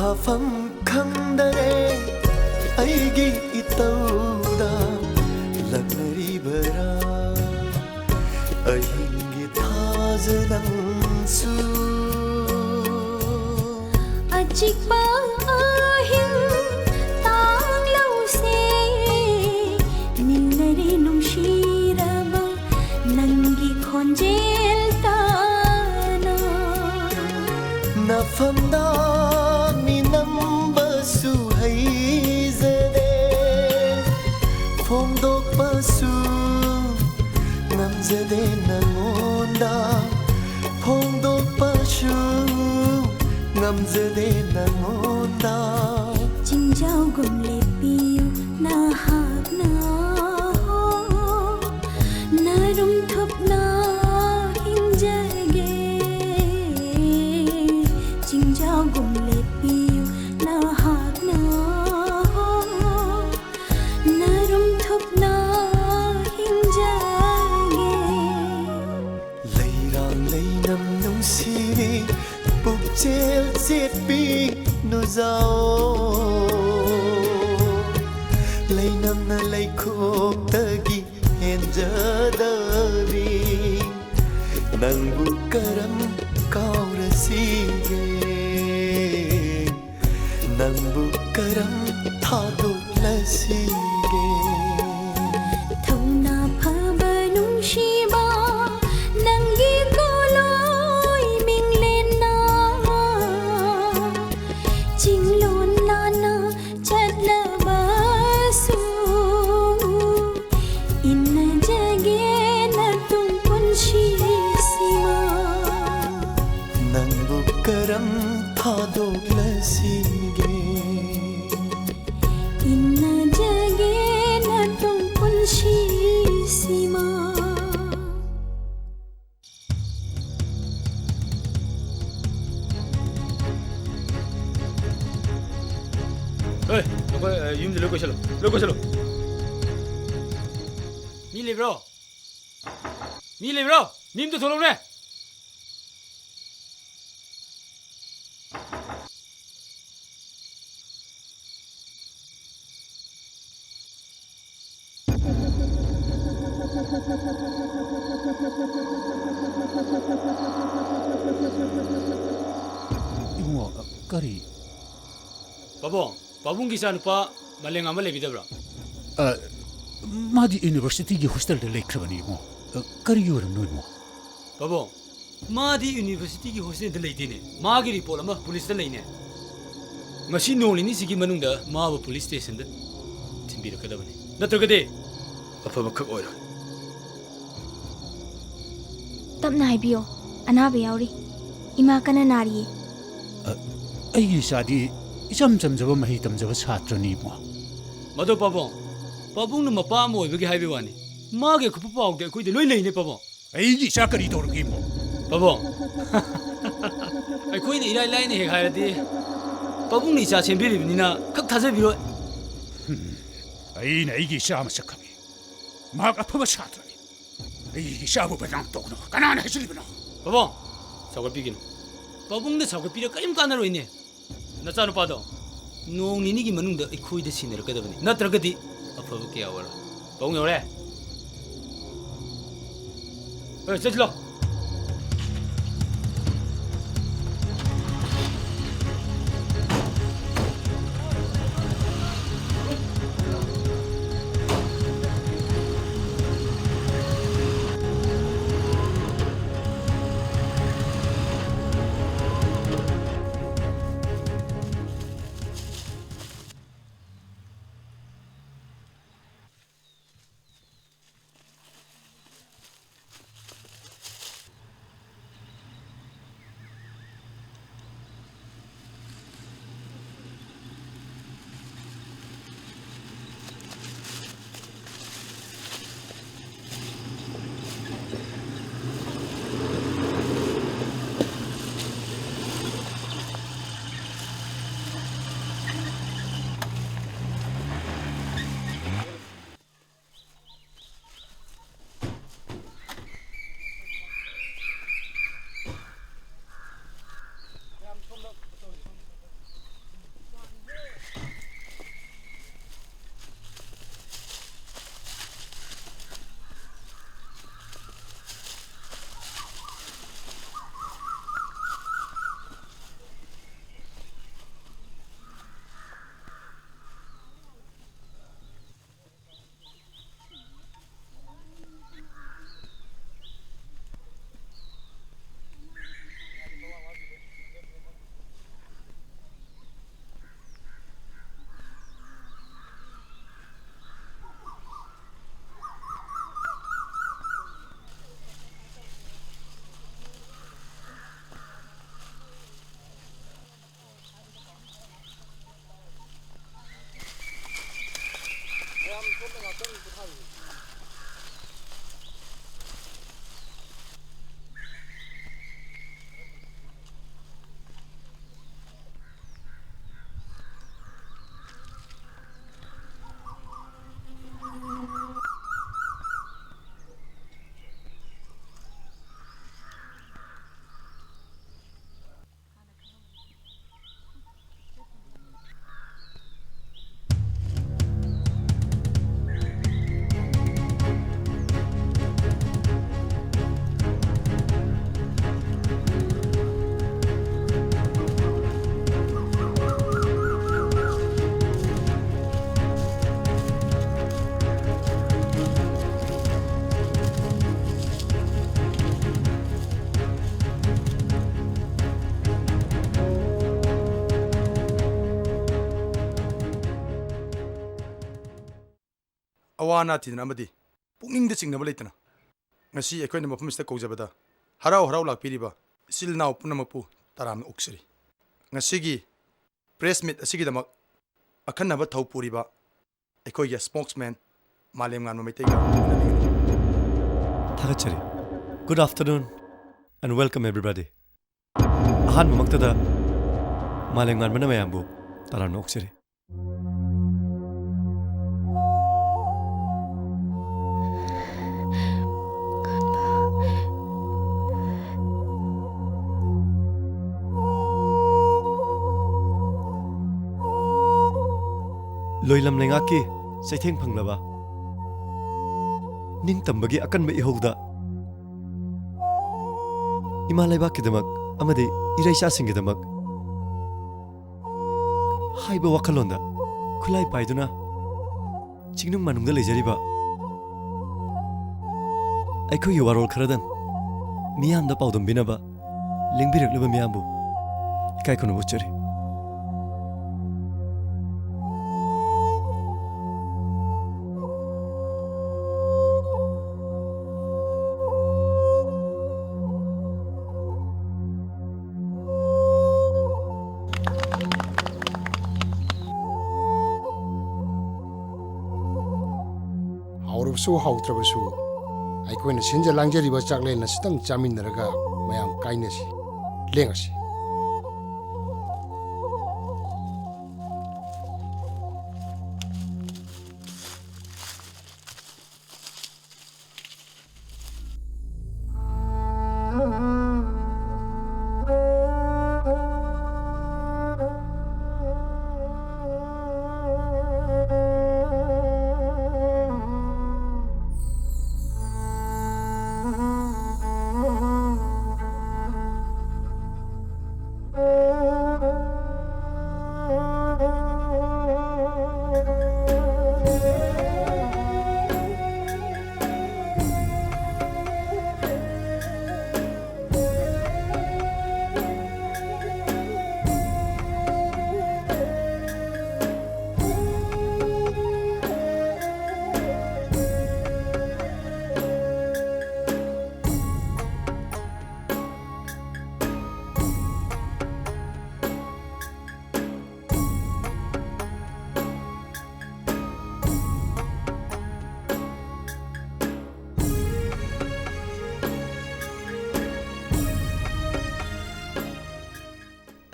ꯃꯐꯝ ꯈꯪꯗꯔꯦ ꯑꯩꯒꯤ ꯏꯇꯧꯗ ꯂꯛꯅꯔꯤꯕꯔꯥ ꯑꯍꯤꯡꯒꯤ ꯊꯥꯖ ꯅꯪꯁꯨ꯫ ꯑꯆꯤꯛꯄ ꯑꯍꯤꯡ ꯇꯥꯡꯂꯧꯁꯦ ꯅꯤꯜꯂꯔꯦ ꯅꯨꯡꯁꯤꯔꯕ ꯅꯪꯒꯤ ꯈꯣꯟꯖꯦꯜ ꯇꯥꯅ꯫ ꯅꯐꯝꯗ ꯃꯤꯅꯝꯕꯁꯨ ꯍꯩꯖꯗꯦ ꯐꯣꯡꯗꯣꯛꯄꯁꯨ ꯉꯝꯖꯗꯦ ꯅꯉꯣꯟꯗ ꯐꯣꯡꯗꯣꯛꯄꯁꯨ ꯉꯝꯖꯗꯦ ꯅꯉꯣꯟꯗ꯫ ꯆꯤꯡꯖꯥꯎꯒꯨꯝ ꯂꯦꯞꯄꯤꯌꯨ ꯅꯍꯥꯛꯅ ꯅꯔꯨꯝ ꯊꯨꯞꯅ ꯍꯤꯡꯖꯒꯦ꯫ ꯆꯤꯡꯖꯥꯎꯒꯨꯝ ꯂꯦꯞꯄꯤꯌꯨ ꯅꯍꯥꯛꯅ ꯅꯔꯨꯝ ꯊꯨꯞꯅ ꯍꯤꯡꯖꯒꯦ꯫ ꯂꯩꯔꯥꯡ ꯂꯩꯅꯝ ꯅꯨꯡꯁꯤꯕꯤ ꯄꯨꯛꯆꯦꯜ ꯆꯦꯠꯄꯤ ꯅꯨꯖꯥꯎ ꯂꯩꯅꯝꯅ ꯂꯩꯈꯣꯛꯇꯒꯤ ꯍꯦꯟꯖꯗꯕꯤ ꯅꯪꯕꯨ ꯀꯔꯝ ꯀꯥꯎꯔꯁꯤꯒꯦ ꯅꯪꯕꯨ ꯀꯔꯝ ꯊꯥꯗꯣꯛꯂꯁꯤꯒꯦ꯫ ꯊꯧꯅꯥ ꯐꯕ ꯅꯨꯡꯁꯤꯕ ꯅꯪꯒꯤ ꯀꯣꯂꯣꯏ ꯃꯤꯡꯂꯦꯟꯅ ꯆꯤꯡꯂꯣꯟ ꯂꯥꯟꯅ ꯆꯠꯂꯕꯁꯨ ꯏꯟꯅꯖꯒꯦ ꯅꯇꯨꯡ ꯄꯨꯟꯁꯤꯁꯤꯃ꯫ ꯅꯪꯕꯨ ꯀꯔꯝ ꯊꯥꯗꯣꯛꯂꯁꯤꯒꯦ? ꯏꯟꯅꯖꯒꯦ ꯅꯇꯨꯡ ꯄꯨꯟꯁꯤꯁꯤꯃ꯫ ꯑꯦ, ꯅꯈꯣꯏ, ꯑꯦ, ꯌꯨꯝꯗ ꯂꯣꯏ ꯀꯣꯏꯁꯜꯂꯣ, ꯂꯣꯏ ꯀꯣꯏꯁꯜꯂꯣ꯫ ꯃꯤ ꯂꯩꯕ꯭ꯔꯣ? ꯃꯤ ꯂꯩꯕ꯭ꯔꯣ? ꯃꯤ ꯑꯝꯇ ꯊꯣꯛꯂꯛꯎꯅꯦ꯫ ꯏꯕꯨꯡꯉꯣ, ꯀꯔꯤ? ꯄꯥꯕꯨꯡ, ꯄꯥꯕꯨꯡꯒꯤ ꯏꯆꯥꯅꯨꯄꯥ ꯃꯥꯂꯦꯝꯉꯥꯟꯕ ꯂꯩꯕꯤꯗꯕ꯭ꯔꯥ? ꯑ, ꯃꯥꯗꯤ ꯌꯨꯅꯤꯚꯔꯁꯤꯇꯤꯒꯤ ꯍꯣꯁꯇꯦꯜꯗ ꯂꯩꯈ꯭ꯔꯕꯅꯤ, ꯏꯕꯨꯡꯉꯣ꯫ ꯑ, ꯀꯔꯤꯒꯤ ꯑꯣꯏꯔꯝꯅꯣ, ꯏꯕꯨꯡꯉꯣ? ꯄꯥꯕꯨꯡ, ꯃꯥꯗꯤ ꯌꯨꯅꯤꯚꯔꯁꯤꯇꯤꯒꯤ ꯍꯣꯁꯇꯦꯜꯗ ꯂꯩꯇꯦꯅꯦ꯫ ꯃꯥꯒꯤ ꯔꯤꯄꯣꯔꯠ ꯑꯃ ꯄꯨꯂꯤꯁꯇ ꯂꯩꯅꯦ꯫ ꯉꯁꯤ ꯅꯣꯡ ꯅꯤꯅꯤꯁꯤꯒꯤ ꯃꯅꯨꯡꯗ ꯃꯥꯕꯨ ꯄꯨꯂꯤꯁ ꯁ꯭ꯇꯦꯁꯟꯗ ꯊꯤꯟꯕꯤꯔꯛꯀꯗꯕꯅꯤ꯫ ꯅꯠꯇ꯭ꯔꯒꯗꯤ ꯑꯐꯕ ꯈꯛ ꯑꯣꯏꯔꯣꯏ꯫ ꯇꯞꯅ ꯍꯥꯏꯕꯤꯌꯣ, ꯑꯅꯥꯕ ꯌꯥꯎꯔꯤ꯫ ꯏꯃꯥ ꯀꯟꯅ ꯅꯥꯔꯤꯌꯦ꯫ ꯑ, ꯑꯩꯒꯤ ꯏꯆꯥꯗꯤ ꯏꯆꯝ ꯆꯝꯖꯕ ꯃꯍꯩ ꯇꯝꯖꯕ ꯁꯥꯇ꯭ꯔꯅꯤ, ꯏꯕꯨꯡꯉꯣ꯫ ꯃꯗꯣ ꯄꯥꯕꯨꯡ, ꯄꯥꯕꯨꯡꯅ ꯃꯄꯥ ꯑꯃ ꯑꯣꯏꯕꯒꯤ ꯍꯥꯏꯕꯒꯤ ꯋꯥꯅꯤ꯫ ꯃꯥꯒꯤ ꯑꯀꯨꯞꯄ ꯄꯥꯎꯗꯤ ꯑꯩꯈꯣꯏꯗ ꯂꯣꯏ ꯂꯩꯅꯦ, ꯄꯥꯕꯨꯡ꯫ ꯑꯩꯒꯤ ꯏꯆꯥ ꯀꯔꯤ ꯇꯧꯔꯒꯦ, ꯏꯕꯨꯡꯉꯣ? ꯄꯥꯕꯨꯡ, ꯑꯩꯈꯣꯏꯅ ꯏꯔꯥꯏ ꯂꯥꯏꯅ ꯍꯦꯛ ꯍꯥꯏꯔꯗꯤ, ꯄꯥꯕꯨꯡꯅ ꯏꯆꯥ ꯁꯦꯝꯕꯤꯔꯤꯕꯅꯤꯅ ꯈꯛ ꯊꯥꯖꯕꯤꯔꯣꯏ꯫ ꯍꯨꯝ, ꯑꯩꯅ ꯑꯩꯒꯤ ꯏꯆꯥ ꯃꯁꯛ ꯈꯪꯉꯤ꯫ ꯃꯍꯥꯛ ꯑꯐꯕ ꯁꯥꯇ꯭ꯔꯅꯤ꯫ ꯑꯩꯒꯤ ꯏꯆꯥꯕꯨ ꯕꯗꯅꯥꯝ ꯇꯧꯅꯕ ꯀꯅꯥꯅ ꯍꯥꯏꯖꯤꯜꯂꯤꯕꯅꯣ? ꯄꯥꯕꯨꯡ, ꯁꯥꯎꯒꯠꯄꯤꯒꯅꯨ꯫ ꯄꯥꯕꯨꯡꯅ ꯁꯥꯎꯒꯠꯄꯤꯔ ꯀꯔꯤꯝ ꯀꯥꯟꯅꯔꯣꯏꯅꯦ꯫ ꯅꯆꯥꯅꯨꯄꯥꯗꯣ ꯅꯣꯡ ꯅꯤꯅꯤꯒꯤ ꯃꯅꯨꯡꯗ ꯑꯩꯈꯣꯏꯗ ꯁꯤꯟꯅꯔꯛꯀꯗꯕꯅꯤ, ꯅꯠꯇ꯭ꯔꯒꯗꯤ ꯑꯐꯕ ꯀꯌꯥ ꯑꯣꯏꯔꯣꯏ꯫ ꯄꯥꯕꯨꯡ ꯌꯧꯔꯦ꯫ ꯑꯦ, ꯆꯠꯁꯤꯜꯂꯣ꯫ ꯑꯋꯥ ꯑꯅꯥ ꯊꯤꯗꯅ ꯑꯃꯗꯤ ꯄꯨꯛꯅꯤꯡꯗ ꯆꯤꯡꯅꯕ ꯂꯩꯇꯅ ꯉꯁꯤ ꯑꯩꯈꯣꯏꯅ ꯃꯐꯝ ꯑꯁꯤꯗ ꯀꯧꯖꯕꯗ ꯍꯔꯥꯎ ꯍꯔꯥꯎ ꯂꯥꯛꯄꯤꯔꯤꯕ ꯏꯆꯤꯜ ꯏꯅꯥꯎ ꯄꯨꯝꯅꯃꯛꯄꯨ ꯇꯔꯥꯝꯅ ꯑꯣꯛꯆꯔꯤ꯫ ꯉꯁꯤꯒꯤ press meet ꯑꯁꯤꯒꯤꯗꯃꯛ ꯑꯈꯟꯅꯕ ꯊꯧ ꯄꯨꯔꯤꯕ ꯑꯩꯈꯣꯏꯒꯤ spokesman ꯃꯥꯂꯦꯝꯉꯥꯟꯕ ꯃꯩꯇꯩꯒ ꯎꯅꯕꯤꯒꯅꯤ꯫ ꯊꯥꯒꯠꯆꯔꯤ꯫ Good afternoon and welcome everybody. ꯑꯍꯥꯟꯕꯃꯛꯇꯗ ꯃꯥꯂꯦꯝꯉꯥꯟꯕꯅ ꯃꯌꯥꯝꯕꯨ ꯇꯔꯥꯝꯅ ꯑꯣꯛꯆꯔꯤ꯫ ꯂꯣꯏꯂꯝ ꯂꯩꯉꯥꯛꯀꯤ ꯆꯩꯊꯦꯡ ꯐꯪꯂꯕ ꯅꯤꯡꯇꯝꯕꯒꯤ ꯑꯀꯟꯕ ꯏꯍꯧꯗ ꯏꯃꯥ ꯂꯩꯕꯥꯛꯀꯤꯗꯃꯛ ꯑꯃꯗꯤ ꯏꯔꯩꯆꯥꯁꯤꯡꯒꯤꯗꯃꯛ ꯍꯥꯏꯕ ꯋꯥꯈꯜꯂꯣꯟꯗ ꯈꯨꯠꯂꯥꯏ ꯄꯥꯏꯗꯨꯅ ꯆꯤꯡꯅꯨꯡ ꯃꯥꯅꯨꯡꯗ ꯂꯩꯖꯔꯤꯕ ꯑꯩꯈꯣꯏꯒꯤ ꯋꯥꯔꯣꯜ ꯈꯔꯗꯪ ꯃꯤꯌꯥꯝꯗ ꯄꯥꯎꯗꯝꯕꯤꯅꯕ ꯂꯦꯡꯕꯤꯔꯛꯂꯤꯕ ꯃꯤꯌꯥꯝꯕꯨ ꯏꯀꯥꯏ ꯈꯨꯝꯅꯕ ꯎꯠꯆꯔꯤ꯫ ꯁꯨ ꯍꯥꯎꯇ꯭ꯔꯕꯁꯨ, ꯑꯩꯈꯣꯏꯅ ꯁꯤꯟꯖ ꯂꯥꯡꯖꯔꯤꯕ ꯆꯥꯛꯂꯦꯟ ꯑꯁꯤꯇꯪ ꯆꯥꯃꯤꯟꯅꯔꯒ ꯃꯌꯥꯝ ꯀꯥꯏꯅꯁꯤ, ꯂꯦꯡꯉꯁꯤ꯫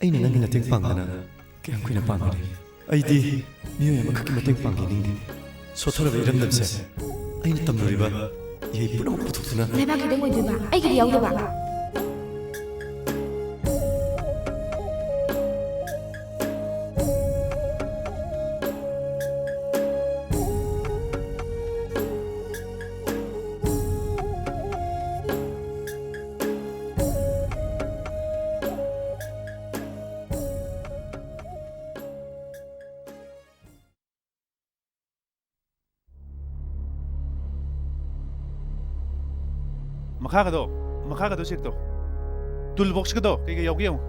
ꯑꯩꯅ ꯅꯪꯒꯤ ꯃꯇꯦꯡ ꯄꯥꯡꯗꯅ ꯀꯌꯥꯝ ꯀꯨꯏꯅ ꯄꯥꯡꯒꯅꯤ? ꯑꯩꯗꯤ ꯃꯤꯑꯣꯏ ꯑꯃꯈꯛꯀꯤ ꯃꯇꯦꯡ ꯄꯥꯡꯕꯤꯅꯤꯡꯗꯦ꯫ ꯁꯣꯠꯊꯔꯕ ꯏꯔꯝꯗꯝꯁꯦ ꯑꯩꯅ ꯇꯝꯂꯨꯔꯤꯕ ꯏꯍꯩ ꯄꯨꯝꯅꯃꯛ ꯄꯨꯊꯣꯛꯇꯨꯅ ꯂꯩꯕꯥꯛꯀꯤꯗꯪ ꯑꯣꯏꯗꯣꯏꯕ, ꯑꯩꯒꯤꯗꯤ ꯌꯥꯎꯗꯕ꯫ ꯃꯈꯥꯒꯗꯣ, ꯃꯈꯥꯒꯗꯣ check ꯇꯧ꯫ Tool box ꯀꯗꯣ ꯀꯩ ꯀꯩ ꯌꯥꯎꯒꯦ ꯌꯦꯡꯉꯨ꯫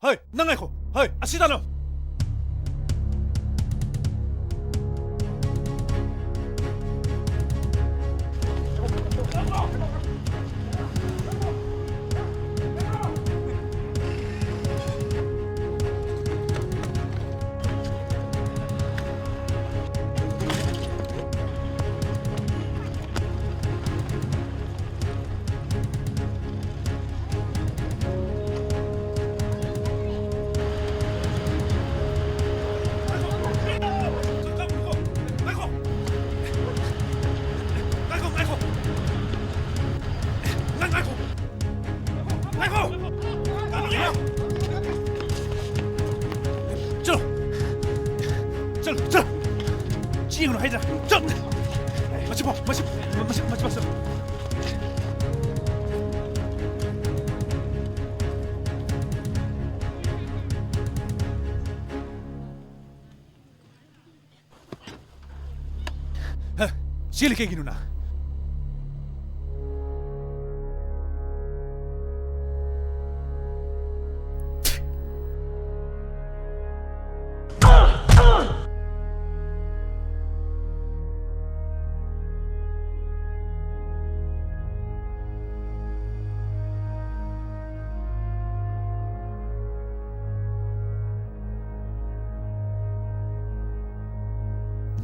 ꯍꯩ, ꯅꯪ ꯉꯥꯏꯈꯣ꯫ ꯍꯩ, ꯑꯁꯤ ꯇꯥꯅꯧ꯫ ꯆꯠꯂꯣ! ꯆꯠꯂꯣ! ꯆꯠꯂꯣ! ꯆꯦꯟꯒꯅꯨ ꯍꯥꯏꯗ꯭ꯔꯥ? ꯆꯠ! ꯃꯁꯤ ꯐꯥꯎ! ꯃꯁꯤ! ꯃꯁꯤ! ꯃꯁꯤ! ꯃꯁꯤ! ꯍ, ꯆꯦꯜꯂꯤ ꯀꯩꯒꯤꯅꯣ ꯅꯪ?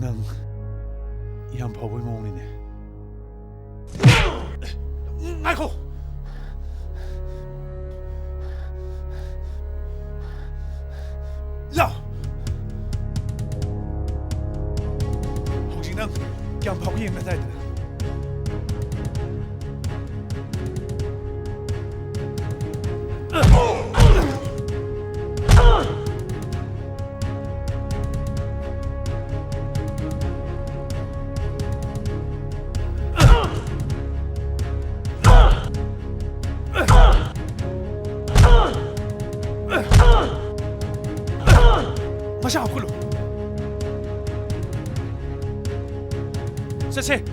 ꯅꯪ ꯌꯥꯝ ꯐꯥꯎꯕꯒꯤ ꯃꯑꯣꯡꯅꯤꯅꯦ꯫ ꯉꯥꯏꯈꯣ! ꯂꯥꯎ! ꯍꯧꯖꯤꯛ ꯅꯪ ꯀꯌꯥꯝ ꯐꯥꯎꯒꯦ ꯌꯦꯡꯅ ꯇꯥꯏꯗꯅ꯫ ꯃꯁꯥ ꯍꯥꯞꯀꯠꯂꯨ꯫ ꯆꯠꯁꯦ꯫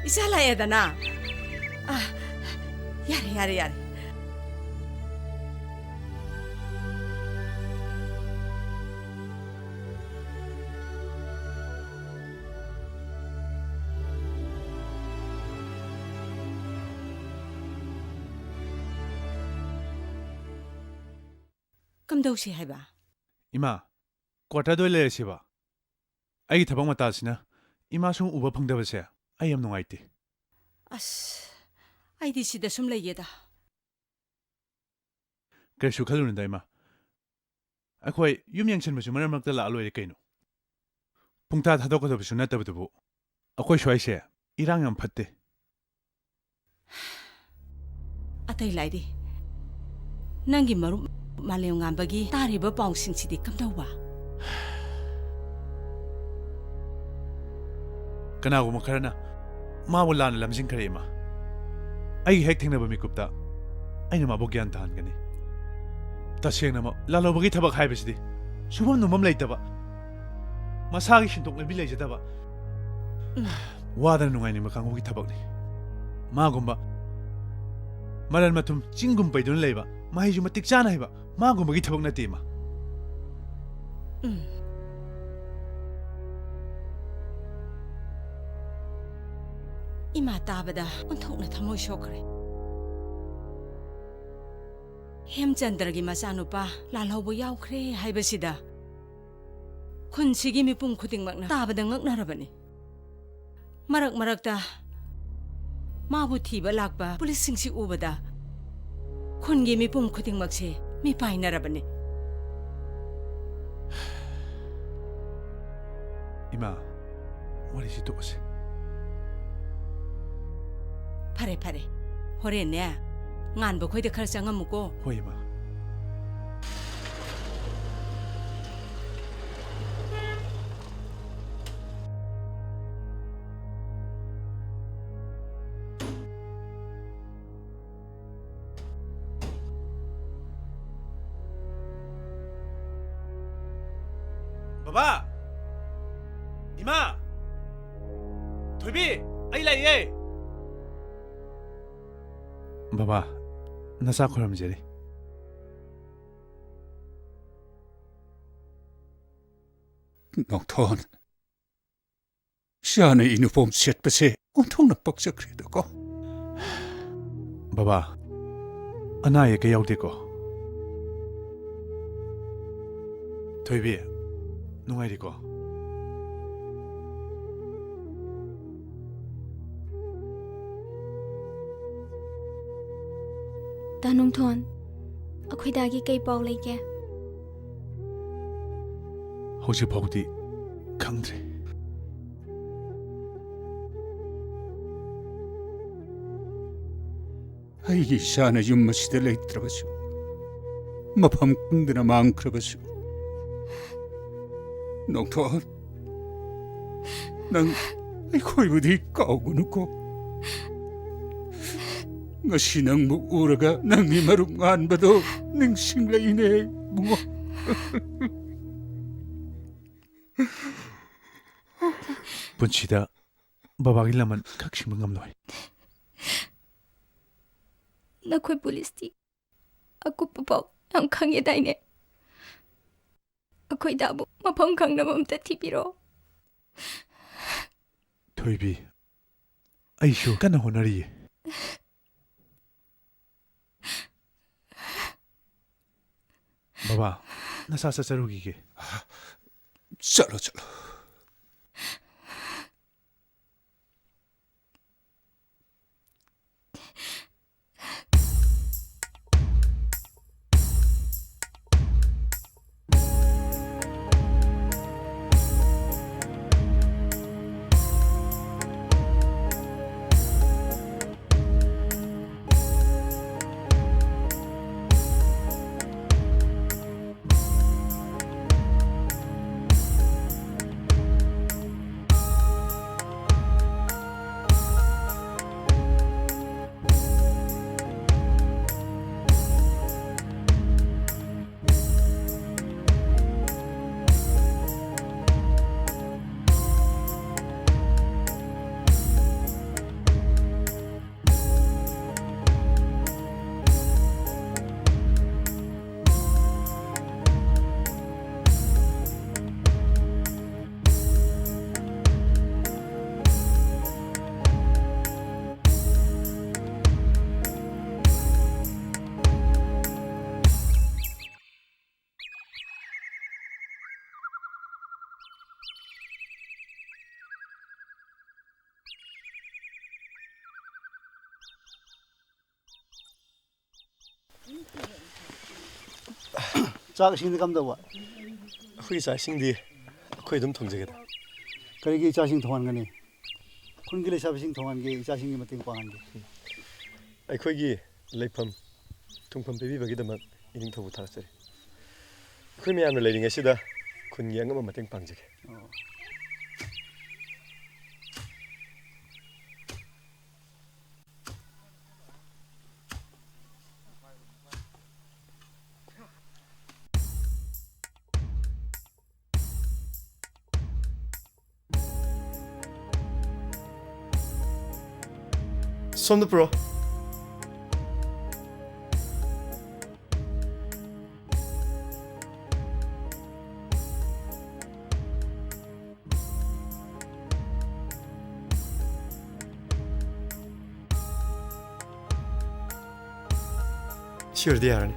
ꯏꯆꯥ ꯂꯥꯛꯑꯦꯗꯅ꯫ ꯑ, ꯌꯥꯔꯦ, ꯌꯥꯔꯦ, ꯌꯥꯔꯦ꯫ ꯀꯝꯗꯧꯁꯤ ꯍꯥꯏꯕ? ꯏꯃꯥ, ꯀ꯭ꯋꯥꯇꯔꯗ ꯑꯣꯏ ꯂꯩꯔꯁꯤꯕ? ꯑꯩꯒꯤ ꯊꯕꯛ ꯃꯇꯥꯁꯤꯅ ꯏꯃꯥ ꯁꯨꯝ ꯎꯕ ꯐꯪꯗꯕꯁꯦ ꯑꯩ ꯌꯥꯝ ꯅꯨꯡꯉꯥꯏꯇꯦ꯫ ꯑꯁ, ꯑꯩꯗꯤ ꯁꯤꯗ ꯁꯨꯝ ꯂꯩꯒꯦꯗ꯫ ꯀꯩꯁꯨ ꯈꯜꯂꯨꯅꯨꯗ, ꯏꯃꯥ꯫ ꯑꯩꯈꯣꯏ ꯌꯨꯝ ꯌꯦꯡꯁꯤꯟꯕꯁꯨ ꯃꯔꯛ ꯃꯔꯛꯇ ꯂꯥꯛꯑ ꯂꯣꯏꯔꯦ ꯀꯩꯅꯣ꯫ ꯄꯨꯡꯊꯥ ꯊꯥꯗꯣꯛꯀꯗꯕꯁꯨ ꯅꯠꯇꯕꯗꯨꯕꯨ꯫ ꯑꯩꯈꯣꯏ ꯁ꯭ꯋꯥꯏꯁꯦ ꯏꯔꯥꯡ ꯌꯥꯝ ꯐꯠꯇꯦ꯫ ꯑꯇꯩ ꯂꯥꯏꯔꯤ, ꯅꯪꯒꯤ ꯃꯔꯨꯞ ꯃꯥꯂꯦꯝꯉꯥꯟꯕꯒꯤ ꯇꯥꯔꯤꯕ ꯄꯥꯎꯁꯤꯡꯁꯤꯗꯤ ꯀꯝꯗꯧꯕ? ꯀꯅꯥꯒꯨꯝꯕ ꯈꯔꯅ ꯃꯥꯕꯨ ꯂꯥꯟꯅ ꯂꯝꯖꯤꯡꯈ꯭ꯔꯦ, ꯏꯃꯥ꯫ ꯑꯩꯒꯤ ꯍꯦꯛ ꯊꯦꯡꯅꯕ ꯃꯤꯀꯨꯞꯇ ꯑꯩꯅ ꯃꯥꯕꯨ ꯒ꯭ꯌꯥꯟ ꯇꯥꯍꯟꯒꯅꯤ꯫ ꯇꯁꯦꯡꯅꯃꯛ, ꯂꯥꯜꯍꯧꯕꯒꯤ ꯊꯕꯛ ꯍꯥꯏꯕꯁꯤꯗꯤ ꯁꯨꯐꯝ ꯅꯣꯝꯐꯝ ꯂꯩꯇꯕ, ꯃꯁꯥꯒꯤ ꯁꯦꯟꯊꯣꯛ ꯂꯝꯕꯤ ꯂꯩꯖꯗꯕ, ꯎꯝ꯫ ꯋꯥꯗꯅ ꯅꯨꯡꯉꯥꯏꯅꯤꯡꯕ ꯀꯥꯡꯕꯨꯒꯤ ꯊꯕꯛꯅꯤ꯫ ꯃꯥꯒꯨꯝꯕ ꯃꯔꯟ ꯃꯊꯨꯝ ꯆꯤꯡꯒꯨꯝ ꯄꯩꯗꯨꯅ ꯂꯩꯕ, ꯃꯍꯩꯁꯨ ꯃꯇꯤꯛ ꯆꯥꯅ ꯍꯩꯕ, ꯃꯥꯒꯨꯝꯕꯒꯤ ꯊꯕꯛ ꯅꯠꯇꯦ, ꯏꯃꯥ꯫ ꯎꯝ꯫ ꯏꯃꯥ ꯇꯥꯕꯗ ꯑꯣꯟꯊꯣꯛꯅ ꯊꯃꯣꯏ ꯁꯣꯛꯈ꯭ꯔꯦ꯫ ꯍꯦꯝꯆꯟꯗ꯭ꯔꯒꯤ ꯃꯆꯥꯅꯨꯄꯥ ꯂꯥꯜꯍꯧꯕ ꯌꯥꯎꯈ꯭ꯔꯦ ꯍꯥꯏꯕꯁꯤꯗ ꯈꯨꯟꯁꯤꯒꯤ ꯃꯤꯄꯨꯝ ꯈꯨꯗꯤꯡꯃꯛꯅ ꯇꯥꯕꯗ ꯉꯛꯅꯔꯕꯅꯤ꯫ ꯃꯔꯛ ꯃꯔꯛꯇ ꯃꯥꯕꯨ ꯊꯤꯕ ꯂꯥꯛꯄ ꯄꯨꯂꯤꯁꯁꯤꯡꯁꯤ ꯎꯕꯗ ꯈꯨꯟꯒꯤ ꯃꯤꯄꯨꯝ ꯈꯨꯗꯤꯡꯃꯛꯁꯦ ꯃꯤꯄꯥꯏꯅꯔꯕꯅꯤ꯫ ꯏꯃꯥ, ꯋꯥꯔꯤꯁꯤ ꯇꯣꯛꯑꯁꯤ꯫ ꯐꯔꯦ, ꯐꯔꯦ꯫ ꯍꯣꯔꯦꯟꯅꯦ, ꯉꯥꯟꯕ ꯈꯣꯏꯗ ꯈꯔ ꯆꯪꯉꯝꯃꯨꯀꯣ꯫ ꯍꯣꯏ, ꯏꯃꯥ꯫ ꯕꯕꯥ! ꯏꯃꯥ! ꯊꯣꯏꯕꯤ! ꯑꯩ ꯂꯩꯌꯦ꯫ ꯕꯕꯥ, ꯅꯆꯥ ꯈꯨꯔꯨꯝꯖꯔꯤ꯫ ꯅꯣꯡꯊꯣꯟ, ꯏꯆꯥꯅ ꯏꯅꯐꯣꯝ ꯁꯦꯠꯄꯁꯦ ꯑꯣꯟꯊꯣꯛꯅ ꯄꯛꯆꯈ꯭ꯔꯦꯗꯀꯣ꯫ ꯕꯕꯥ, ꯑꯅꯥ ꯑꯌꯦꯛꯀ ꯌꯥꯎꯗꯦꯀꯣ? ꯊꯣꯏꯕꯤ, ꯅꯨꯡꯉꯥꯏꯔꯤꯀꯣ? ꯗꯥ ꯅꯣꯡꯊꯣꯟ, ꯑꯩꯈꯣꯏ ꯗꯥꯒꯤ ꯀꯩ ꯄꯥꯎ ꯂꯩꯒꯦ? ꯍꯧꯖꯤꯛ ꯐꯥꯎꯗꯤ ꯈꯪꯗ꯭ꯔꯤ꯫ ꯑꯩꯒꯤ ꯏꯆꯥꯅ ꯌꯨꯝ ꯑꯁꯤꯗ ꯂꯩꯇ꯭ꯔꯕꯁꯨ, ꯃꯐꯝ ꯈꯪꯗꯅ ꯃꯥꯡꯈ꯭ꯔꯕꯁꯨ, ꯅꯣꯡꯊꯣꯟ, ꯅꯪ ꯑꯩꯈꯣꯏꯕꯨꯗꯤ ꯀꯥꯎꯒꯅꯨꯀꯣ꯫ ꯉꯁꯤ ꯅꯪꯕꯨ ꯎꯔꯒ ꯅꯪꯒꯤ ꯃꯔꯨꯞ ꯉꯥꯟꯕꯗꯣ ꯅꯤꯡꯁꯤꯡꯂꯛꯏꯅꯦ, ꯏꯕꯨꯡꯉꯣ꯫ ꯄꯨꯟꯁꯤꯗ ꯕꯕꯥꯒꯤ ꯂꯃꯟ ꯈꯛ ꯁꯤꯡꯕ ꯉꯝꯂꯣꯏ꯫ ꯅꯈꯣꯏ ꯄꯨꯂꯤꯁꯇꯤ ꯑꯀꯨꯞꯄ ꯄꯥꯎ ꯌꯥꯝ ꯈꯪꯉꯦꯗꯥꯏꯅꯦ? ꯑꯩꯈꯣꯏ ꯗꯥꯕꯨ ꯃꯐꯝ ꯈꯪꯅꯕ ꯑꯝꯇ ꯊꯤꯕꯤꯔꯣ꯫ ꯊꯣꯏꯕꯤ, ꯑꯩꯁꯨ ꯀꯟꯅ ꯍꯣꯠꯅꯔꯤꯌꯦ꯫ ꯕꯕꯥ, ꯅꯁꯥ ꯆꯠꯆꯔꯨꯈꯤꯒꯦ꯫ ꯆꯠꯂꯣ, ꯆꯠꯂꯣ꯫ ꯆꯥꯛ ꯏꯁꯤꯡꯗꯤ ꯀꯝꯗꯧꯕ? ꯑꯩꯈꯣꯏꯒꯤ ꯆꯥꯛ ꯏꯁꯤꯡꯗꯤ ꯑꯩꯈꯣꯏ ꯑꯗꯨꯝ ꯊꯣꯡꯖꯒꯦꯗ꯫ ꯀꯔꯤꯒꯤ ꯏꯆꯥꯁꯤꯡ ꯊꯣꯡꯍꯟꯒꯅꯤ? ꯈꯨꯟꯒꯤ ꯂꯩꯁꯥꯕꯤꯁꯤꯡ ꯊꯣꯡꯍꯟꯒꯦ, ꯏꯆꯥꯁꯤꯡꯒꯤ ꯃꯇꯦꯡ ꯄꯥꯡꯍꯟꯒꯦ꯫ ꯑꯩꯈꯣꯏꯒꯤ ꯂꯩꯐꯝ ꯊꯨꯡꯐꯝ ꯄꯤꯕꯤꯕꯒꯤꯗꯃꯛ ꯏꯅꯤꯡꯊꯧꯕꯨ ꯊꯥꯒꯠꯆꯔꯤ꯫ ꯑꯩꯈꯣꯏ ꯃꯌꯥꯝꯅ ꯂꯩꯔꯤꯉꯩꯁꯤꯗ ꯈꯨꯟꯒꯤ ꯑꯉꯝꯕ ꯃꯇꯦꯡ ꯄꯥꯡꯖꯒꯦ꯫ ꯑꯣ꯫ ꯁꯣꯝꯗ ꯄꯨꯔꯛꯑꯣ꯫ ꯁꯤ ꯑꯣꯏꯔꯗꯤ ꯌꯥꯔꯅꯤ꯫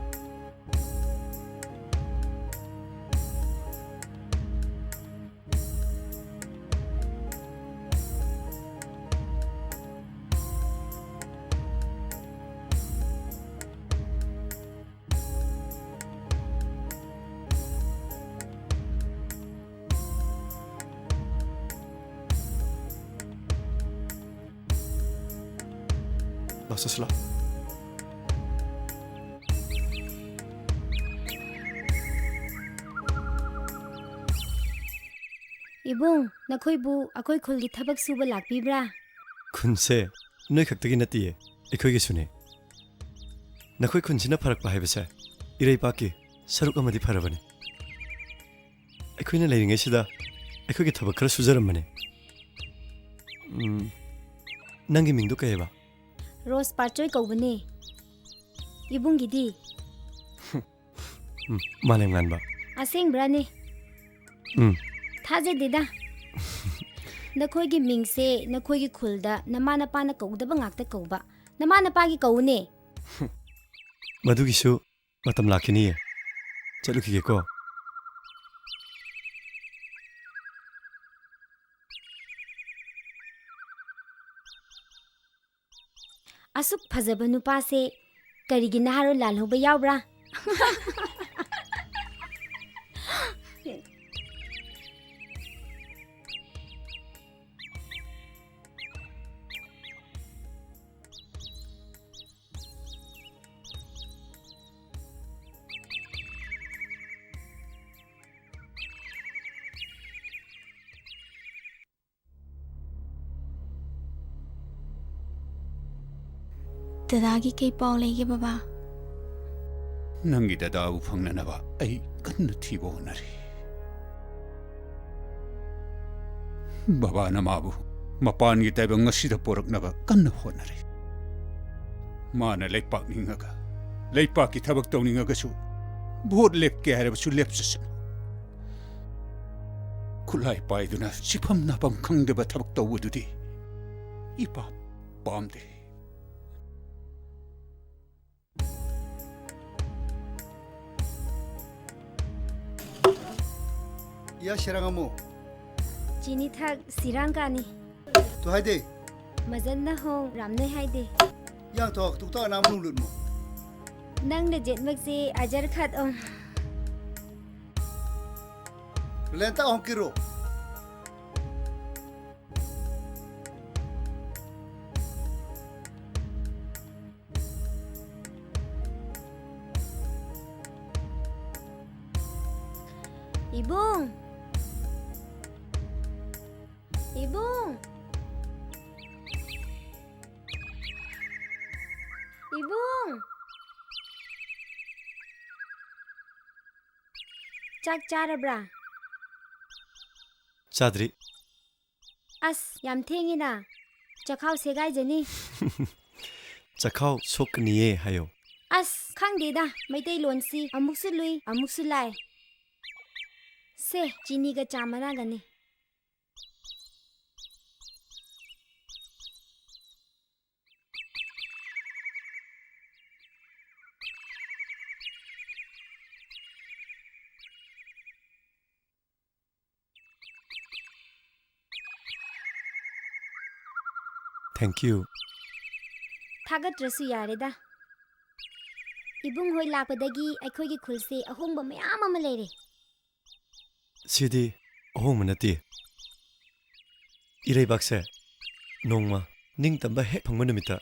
ꯂꯥꯛꯁꯤꯜꯂꯣ꯫ ꯏꯕꯨꯡ, ꯅꯈꯣꯏꯕꯨ ꯑꯩꯈꯣꯏ ꯈꯨꯜꯒꯤ ꯊꯕꯛ ꯁꯨꯕ ꯂꯥꯛꯄꯤꯕ꯭ꯔꯥ? ꯈꯨꯟꯁꯦ ꯅꯣꯏ ꯈꯛꯇꯒꯤ ꯅꯠꯇꯤꯌꯦ, ꯑꯩꯈꯣꯏꯒꯤꯁꯨꯅꯦ꯫ ꯅꯈꯣꯏ ꯈꯨꯟꯁꯤꯅ ꯐꯔꯛꯄ ꯍꯥꯏꯕꯁꯦ ꯏꯔꯩꯄꯥꯛꯀꯤ ꯁꯔꯨꯛ ꯑꯃꯗꯤ ꯐꯔꯕꯅꯤ꯫ ꯑꯩꯈꯣꯏꯅ ꯂꯩꯔꯤꯉꯩꯁꯤꯗ ꯑꯩꯈꯣꯏꯒꯤ ꯊꯕꯛ ꯈꯔ ꯁꯨꯖꯔꯝꯕꯅꯤ꯫ ꯎꯝ, ꯅꯪꯒꯤ ꯃꯤꯡꯗꯣ ꯀꯩ ꯍꯥꯏꯕ? ꯔꯣꯁ ꯄꯥꯠꯆꯣꯏ ꯀꯧꯕꯅꯦ꯫ ꯏꯕꯨꯡꯒꯤꯗꯤ? ꯎꯝ, ꯃꯥꯂꯦꯝꯉꯥꯟꯕ꯫ ꯑꯁꯦꯡꯕ꯭ꯔꯥꯅꯦ? ꯎꯝ꯫ ꯊꯥꯖꯗꯦꯗ꯫ ꯅꯈꯣꯏꯒꯤ ꯃꯤꯡꯁꯦ ꯅꯈꯣꯏꯒꯤ ꯈꯨꯜꯗ ꯅꯃꯥ ꯅꯄꯥꯅ ꯀꯧꯗꯕ ꯉꯥꯛꯇ ꯀꯧꯕ꯫ ꯅꯃꯥ ꯅꯄꯥꯒꯤ ꯀꯧꯎꯅꯦ꯫ ꯃꯗꯨꯒꯤꯁꯨ ꯃꯇꯝ ꯂꯥꯛꯈꯤꯅꯤꯌꯦ꯫ ꯆꯠꯂꯨꯈꯤꯒꯦꯀꯣ꯫ ꯑꯁꯨꯛ ꯐꯖꯕ ꯅꯨꯄꯥꯁꯦ ꯀꯔꯤꯒꯤ ꯅꯍꯥꯔꯣꯜ ꯂꯥꯜꯍꯧꯕ ꯌꯥꯎꯕ꯭ꯔꯥ? ꯗꯗꯥꯒꯤ ꯀꯩ ꯄꯥꯎ ꯂꯩꯒꯦ, ꯕꯕꯥ? ꯅꯪꯒꯤ ꯗꯗꯥꯕꯨ ꯐꯪꯅꯅꯕ ꯑꯩ ꯀꯟꯅ ꯊꯤꯕ ꯍꯣꯠꯅꯔꯤ꯫ ꯕꯕꯥꯅ ꯃꯥꯕꯨ ꯃꯄꯥꯟꯒꯤ ꯇꯥꯏꯕꯪ ꯑꯁꯤꯗ ꯄꯣꯔꯛꯅꯕ ꯀꯟꯅ ꯍꯣꯠꯅꯔꯤ꯫ ꯃꯥꯅ ꯂꯩꯄꯥꯛ ꯅꯤꯡꯉꯒ, ꯂꯩꯄꯥꯛꯀꯤ ꯊꯕꯛ ꯇꯧꯅꯤꯡꯉꯒꯁꯨ, ꯚꯣꯠ ꯂꯦꯞꯀꯦ ꯍꯥꯏꯔꯕꯁꯨ ꯂꯦꯞꯆꯁꯅꯨ꯫ ꯈꯨꯠꯂꯥꯏ ꯄꯥꯏꯗꯨꯅ ꯁꯤꯐꯝ ꯅꯥꯐꯝ ꯈꯪꯗꯕ ꯊꯕꯛ ꯇꯧꯕꯗꯨꯗꯤ ꯏꯄꯥꯝ ꯄꯥꯝꯗꯦ꯫ ꯏꯌꯥ ꯁꯤꯔꯥꯡꯉꯝꯃꯨ꯫ ꯆꯤꯅꯤ ꯊꯛ ꯁꯤꯔꯥꯡ ꯀꯥꯅꯤ꯫ ꯇꯨ ꯍꯥꯏꯗꯦ꯫ ꯃꯖꯟꯅ ꯍꯣꯡ ꯔꯥꯝꯅꯩ ꯍꯥꯏꯗꯦ꯫ ꯌꯥꯡ ꯊꯣꯛ ꯇꯨꯛꯇ ꯑꯅꯥꯝ ꯂꯨꯡ ꯂꯨꯠꯃꯨ꯫ ꯅꯪꯅ ꯖꯦꯠꯃꯛꯁꯦ ꯑꯖꯔ ꯈꯠ ꯑꯣꯝ꯫ ꯂꯦꯟꯇ ꯑꯣꯝ ꯀꯤꯔꯣ꯫ ꯏꯕꯨꯡ! ꯏꯕꯨꯡ! ꯏꯕꯨꯡ! ꯆꯥꯛ ꯆꯥꯔꯕ꯭ꯔꯥ? ꯆꯥꯗ꯭ꯔꯤ꯫ ꯑꯁ, ꯌꯥꯝ ꯊꯦꯡꯉꯤꯅ꯫ ꯆꯈꯥꯎ ꯁꯦꯒꯥꯏꯖꯅꯤ꯫ ꯆꯈꯥꯎ ꯁꯣꯛꯀꯅꯤꯌꯦ ꯍꯥꯏꯌꯣ꯫ ꯑꯁ, ꯈꯪꯗꯦꯗ, ꯃꯩꯇꯩꯂꯣꯟꯁꯤ ꯑꯃꯨꯛꯁꯨ ꯂꯨꯏ, ꯑꯃꯨꯛꯁꯨ ꯂꯥꯏ꯫ ꯁꯦ, ꯆꯤꯅꯤꯒ ꯆꯥ ꯃꯅꯥꯒꯅꯤ꯫ Thank you. ꯊꯥꯒꯠꯇ꯭ꯔꯁꯨ ꯌꯥꯔꯦꯗ꯫ ꯏꯕꯨꯡ ꯍꯣꯏ ꯂꯥꯛꯄꯗꯒꯤ ꯑꯩꯈꯣꯏꯒꯤ ꯈꯨꯜꯁꯦ ꯑꯍꯣꯡꯕ ꯃꯌꯥꯝ ꯑꯃ ꯂꯩꯔꯦ꯫ ꯁꯤꯗꯤ ꯑꯍꯣꯡꯕ ꯅꯠꯇꯦ꯫ ꯏꯔꯩꯕꯥꯛꯁꯦ ꯅꯣꯡꯃ ꯅꯤꯡꯇꯝꯕ ꯍꯦꯛ ꯐꯪꯕ ꯅꯨꯃꯤꯠꯇ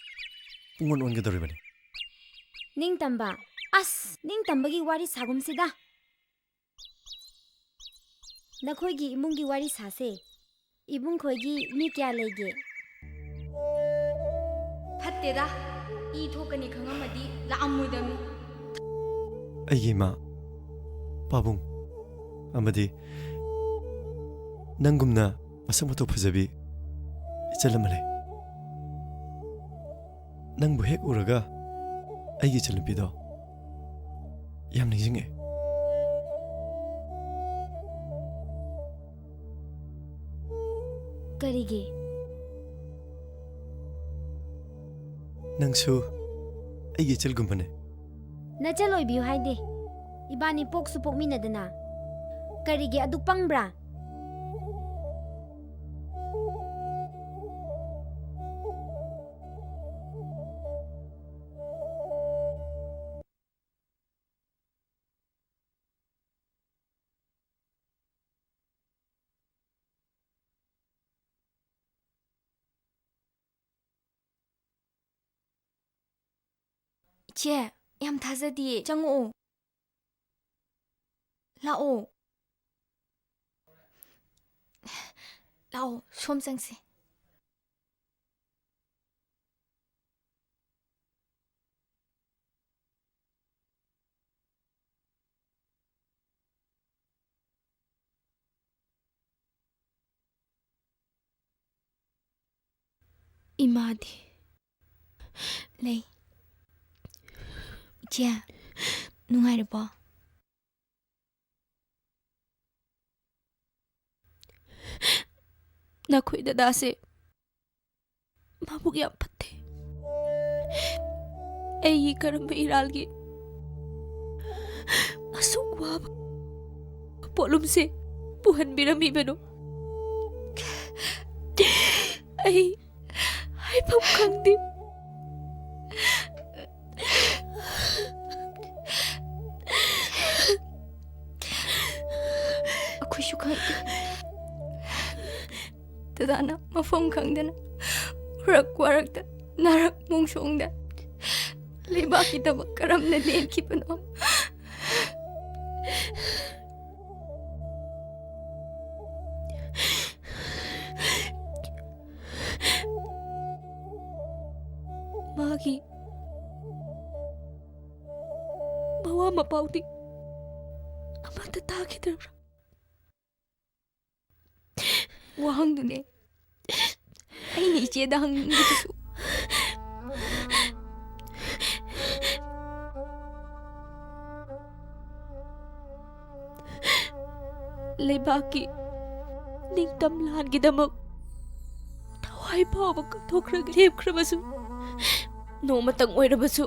ꯄꯨꯡꯑꯣꯟ ꯑꯣꯟꯒꯗꯧꯔꯤꯕꯅꯤ꯫ ꯅꯤꯡꯇꯝꯕ? ꯑꯁ, ꯅꯤꯡꯇꯝꯕꯒꯤ ꯋꯥꯔꯤ ꯁꯥꯒꯨꯝꯁꯤꯗ꯫ ꯅꯈꯣꯏꯒꯤ ꯏꯃꯨꯡꯒꯤ ꯋꯥꯔꯤ ꯁꯥꯁꯦ꯫ ꯏꯕꯨꯡꯈꯣꯏꯒꯤ ꯃꯤ ꯀꯌꯥ ꯂꯩꯒꯦ? ꯐꯠꯇꯦꯗ, ꯏ ꯊꯣꯛꯀꯅꯤ ꯈꯪꯉꯝꯃꯗꯤ ꯂꯥꯛꯑꯝꯃꯣꯏꯗꯕꯅꯤ꯫ ꯑꯩꯒꯤ ꯏꯃꯥ, ꯄꯥꯕꯨꯡ ꯑꯃꯗꯤ ꯅꯪꯒꯨꯝꯅ ꯃꯁꯛ ꯃꯇꯧ ꯐꯖꯕꯤ ꯏꯆꯜ ꯑꯃ ꯂꯩ꯫ ꯅꯪꯕꯨ ꯍꯦꯛ ꯎꯔꯒ ꯑꯩꯒꯤ ꯏꯆꯜꯅꯨꯄꯤꯗꯣ ꯌꯥꯝ ꯅꯤꯡꯁꯤꯡꯉꯦ꯫ ꯀꯔꯤꯒꯤ? ꯅꯪꯁꯨ ꯑꯩꯒꯤ ꯏꯆꯜꯒꯨꯝꯕꯅꯦ꯫ ꯅꯆꯜ ꯑꯣꯏꯕꯤꯌꯨ ꯍꯥꯏꯗꯦ꯫ ꯏꯕꯥꯅꯤ ꯄꯣꯛꯁꯨ ꯄꯣꯛꯃꯤꯟꯅꯗꯅ꯫ ꯀꯔꯤꯒꯤ ꯑꯗꯨꯛ ꯄꯪꯕ꯭ꯔꯥ? ꯏꯆꯦ, ꯌꯥꯝ ꯊꯥꯖꯗꯤꯌꯦ꯫ ꯆꯪꯉꯛꯑꯣ꯫ ꯂꯥꯛꯑꯣ꯫ ꯂꯥꯛꯑꯣ, ꯁꯣꯝ ꯆꯪꯁꯦ꯫ ꯏꯃꯥꯗꯤ? ꯂꯩ꯫ ꯏꯆꯦ, ꯅꯨꯡꯉꯥꯏꯔꯕꯣ? ꯅꯈꯣꯏ ꯗꯗꯥꯁꯦ ꯃꯕꯨꯛ ꯌꯥꯝ ꯐꯠꯇꯦ꯫ ꯑꯩꯒꯤ ꯀꯔꯝꯕ ꯏꯔꯥꯜꯒꯤ ꯑꯁꯨꯛ ꯋꯥꯕ ꯄꯣꯠꯂꯨꯝꯁꯦ ꯄꯨꯍꯟꯕꯤꯔꯝꯃꯤꯕꯅꯣ? ꯑꯩ ꯍꯥꯏꯐꯝ ꯈꯪꯗꯦ꯫ ꯈꯪꯗꯦ꯫ ꯗꯗꯥꯅ ꯃꯐꯝ ꯈꯪꯗꯅ ꯎꯔꯛ ꯋꯥꯔꯛꯇ ꯅꯥꯔꯛ ꯃꯣꯡꯁꯣꯡꯗ ꯂꯩꯕꯥꯛꯀꯤꯗꯃꯛ ꯀꯔꯝꯅ ꯂꯦꯟꯈꯤꯕꯅꯣ? ꯃꯥꯒꯤ ꯃꯋꯥ ꯃꯄꯥꯎꯗꯤ ꯑꯃꯠꯇ ꯇꯥꯈꯤꯗ꯭ꯔꯕ꯭ꯔꯥ? ꯋꯥꯍꯪꯗꯨꯅꯦ ꯑꯩꯅ ꯏꯆꯦꯗ ꯍꯪꯅꯤꯡꯉꯤꯕꯁꯨ꯫ ꯂꯩꯕꯥꯛꯀꯤ ꯅꯤꯡꯇꯝ ꯂꯥꯟꯒꯤꯗꯃꯛ ꯊꯋꯥꯏ ꯐꯥꯎꯕ ꯀꯠꯊꯣꯛꯈ꯭ꯔꯒ ꯂꯦꯞꯈ꯭ꯔꯕꯁꯨ, ꯅꯣꯡꯃꯇꯪ ꯑꯣꯏꯔꯕꯁꯨ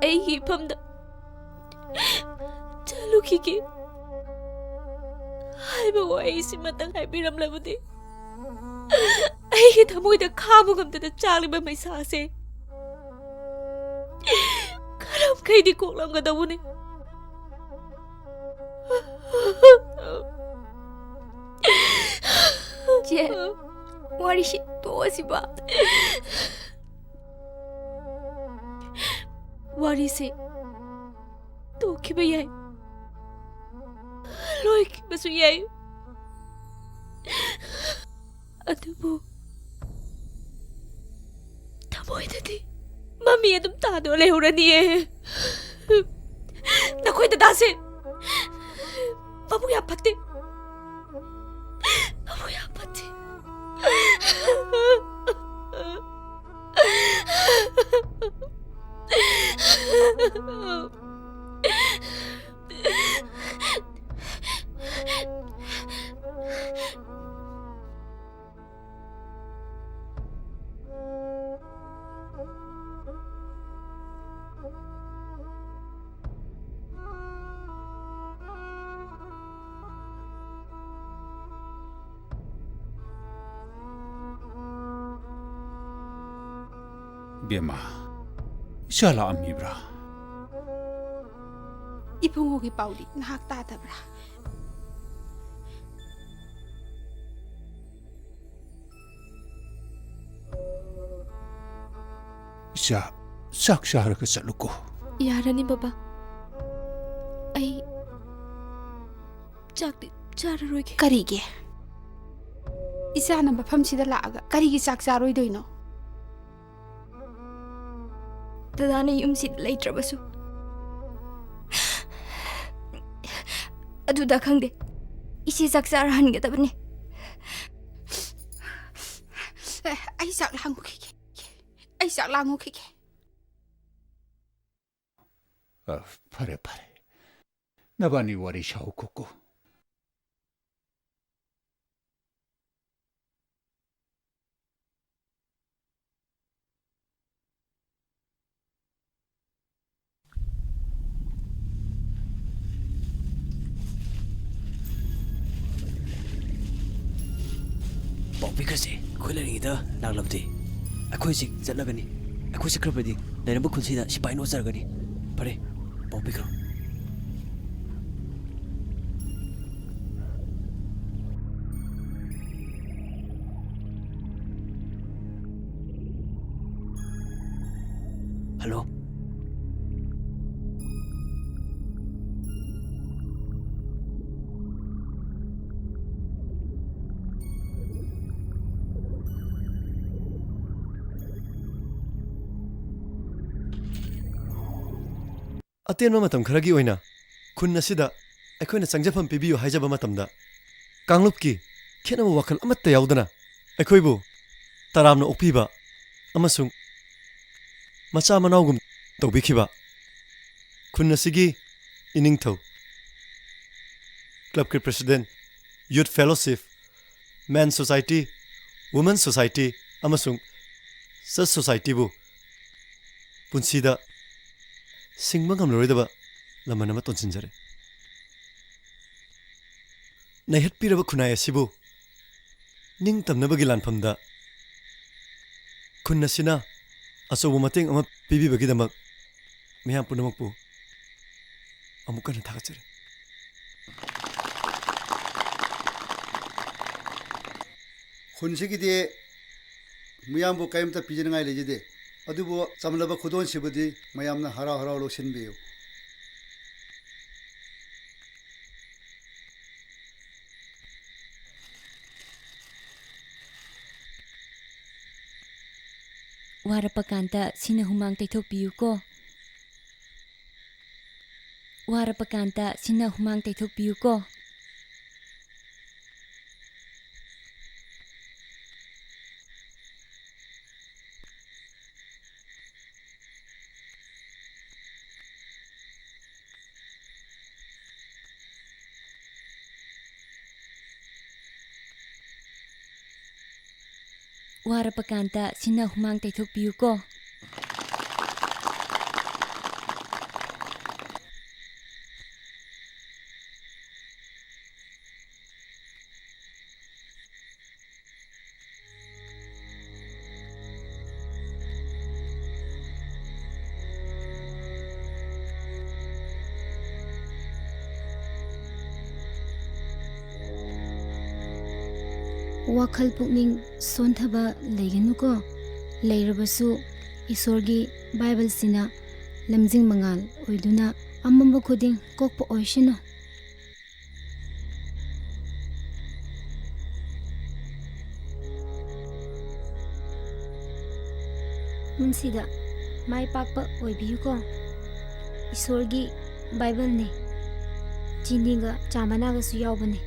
ꯑꯩꯒꯤ ꯏꯐꯝꯗ ꯆꯠꯂꯨꯈꯤꯒꯦ ꯍꯥꯏꯕ ꯋꯥꯍꯩꯁꯤꯃꯇꯪ ꯍꯥꯏꯕꯤꯔꯝꯂꯕꯗꯤ, ꯑꯩꯒꯤ ꯊꯃꯣꯏꯗ ꯈꯥꯡꯕ ꯉꯝꯗꯅ ꯆꯥꯛꯂꯤꯕ ꯃꯩꯁꯥꯁꯦ ꯈꯔ ꯃꯈꯩꯗꯤ ꯀꯣꯛꯂꯝꯒꯗꯧꯕꯅꯤ꯫ ꯆꯦ, ꯋꯥꯔꯤꯁꯤ ꯇꯣꯛꯑꯁꯤꯕ꯫ ꯋꯥꯔꯤꯁꯦ ꯇꯣꯛꯈꯤꯕ ꯌꯥꯏ, ꯂꯣꯏꯈꯤꯕꯁꯨ ꯌꯥꯏ, ꯑꯗꯨꯕꯨ ꯊꯃꯣꯏꯗꯗꯤ ꯃꯃꯤ ꯑꯗꯨꯝ ꯇꯥꯗꯨꯅ ꯂꯩꯍꯧꯔꯅꯤꯌꯦ꯫ ꯅꯈꯣꯏ ꯗꯗꯥꯁꯦ ꯃꯕꯨꯛ ꯌꯥꯝ ꯐꯠꯇꯦ꯫ ꯃꯕꯨꯛ ꯌꯥꯝ ꯐꯠꯇꯦ꯫ ꯏꯕꯦꯝꯃ, ꯏꯆꯥ ꯂꯥꯛꯑꯝꯃꯤꯕ꯭ꯔꯥ? ꯏꯕꯨꯡꯉꯣꯒꯤ ꯄꯥꯎꯗꯤ ꯅꯍꯥꯛ ꯇꯥꯗꯕ꯭ꯔꯥ? ꯏꯆꯥ, ꯆꯥꯛ ꯆꯥꯔꯒ ꯆꯠꯂꯨꯀꯣ꯫ ꯌꯥꯔꯅꯤ, ꯕꯕꯥ꯫ ꯑꯩ ꯆꯥꯛꯇꯤ ꯆꯥꯔꯔꯣꯏꯒꯦ꯫ ꯀꯔꯤꯒꯤ? ꯏꯆꯥꯅ ꯃꯐꯝꯁꯤꯗ ꯂꯥꯛꯑꯒ ꯀꯔꯤꯒꯤ ꯆꯥꯛ ꯆꯥꯔꯣꯏꯗꯣꯏꯅꯣ? ꯗꯗꯥꯅ ꯌꯨꯝꯁꯤꯗ ꯂꯩꯇ꯭ꯔꯕꯁꯨ, ꯑꯗꯨꯗ ꯈꯪꯗꯦ, ꯏꯆꯦ ꯆꯥꯛ ꯆꯥꯔꯍꯟꯒꯗꯕꯅꯤ꯫ ꯑꯦ, ꯑꯩ ꯆꯥꯛ ꯂꯥꯡꯉꯨꯈꯤꯒꯦ꯫ ꯑꯩ ꯆꯥꯛ ꯂꯥꯡꯉꯨꯈꯤꯒꯦ꯫ ꯑ, ꯐꯔꯦ, ꯐꯔꯦ꯫ ꯅꯕꯥꯅꯤ ꯋꯥꯔꯤ ꯁꯥꯎ, ꯀꯨꯀꯨ꯫ ꯄꯥꯎ ꯄꯤꯈ꯭ꯔꯁꯦ꯫ ꯑꯩꯈꯣꯏ ꯂꯩꯔꯤꯉꯩꯗ ꯂꯥꯛꯂꯕꯗꯤ ꯑꯩꯈꯣꯏ ꯍꯧꯖꯤꯛ ꯆꯠꯂꯒꯅꯤ꯫ ꯑꯩꯈꯣꯏ ꯆꯠꯈ꯭ꯔꯕꯗꯤ ꯂꯩꯔꯝꯕ ꯈꯨꯟꯁꯤꯗ ꯁꯤꯐꯥꯏꯅ ꯑꯣꯠꯆꯔꯒꯅꯤ꯫ ꯐꯔꯦ, ꯄꯥꯎ ꯄꯤꯈ꯭ꯔꯣ꯫ ꯍꯜꯂꯣ꯫ ꯑꯇꯦꯟꯕ ꯃꯇꯝ ꯈꯔꯒꯤ ꯑꯣꯏꯅ ꯈꯨꯟ ꯑꯁꯤꯗ ꯑꯩꯈꯣꯏꯅ ꯆꯪꯖꯐꯝ ꯄꯤꯕꯤꯌꯨ ꯍꯥꯏꯖꯕ ꯃꯇꯝꯗ, ꯀꯥꯡꯂꯨꯞꯀꯤ ꯈꯦꯠꯅꯕ ꯋꯥꯈꯜ ꯑꯃꯠꯇ ꯌꯥꯎꯗꯅ ꯑꯩꯈꯣꯏꯕꯨ ꯇꯔꯥꯝꯅ ꯑꯣꯛꯄꯤꯕ ꯑꯃꯁꯨꯡ ꯃꯆꯥ ꯃꯅꯥꯎꯒꯨꯝ ꯇꯧꯕꯤꯈꯤꯕ ꯈꯨꯟ ꯑꯁꯤꯒꯤ ꯏꯅꯤꯡꯊꯧ, club ꯀꯤ president, youth fellowship, men society, women society ꯑꯃꯁꯨꯡ church society ꯕꯨ ꯄꯨꯟꯁꯤꯗ ꯁꯤꯡꯕ ꯉꯝꯂꯔꯣꯏꯗꯕ ꯂꯃꯟ ꯑꯃ ꯇꯣꯟꯁꯤꯟꯖꯔꯦ꯫ ꯅꯩꯍꯠꯄꯤꯔꯕ ꯈꯨꯟꯅꯥꯏ ꯑꯁꯤꯕꯨ ꯅꯤꯡꯇꯝꯅꯕꯒꯤ ꯂꯥꯟꯐꯝꯗ ꯈꯨꯟ ꯑꯁꯤꯅ ꯑꯆꯧꯕ ꯃꯇꯦꯡ ꯑꯃ ꯄꯤꯕꯤꯕꯒꯤꯗꯃꯛ ꯃꯤꯌꯥꯝ ꯄꯨꯝꯅꯃꯛꯄꯨ ꯑꯃꯨꯛ ꯍꯟꯅ ꯊꯥꯒꯠꯆꯔꯤ꯫ ꯈꯨꯟꯁꯤꯒꯤꯗꯤ ꯃꯤꯌꯥꯝꯕꯨ ꯀꯔꯤꯝꯇ ꯄꯤꯖꯅꯤꯡꯉꯥꯏ ꯂꯩꯖꯗꯦ꯫ ꯑꯗꯨꯕꯨ ꯆꯝꯂꯕ ꯈꯨꯗꯣꯜꯁꯤꯕꯨꯗꯤ ꯃꯌꯥꯝꯅ ꯍꯔꯥꯎ ꯍꯔꯥꯎ ꯂꯧꯁꯤꯟꯕꯤꯌꯨ꯫ ꯋꯥꯔꯛꯄ ꯀꯥꯟꯗ ꯁꯤꯅ ꯍꯨꯃꯥꯡ ꯇꯩꯊꯣꯛꯄꯤꯌꯨꯀꯣ꯫ ꯋꯥꯔꯛꯄ ꯀꯥꯟꯗ ꯁꯤꯅ ꯍꯨꯃꯥꯡ ꯇꯩꯊꯣꯛꯄꯤꯌꯨꯀꯣ꯫ ꯋꯥꯔꯛꯄ ꯀꯥꯟꯗ ꯁꯤꯅ ꯍꯨꯃꯥꯡ ꯇꯩꯊꯣꯛꯄꯤꯌꯨꯀꯣ꯫ ꯋꯥꯈꯜ ꯄꯨꯛꯅꯤꯡ ꯁꯣꯟꯊꯕ ꯂꯩꯒꯅꯨꯀꯣ꯫ ꯂꯩꯔꯕꯁꯨ ꯏꯁꯣꯔꯒꯤ ꯕꯥꯏꯕꯜꯁꯤꯅ ꯂꯝꯖꯤꯡ ꯃꯉꯥꯜ ꯑꯣꯏꯗꯨꯅ ꯑꯃꯝꯕ ꯈꯨꯗꯤꯡ ꯀꯣꯛꯄ ꯑꯣꯏꯁꯅꯨ꯫ ꯄꯨꯟꯁꯤꯗ ꯃꯥꯏ ꯄꯥꯛꯄ ꯑꯣꯏꯕꯤꯌꯨꯀꯣ꯫ ꯏꯁꯣꯔꯒꯤ ꯕꯥꯏꯕꯜꯅꯦ꯫ ꯆꯤꯅꯤꯒ ꯆꯥ ꯃꯅꯥꯒꯁꯨ ꯌꯥꯎꯕꯅꯦ꯫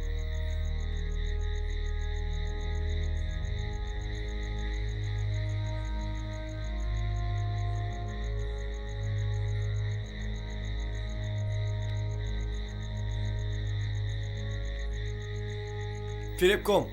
ꯐꯤꯔꯦꯞꯀꯣꯝ꯫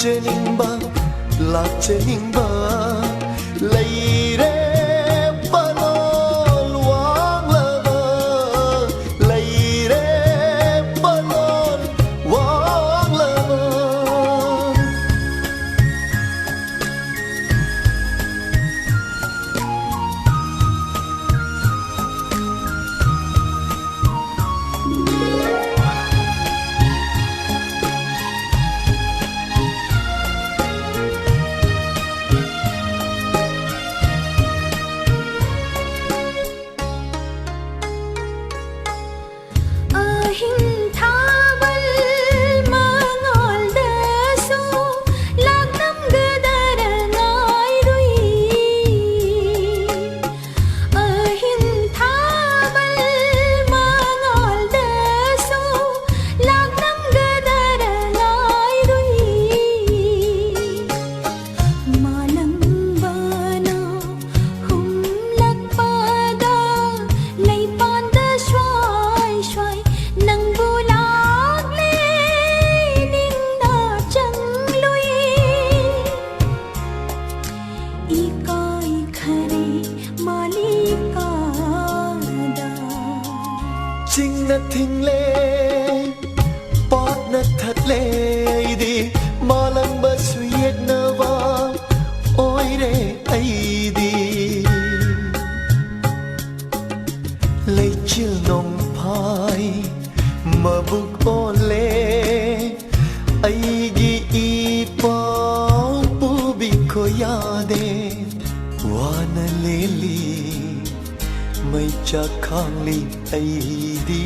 ꯆꯦꯅꯤꯡꯕ, ꯂꯥꯛꯆꯅꯤꯡꯕ ꯂꯩꯔꯦ ꯄꯥꯂꯣꯜ ꯋꯥꯡꯂꯕ, ꯂꯩꯔꯦ ꯄꯥꯂꯣꯜ ꯋꯥꯡꯂꯕ꯫ ꯑꯍꯤꯡ ꯊꯥꯕꯜ ꯃꯉꯥꯜꯗꯁꯨ ꯂꯥꯛꯂꯝꯒꯗꯔ ꯉꯥꯏꯔꯨꯏ꯫ ꯑꯍꯤꯡ ꯊꯥꯕꯜ ꯃꯉꯥꯜꯗꯁꯨ ꯂꯥꯛꯂꯝꯒꯗꯔ ꯉꯥꯏꯔꯨꯏ꯫ ꯃꯥꯂꯪꯕꯅ ꯍꯨꯝꯂꯛꯄꯗ ꯂꯩꯄꯥꯟꯗ ꯁ꯭ꯋꯥꯏ ꯁ꯭ꯋꯥꯏ ꯅꯪꯕꯨ ꯂꯥꯛꯂꯦ ꯅꯤꯡꯅ ꯆꯪꯂꯨꯏ꯫ ꯏꯀꯥꯏꯈꯔꯦ ꯃꯥꯂꯤꯀꯥꯗ꯫ ꯆꯤꯡꯅ ꯊꯤꯡꯂꯦ, ꯄꯥꯠꯅ ꯊꯠꯂꯦ, ꯑꯩꯗꯤ ꯃꯥꯂꯪꯕꯁꯨ ꯌꯦꯠꯅꯕ ꯑꯣꯏꯔꯦ ꯑꯩꯗꯤ꯫ ꯂꯩꯆꯤꯜ ꯅꯣꯡꯐꯥꯏ ꯃꯕꯨꯛ ꯑꯣꯜꯂꯦ, ꯑꯩꯒꯤ ꯏ ꯄꯥꯎ ꯄꯨꯕꯤꯈꯣ ꯌꯥꯗꯦ꯫ ꯋꯥꯅ ꯂꯦꯜꯂꯤ, ꯃꯩꯆꯥꯛ ꯈꯥꯡꯂꯤ ꯑꯩꯗꯤ꯫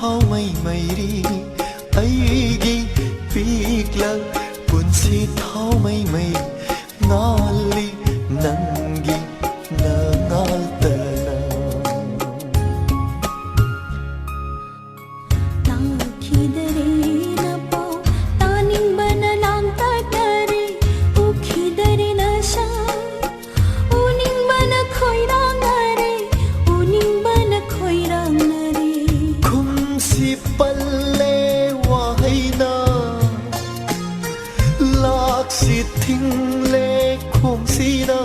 ꯊꯥꯎꯃꯩ ꯃꯩꯔꯤ ꯑꯩꯒꯤ ꯄꯤꯛꯂꯛ ꯄꯨꯟꯁꯤ ꯊꯥꯎꯃꯩ ꯃꯩ ꯉꯥꯜꯂꯤ ꯅꯪꯒꯤ ꯅꯉꯥꯜꯇꯅ꯫ ꯇꯥꯈꯤꯗꯔꯦ ꯅꯄꯥꯎ, ꯇꯥꯅꯤꯡꯕꯅ ꯂꯥꯡꯇꯛꯅꯔꯦ, ꯎꯈꯤꯗꯔꯦ ꯅꯁꯛ, ꯎꯅꯤꯡꯕꯅ ꯈꯣꯏꯔꯥꯡꯅꯔꯦ, ꯎꯅꯤꯡꯕꯅ ꯈꯣꯏꯔꯥꯡꯅꯔꯦ꯫ ꯈꯨꯝꯁꯤ ꯄꯜꯂꯦ ꯋꯥꯍꯩꯅ, ꯂꯥꯛꯁꯤ ꯊꯤꯡꯂꯦ ꯈꯣꯡꯁꯤꯅ꯫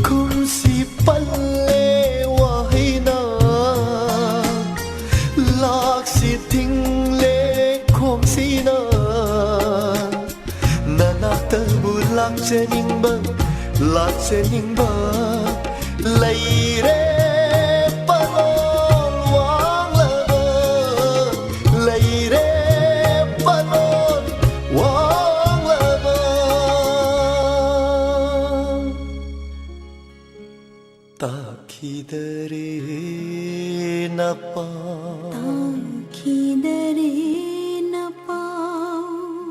ꯈꯨꯝꯁꯤ ꯄꯜꯂꯦ ꯋꯥꯍꯩꯅ, ꯂꯥꯛꯁꯤ ꯊꯤꯡꯂꯦ ꯈꯣꯡꯁꯤꯅ꯫ ꯅꯅꯥꯛꯇꯕꯨ ꯂꯥꯛꯆꯅꯤꯡꯕ, ꯂꯥꯛꯆꯅꯤꯡꯕ ꯂꯩꯔꯦ ꯄꯂꯣꯜ ꯋꯥꯡꯂꯕ, ꯂꯩꯔꯦ ꯄꯂꯣꯜ ꯋꯥꯡꯂꯕ꯫ ꯇꯥꯈꯤꯗꯔꯦ ꯅꯄꯥꯎ꯫ ꯇꯥꯈꯤꯗꯔꯦ ꯅꯄꯥꯎ꯫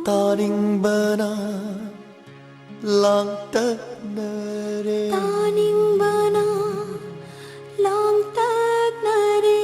ꯇꯥꯅꯤꯡꯕꯅ ꯂꯥꯡꯇꯛꯅꯔꯦ꯫ ꯇꯥꯅꯤꯡꯕꯅ ꯂꯥꯡꯇꯛꯅꯔꯦ꯫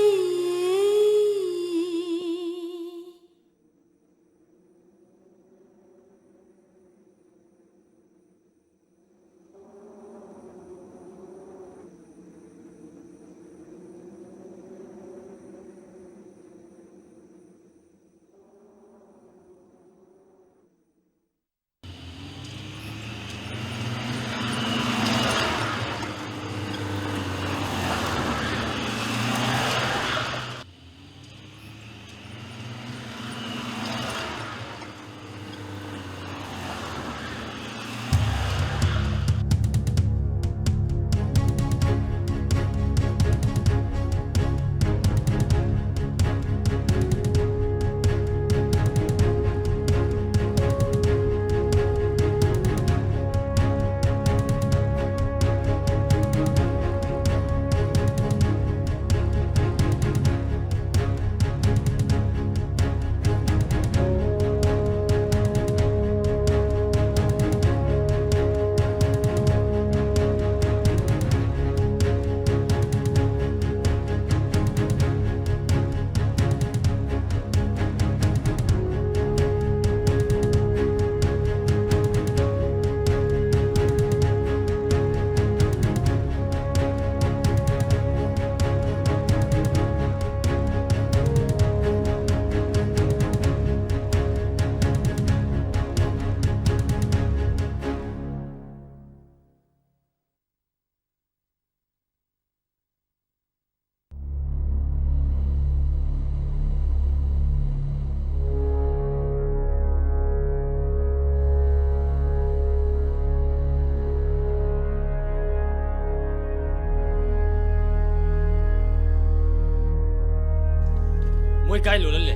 ꯃꯣꯏ ꯀꯥꯏ ꯂꯣꯜꯍꯜꯂꯦ?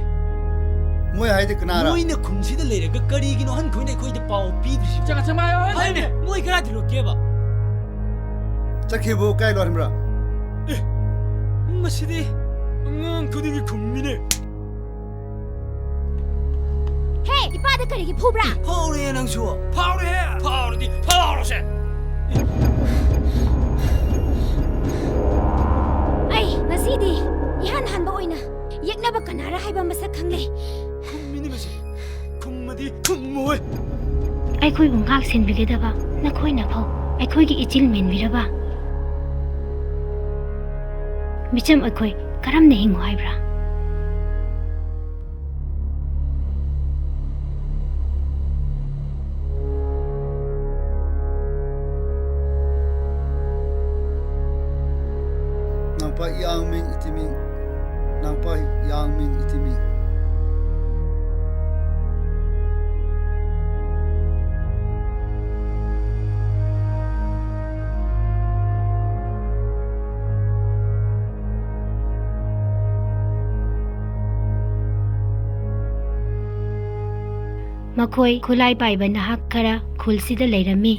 ꯃꯣꯏ ꯍꯥꯏꯗꯤ ꯀꯅꯥꯔ? ꯃꯣꯏꯅ ꯈꯨꯟꯁꯤꯗ ꯂꯩꯔꯒ ꯀꯔꯤꯒꯤꯅꯣ ꯑꯍꯟꯈꯣꯏꯅ ꯑꯩꯈꯣꯏꯗ ꯄꯥꯎ ꯄꯤꯗ꯭ꯔꯤꯁꯤꯕꯣ? ꯆꯪꯉꯛꯁꯦ, ꯃꯥ ꯌꯥꯎꯍꯜꯂꯦ꯫ ꯍꯥꯏꯅꯦ, ꯃꯣꯏ ꯀꯗꯥꯏꯗ ꯂꯣꯠꯀꯦꯕ? ꯆꯠꯈꯤꯕꯕꯨ ꯀꯥꯏ ꯂꯣꯠꯍꯟꯕ꯭ꯔꯥ? ꯑꯦ, ꯃꯁꯤꯗꯤ ꯑꯉꯥꯡ ꯈꯨꯗꯤꯡꯒꯤ ꯈꯨꯝꯃꯤꯅꯦ꯫ ꯍꯦ, ꯏꯄꯥꯗ ꯀꯔꯤꯒꯤ ꯐꯨꯕ꯭ꯔꯥ? ꯐꯥꯎꯔꯦ ꯅꯪꯁꯨ꯫ ꯐꯥꯎꯔꯦ꯫ ꯐꯥꯎꯔꯗꯤ ꯐꯥꯎꯔꯁꯦ꯫ ꯑꯩ ꯉꯁꯤꯗꯤ ꯏꯍꯥꯟ ꯍꯥꯟꯕ ꯑꯣꯏꯅ ꯌꯦꯛꯅꯕ ꯀꯅꯥꯔ ꯍꯥꯏꯕ ꯃꯁꯛ ꯈꯪꯂꯦ꯫ ꯈꯨꯝꯃꯤꯅꯤ ꯃꯁꯤ꯫ ꯈꯨꯝꯃꯗꯤ ꯈꯨꯝꯃꯣꯏ꯫ ꯑꯩꯈꯣꯏꯕꯨ ꯉꯥꯛ ꯁꯦꯟꯕꯤꯒꯗꯕ ꯅꯈꯣꯏꯅ ꯐꯥꯎ ꯑꯩꯈꯣꯏꯒꯤ ꯏꯆꯤꯜ ꯃꯦꯟꯕꯤꯔꯕ? ꯃꯤꯆꯝ ꯑꯩꯈꯣꯏ ꯀꯔꯝꯅ ꯍꯤꯡꯉꯨ ꯍꯥꯏꯕ꯭ꯔꯥ? ꯅꯥꯡꯄꯥ ꯌꯥꯡꯃꯤꯡ ꯏꯇꯤꯃꯤꯡ, ꯅꯥꯡꯄꯥ ꯌꯥꯡꯃꯤꯡ ꯏꯇꯤꯃꯤꯡ꯫ ꯃꯈꯣꯏ ꯈꯨꯠꯂꯥꯏ ꯄꯥꯏꯕ ꯅꯍꯥꯛ ꯈꯔ ꯈꯨꯜꯁꯤꯗ ꯂꯩꯔꯝꯃꯤ꯫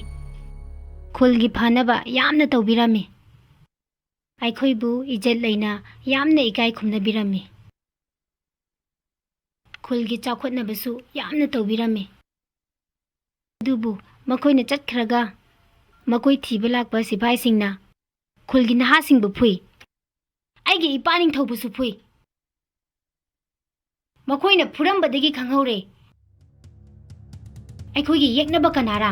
ꯈꯨꯜꯒꯤ ꯐꯅꯕ ꯌꯥꯝꯅ ꯇꯧꯕꯤꯔꯝꯃꯤ꯫ ꯑꯩꯈꯣꯏꯕꯨ ꯏꯖꯠ ꯂꯩꯅ ꯌꯥꯝꯅ ꯏꯀꯥꯏ ꯈꯨꯝꯅꯕꯤꯔꯝꯃꯤ꯫ ꯈꯨꯜꯒꯤ ꯆꯥꯎꯈꯠꯅꯕꯁꯨ ꯌꯥꯝꯅ ꯇꯧꯕꯤꯔꯝꯃꯤ꯫ ꯑꯗꯨꯕꯨ ꯃꯈꯣꯏꯅ ꯆꯠꯈ꯭ꯔꯒ ꯃꯈꯣꯏ ꯊꯤꯕ ꯂꯥꯛꯄ ꯁꯤꯐꯥꯏꯁꯤꯡꯅ ꯈꯨꯜꯒꯤ ꯅꯍꯥꯁꯤꯡꯕꯨ ꯐꯨꯏ꯫ ꯑꯩꯒꯤ ꯏꯄꯥ ꯅꯤꯡꯊꯧꯕꯨꯁꯨ ꯐꯨꯏ꯫ ꯃꯈꯣꯏꯅ ꯐꯨꯔꯝꯕꯗꯒꯤ ꯈꯪꯍꯧꯔꯦ ꯑꯩꯈꯣꯏꯒꯤ ꯌꯦꯛꯅꯕ ꯀꯅꯥꯔꯥ꯫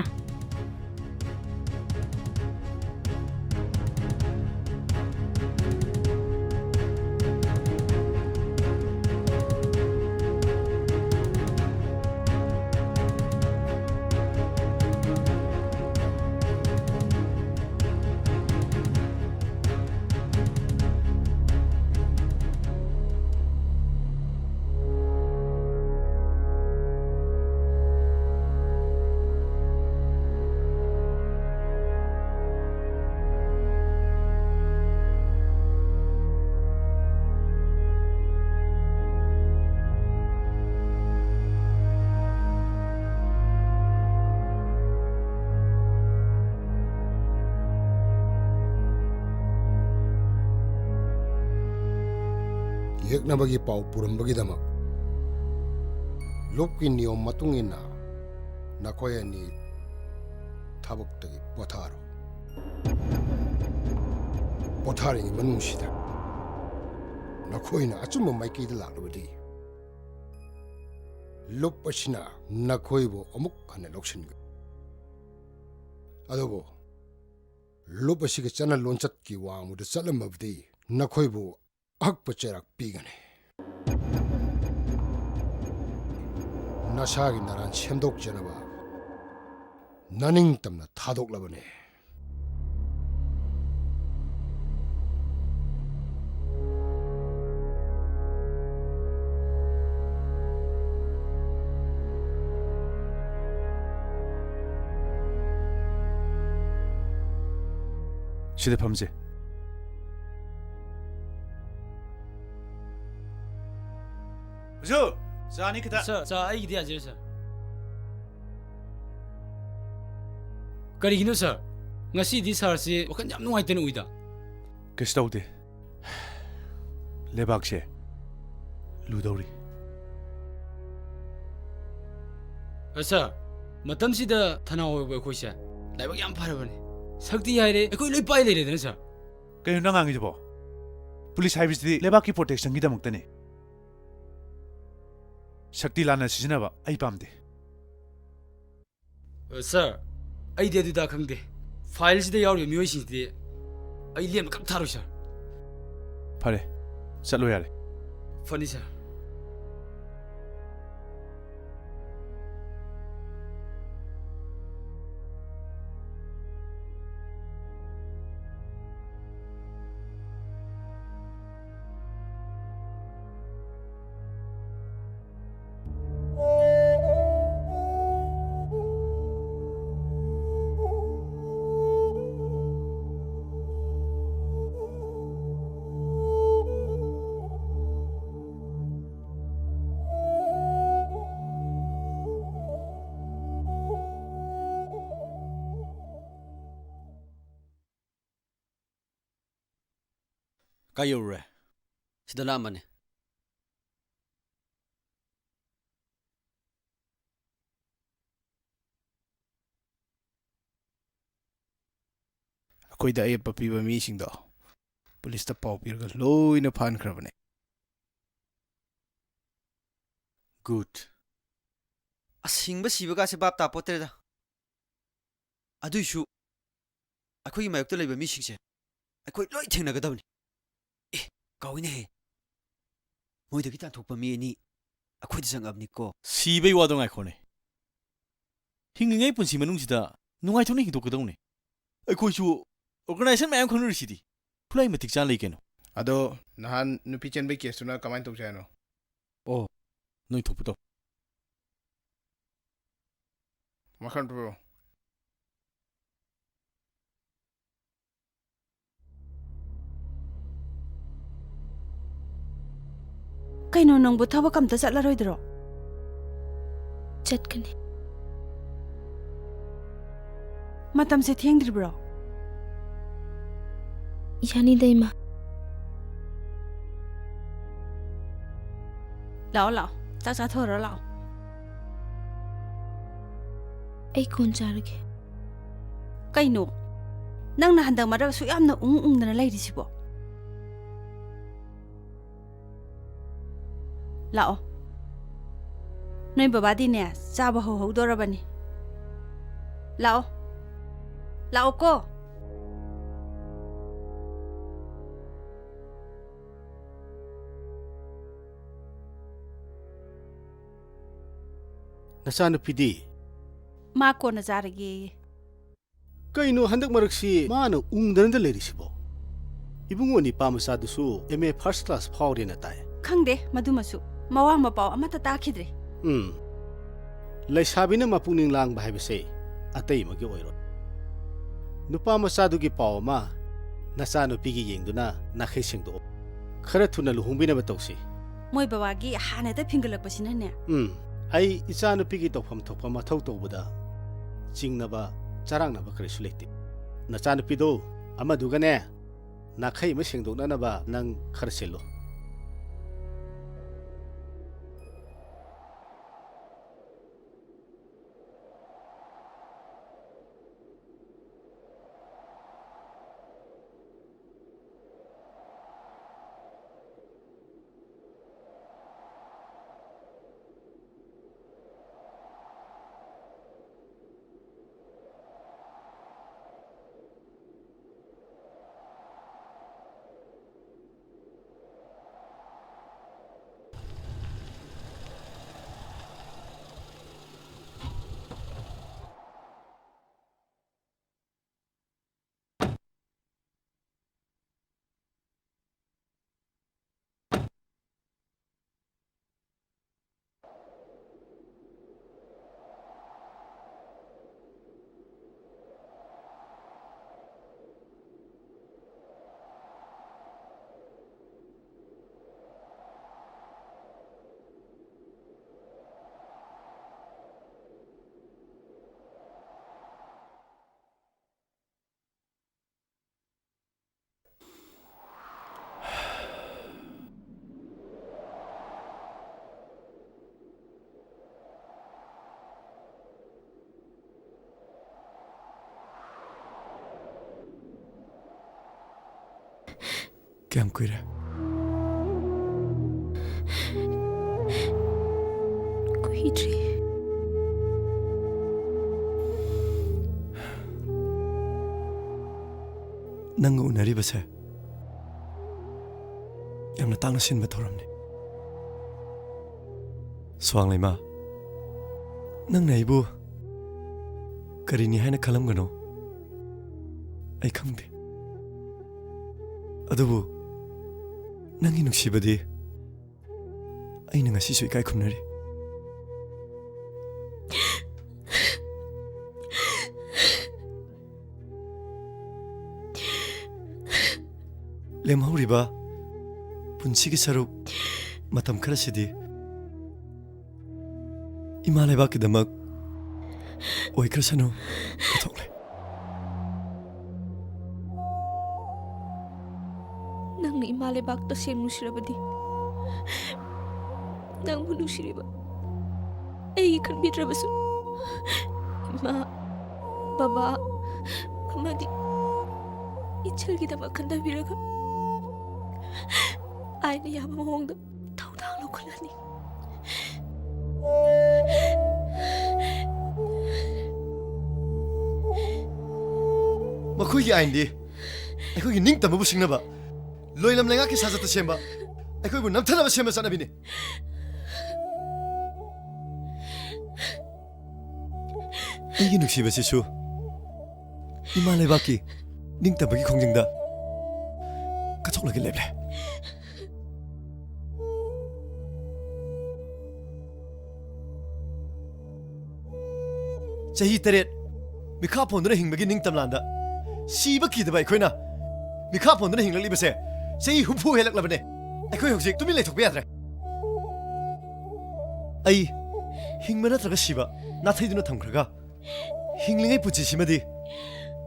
ꯌꯦꯛꯅꯕꯒꯤ ꯄꯥꯎ ꯄꯨꯔꯝꯕꯒꯤꯗꯃꯛ ꯂꯨꯞꯀꯤ ꯅꯤꯌꯣꯝ ꯃꯇꯨꯡ ꯏꯟꯅ ꯅꯈꯣꯏ ꯑꯅꯤ ꯊꯕꯛꯇꯒꯤ ꯄꯣꯊꯥꯔꯣ꯫ ꯄꯣꯊꯥꯔꯤꯉꯩ ꯃꯅꯨꯡꯁꯤꯗ ꯅꯈꯣꯏꯅ ꯑꯆꯨꯝꯕ ꯃꯥꯏꯀꯩꯗ ꯂꯥꯛꯂꯕꯗꯤ, ꯂꯨꯞ ꯑꯁꯤꯅ ꯅꯈꯣꯏꯕꯨ ꯑꯃꯨꯛ ꯍꯟꯅ ꯂꯧꯁꯤꯟꯒꯅꯤ꯫ ꯑꯗꯨꯕꯨ ꯂꯨꯞ ꯑꯁꯤꯒꯤ ꯆꯠꯅ ꯂꯣꯟꯆꯠꯀꯤ ꯋꯥꯡꯃꯗ ꯆꯠꯂꯝꯃꯕꯗꯤ ꯅꯈꯣꯏꯕꯨ ꯑꯍꯛꯄ ꯆꯩꯔꯥꯛ ꯄꯤꯒꯅꯤ꯫ ꯅꯁꯥꯒꯤ ꯅꯔꯥꯟ ꯁꯦꯝꯗꯣꯛꯆꯅꯕ ꯅꯅꯤꯡꯇꯝꯅ ꯊꯥꯗꯣꯛꯂꯕꯅꯤ꯫ ꯁꯤꯗ ꯐꯝꯁꯦ꯫ ꯍꯧꯖꯤꯛ ꯆꯥꯅꯤ ꯈꯤꯇ꯫ ꯁꯥꯔ, ꯆꯥ ꯑꯩꯒꯤꯗꯤ ꯌꯥꯖꯔꯦ, ꯁꯥꯔ꯫ ꯀꯔꯤꯒꯤꯅꯣ, ꯁꯥꯔ? ꯉꯁꯤꯗꯤ ꯁꯥꯔꯁꯤ ꯋꯥꯈꯜ ꯌꯥꯝ ꯅꯨꯡꯉꯥꯏꯇꯅ ꯎꯏꯗ꯫ ꯀꯩꯁꯨ ꯇꯧꯗꯦ꯫ ꯂꯩꯕꯥꯛꯁꯦ ꯂꯨꯗꯧꯔꯤ꯫ ꯑ, ꯁꯥꯔ, ꯃꯇꯝꯁꯤꯗ ꯊꯅꯥ ꯑꯣꯏꯕ ꯑꯩꯈꯣꯏꯁꯦ ꯂꯥꯏꯕꯛ ꯌꯥꯝ ꯐꯔꯕꯅꯤ꯫ ꯁꯛꯇꯤ ꯍꯥꯏꯔꯦ, ꯑꯩꯈꯣꯏ ꯂꯣꯏ ꯄꯥꯏ ꯂꯩꯔꯦꯗꯅ, ꯁꯥꯔ꯫ ꯀꯩꯅꯣ ꯅꯪ ꯉꯥꯡꯉꯤꯁꯤꯕꯣ? ꯄꯨꯂꯤꯁ ꯍꯥꯏꯕꯁꯤꯗꯤ ꯂꯩꯕꯥꯛꯀꯤ ꯄ꯭ꯔꯣꯇꯦꯛꯁꯟꯒꯤꯗꯃꯛꯇꯅꯤ꯫ ꯁꯛꯇꯤ ꯂꯥꯟꯅ ꯁꯤꯖꯤꯟꯅꯕ ꯑꯩ ꯄꯥꯝꯗꯦ꯫ ꯑ, ꯁꯥꯔ, ꯑꯩꯗꯤ ꯑꯗꯨꯗ ꯈꯪꯗꯦ꯫ ꯐꯥꯏꯜꯁꯤꯗ ꯌꯥꯎꯔꯤꯕ ꯃꯤꯑꯣꯏꯁꯤꯡꯁꯤꯗꯤ ꯑꯩ ꯂꯦꯝꯅ ꯀꯛ ꯊꯥꯔꯣꯏ, ꯁꯥꯔ꯫ ꯐꯔꯦ, ꯆꯠꯂꯣ ꯌꯥꯔꯦ꯫ ꯐꯅꯤ, ꯁꯥꯔ꯫ ꯀꯥꯏ ꯌꯧꯔꯨꯔꯦ? ꯁꯤꯗ ꯂꯥꯛꯑꯝꯕꯅꯦ꯫ ꯑꯩꯈꯣꯏꯗ ꯑꯌꯦꯠꯄ ꯄꯤꯕ ꯃꯤꯁꯤꯡꯗꯣ ꯄꯨꯂꯤꯁꯇ ꯄꯥꯎ ꯄꯤꯔꯒ ꯂꯣꯏꯅ ꯐꯥꯍꯟꯈ꯭ꯔꯕꯅꯦ꯫ Good. ꯑꯁꯤꯡꯕ ꯁꯤꯕꯒꯥꯁꯦ ꯚꯥꯞ ꯇꯥꯄꯣꯠꯇ꯭ꯔꯦꯗ꯫ ꯑꯗꯨꯏꯁꯨ ꯑꯩꯈꯣꯏꯒꯤ ꯃꯥꯌꯣꯛꯇ ꯂꯩꯕ ꯃꯤꯁꯤꯡꯁꯦ ꯑꯩꯈꯣꯏ ꯂꯣꯏ ꯊꯦꯡꯅꯒꯗꯕꯅꯤ꯫ ꯑꯦ, ꯀꯥꯎꯏꯅꯦꯍꯦ꯫ ꯃꯣꯏꯗꯒꯤ ꯇꯥꯟꯊꯣꯛꯄ ꯃꯤ ꯑꯅꯤ ꯑꯩꯈꯣꯏꯗ ꯆꯪꯉꯛꯑꯕꯅꯤꯀꯣ꯫ ꯁꯤꯕꯩ ꯋꯥꯗꯣ ꯉꯥꯏꯈꯣꯅꯦ꯫ ꯍꯤꯡꯂꯤꯉꯩ ꯄꯨꯟꯁꯤ ꯃꯅꯨꯡꯁꯤꯗ ꯅꯨꯡꯉꯥꯏꯊꯣꯛꯅ ꯍꯤꯡꯗꯣꯛꯀꯗꯧꯅꯦ꯫ ꯑꯩꯈꯣꯏꯁꯨ organization ꯃꯌꯥꯝ ꯈꯪꯅꯔꯤꯁꯤꯗꯤ꯫ ꯈꯨꯠꯂꯥꯏ ꯃꯇꯤꯛ ꯆꯥꯅ ꯂꯩ ꯀꯩꯅꯣ꯫ ꯑꯗꯣ ꯅꯍꯥꯟ ꯅꯨꯄꯤ ꯆꯦꯟꯕꯩ case ꯇꯨꯅ ꯀꯃꯥꯏꯅ ꯇꯧꯁꯦ ꯍꯥꯏꯅꯣ? ꯑꯣ, ꯅꯣꯏ ꯊꯣꯛꯄ ꯇꯧ꯫ ꯃꯈꯥ ꯇꯧꯔꯣ꯫ ꯀꯩꯅꯣ, ꯅꯪꯕꯨ ꯊꯕꯛ ꯑꯝꯇ ꯆꯠꯂꯔꯣꯏꯗ꯭ꯔꯣ? ꯆꯠꯀꯅꯤ꯫ ꯃꯇꯝꯁꯦ ꯊꯦꯡꯗ꯭ꯔꯤꯕ꯭ꯔꯣ? ꯌꯥꯅꯤꯗ, ꯏꯃꯥ꯫ ꯂꯥꯛꯑꯣ, ꯂꯥꯛꯑꯣ꯫ ꯆꯥꯛ ꯆꯥꯊꯣꯛꯎꯔꯣ, ꯂꯥꯛꯑꯣ꯫ ꯑꯩ ꯀꯣꯟ ꯆꯥꯔꯒꯦ꯫ ꯀꯩꯅꯣ? ꯅꯪꯅ ꯍꯟꯗꯛ ꯃꯔꯛ ꯑꯁꯨꯛ ꯌꯥꯝꯅ ꯎꯪ ꯎꯪꯗꯅ ꯂꯩꯔꯤꯁꯤꯕꯣ? ꯂꯥꯛꯑꯣ꯫ ꯅꯣꯏ ꯕꯕꯥꯗꯤꯅꯦ, ꯆꯥꯕ ꯍꯧꯍꯧꯗꯣꯔꯕꯅꯤ꯫ ꯂꯥꯛꯑꯣ꯫ ꯂꯥꯛꯑꯣꯀꯣ꯫ ꯅꯆꯥꯅꯨꯄꯤꯗꯤ? ꯃꯥ ꯀꯣꯟꯅ ꯆꯥꯔꯒꯦꯌꯦ꯫ ꯀꯩꯅꯣ ꯍꯟꯗꯛ ꯃꯔꯛꯁꯤ ꯃꯥꯅ ꯎꯪꯗꯅꯗ ꯂꯩꯔꯤꯁꯤꯕꯣ? ꯏꯕꯨꯡꯉꯣ ꯅꯤꯄꯥ ꯃꯆꯥꯗꯨꯁꯨ M A first class ꯐꯥꯎꯔꯦꯅ ꯇꯥꯏ꯫ ꯈꯪꯗꯦ ꯃꯗꯨꯃꯁꯨ꯫ ꯃꯋꯥ ꯃꯄꯥꯎ ꯑꯃꯠꯇ ꯇꯥꯈꯤꯗ꯭ꯔꯦ꯫ ꯎꯝ꯫ ꯂꯩꯁꯥꯕꯤꯅ ꯃꯄꯨꯛꯅꯤꯡ ꯂꯥꯡꯕ ꯍꯥꯏꯕꯁꯦ ꯑꯇꯩ ꯑꯃꯒꯤ ꯑꯣꯏꯔꯣꯏ꯫ ꯅꯨꯄꯥ ꯃꯆꯥꯗꯨꯒꯤ ꯄꯥꯎ ꯑꯃ ꯅꯆꯥꯅꯨꯄꯤꯒꯤ ꯌꯦꯡꯗꯨꯅ ꯅꯥꯈꯩ ꯁꯦꯡꯗꯣꯛꯑꯣ꯫ ꯈꯔ ꯊꯨꯅ ꯂꯨꯍꯣꯡꯕꯤꯅꯕ ꯇꯧꯁꯤ꯫ ꯃꯣꯏ ꯕꯕꯥꯒꯤ ꯍꯥꯟꯅꯗ ꯐꯤꯡꯒꯠꯂꯛꯄꯁꯤꯅꯅꯦ꯫ ꯎꯝ, ꯑꯩ ꯏꯆꯥꯅꯨꯄꯤꯒꯤ ꯇꯧꯐꯝ ꯊꯣꯛꯄ ꯃꯊꯧ ꯇꯧꯕꯗ ꯆꯤꯡꯅꯕ, ꯆꯔꯥꯡꯅꯕ ꯀꯔꯤꯁꯨ ꯂꯩꯇꯦ꯫ ꯅꯆꯥꯅꯨꯄꯤꯗꯣ ꯑꯃꯗꯨꯒꯅꯦ, ꯅꯥꯈꯩ ꯑꯃ ꯁꯦꯡꯗꯣꯛꯅꯅꯕ ꯅꯪ ꯈꯔ ꯁꯤꯜꯂꯨ꯫ ꯀꯌꯥꯝ ꯀꯨꯏꯔꯦ? ꯀꯨꯏꯗ꯭ꯔꯤ꯫ ꯅꯪꯒ ꯎꯅꯔꯤꯕꯁꯦ ꯌꯥꯝꯅ ꯇꯥꯡꯅ ꯁꯤꯟꯕ ꯊꯧꯔꯝꯅꯤ꯫ ꯁ꯭ꯋꯥꯡꯂꯩꯃꯥ, ꯅꯪꯅ ꯑꯩꯕꯨ ꯀꯔꯤꯅꯤ ꯍꯥꯏꯅ ꯈꯜꯂꯝꯒꯅꯣ ꯑꯩ ꯈꯪꯗꯦ꯫ ꯑꯗꯨꯕꯨ ꯅꯪꯒꯤ ꯅꯨꯡꯁꯤꯕꯗꯤ ꯑꯩꯅ ꯉꯁꯤꯁꯨ ꯏꯀꯥꯏ ꯈꯨꯝꯅꯔꯤ꯫ ꯂꯦꯝꯍꯧꯔꯤꯕ ꯄꯨꯟꯁꯤꯒꯤ ꯁꯔꯨꯛ ꯃꯇꯝ ꯈꯔꯁꯤꯗꯤ ꯏꯃꯥ ꯂꯩꯕꯥꯛꯀꯤꯗꯃꯛ ꯑꯣꯏꯈ꯭ꯔꯁꯅꯨ꯫ ꯀꯠꯊꯣꯛꯂꯦ꯫ ꯅꯪꯅ ꯏꯃꯥ ꯂꯩꯕꯥꯛ ꯇꯁꯦꯡ ꯅꯨꯡꯁꯤꯔꯕꯗꯤ, ꯅꯪꯕꯨ ꯅꯨꯡꯁꯤꯔꯤꯕ ꯑꯩꯒꯤ ꯈꯟꯕꯤꯗ꯭ꯔꯕꯁꯨ, ꯏꯃꯥ, ꯕꯕꯥ ꯑꯃꯗꯤ ꯏꯆꯜꯒꯤꯗꯃꯛ ꯈꯟꯊꯕꯤꯔꯒ ꯑꯥꯏꯟꯅ ꯌꯥꯕ ꯃꯑꯣꯡꯗ ꯊꯧꯗꯥꯡ ꯂꯧꯈꯠꯂꯅꯤ꯫ ꯃꯈꯣꯏꯒꯤ ꯑꯥꯏꯟꯗꯤ ꯑꯩꯈꯣꯏꯒꯤ ꯅꯤꯡꯇꯝꯕꯕꯨ ꯁꯤꯡꯅꯕ, ꯂꯣꯏꯂꯝ ꯂꯩꯉꯥꯛꯀꯤ ꯁꯥꯖꯠꯇ ꯁꯦꯝꯕ, ꯑꯩꯈꯣꯏꯕꯨ ꯅꯝꯊꯅꯕ ꯁꯦꯝꯕ ꯆꯠꯅꯕꯤꯅꯤ꯫ ꯑꯩꯒꯤ ꯅꯨꯡꯁꯤꯕꯁꯤꯁꯨ ꯏꯃꯥ ꯂꯩꯕꯥꯛꯀꯤ ꯅꯤꯡꯇꯝꯕꯒꯤ ꯈꯣꯡꯖꯪꯗ ꯀꯠꯊꯣꯛꯂꯒ ꯂꯦꯞꯂꯦ꯫ ꯆꯍꯤ ꯇꯔꯦꯠ ꯃꯤꯈꯥ ꯄꯣꯟꯗꯨꯅ ꯍꯤꯡꯕꯒꯤ ꯅꯤꯡꯇꯝꯂꯥꯟꯗ ꯁꯤꯕ ꯀꯤꯗꯕ ꯑꯩꯈꯣꯏꯅ ꯃꯤꯈꯥ ꯄꯣꯟꯗꯨꯅ ꯍꯤꯡꯂꯛꯂꯤꯕꯁꯦ ꯆꯍꯤ ꯍꯨꯝꯐꯨ ꯍꯦꯜꯂꯛꯂꯕꯅꯦ꯫ ꯑꯩꯈꯣꯏ ꯍꯧꯖꯤꯛ ꯇꯨꯃꯤꯟ ꯂꯩꯊꯣꯛꯄ ꯌꯥꯗ꯭ꯔꯦ꯫ ꯑꯩ ꯍꯤꯡꯕ ꯅꯠꯇ꯭ꯔꯒ ꯁꯤꯕ ꯅꯥꯊꯩꯗꯨꯅ ꯊꯝꯈ꯭ꯔꯒ, ꯍꯤꯡꯂꯤꯉꯩ ꯄꯨꯟꯁꯤꯁꯤꯃꯗꯤ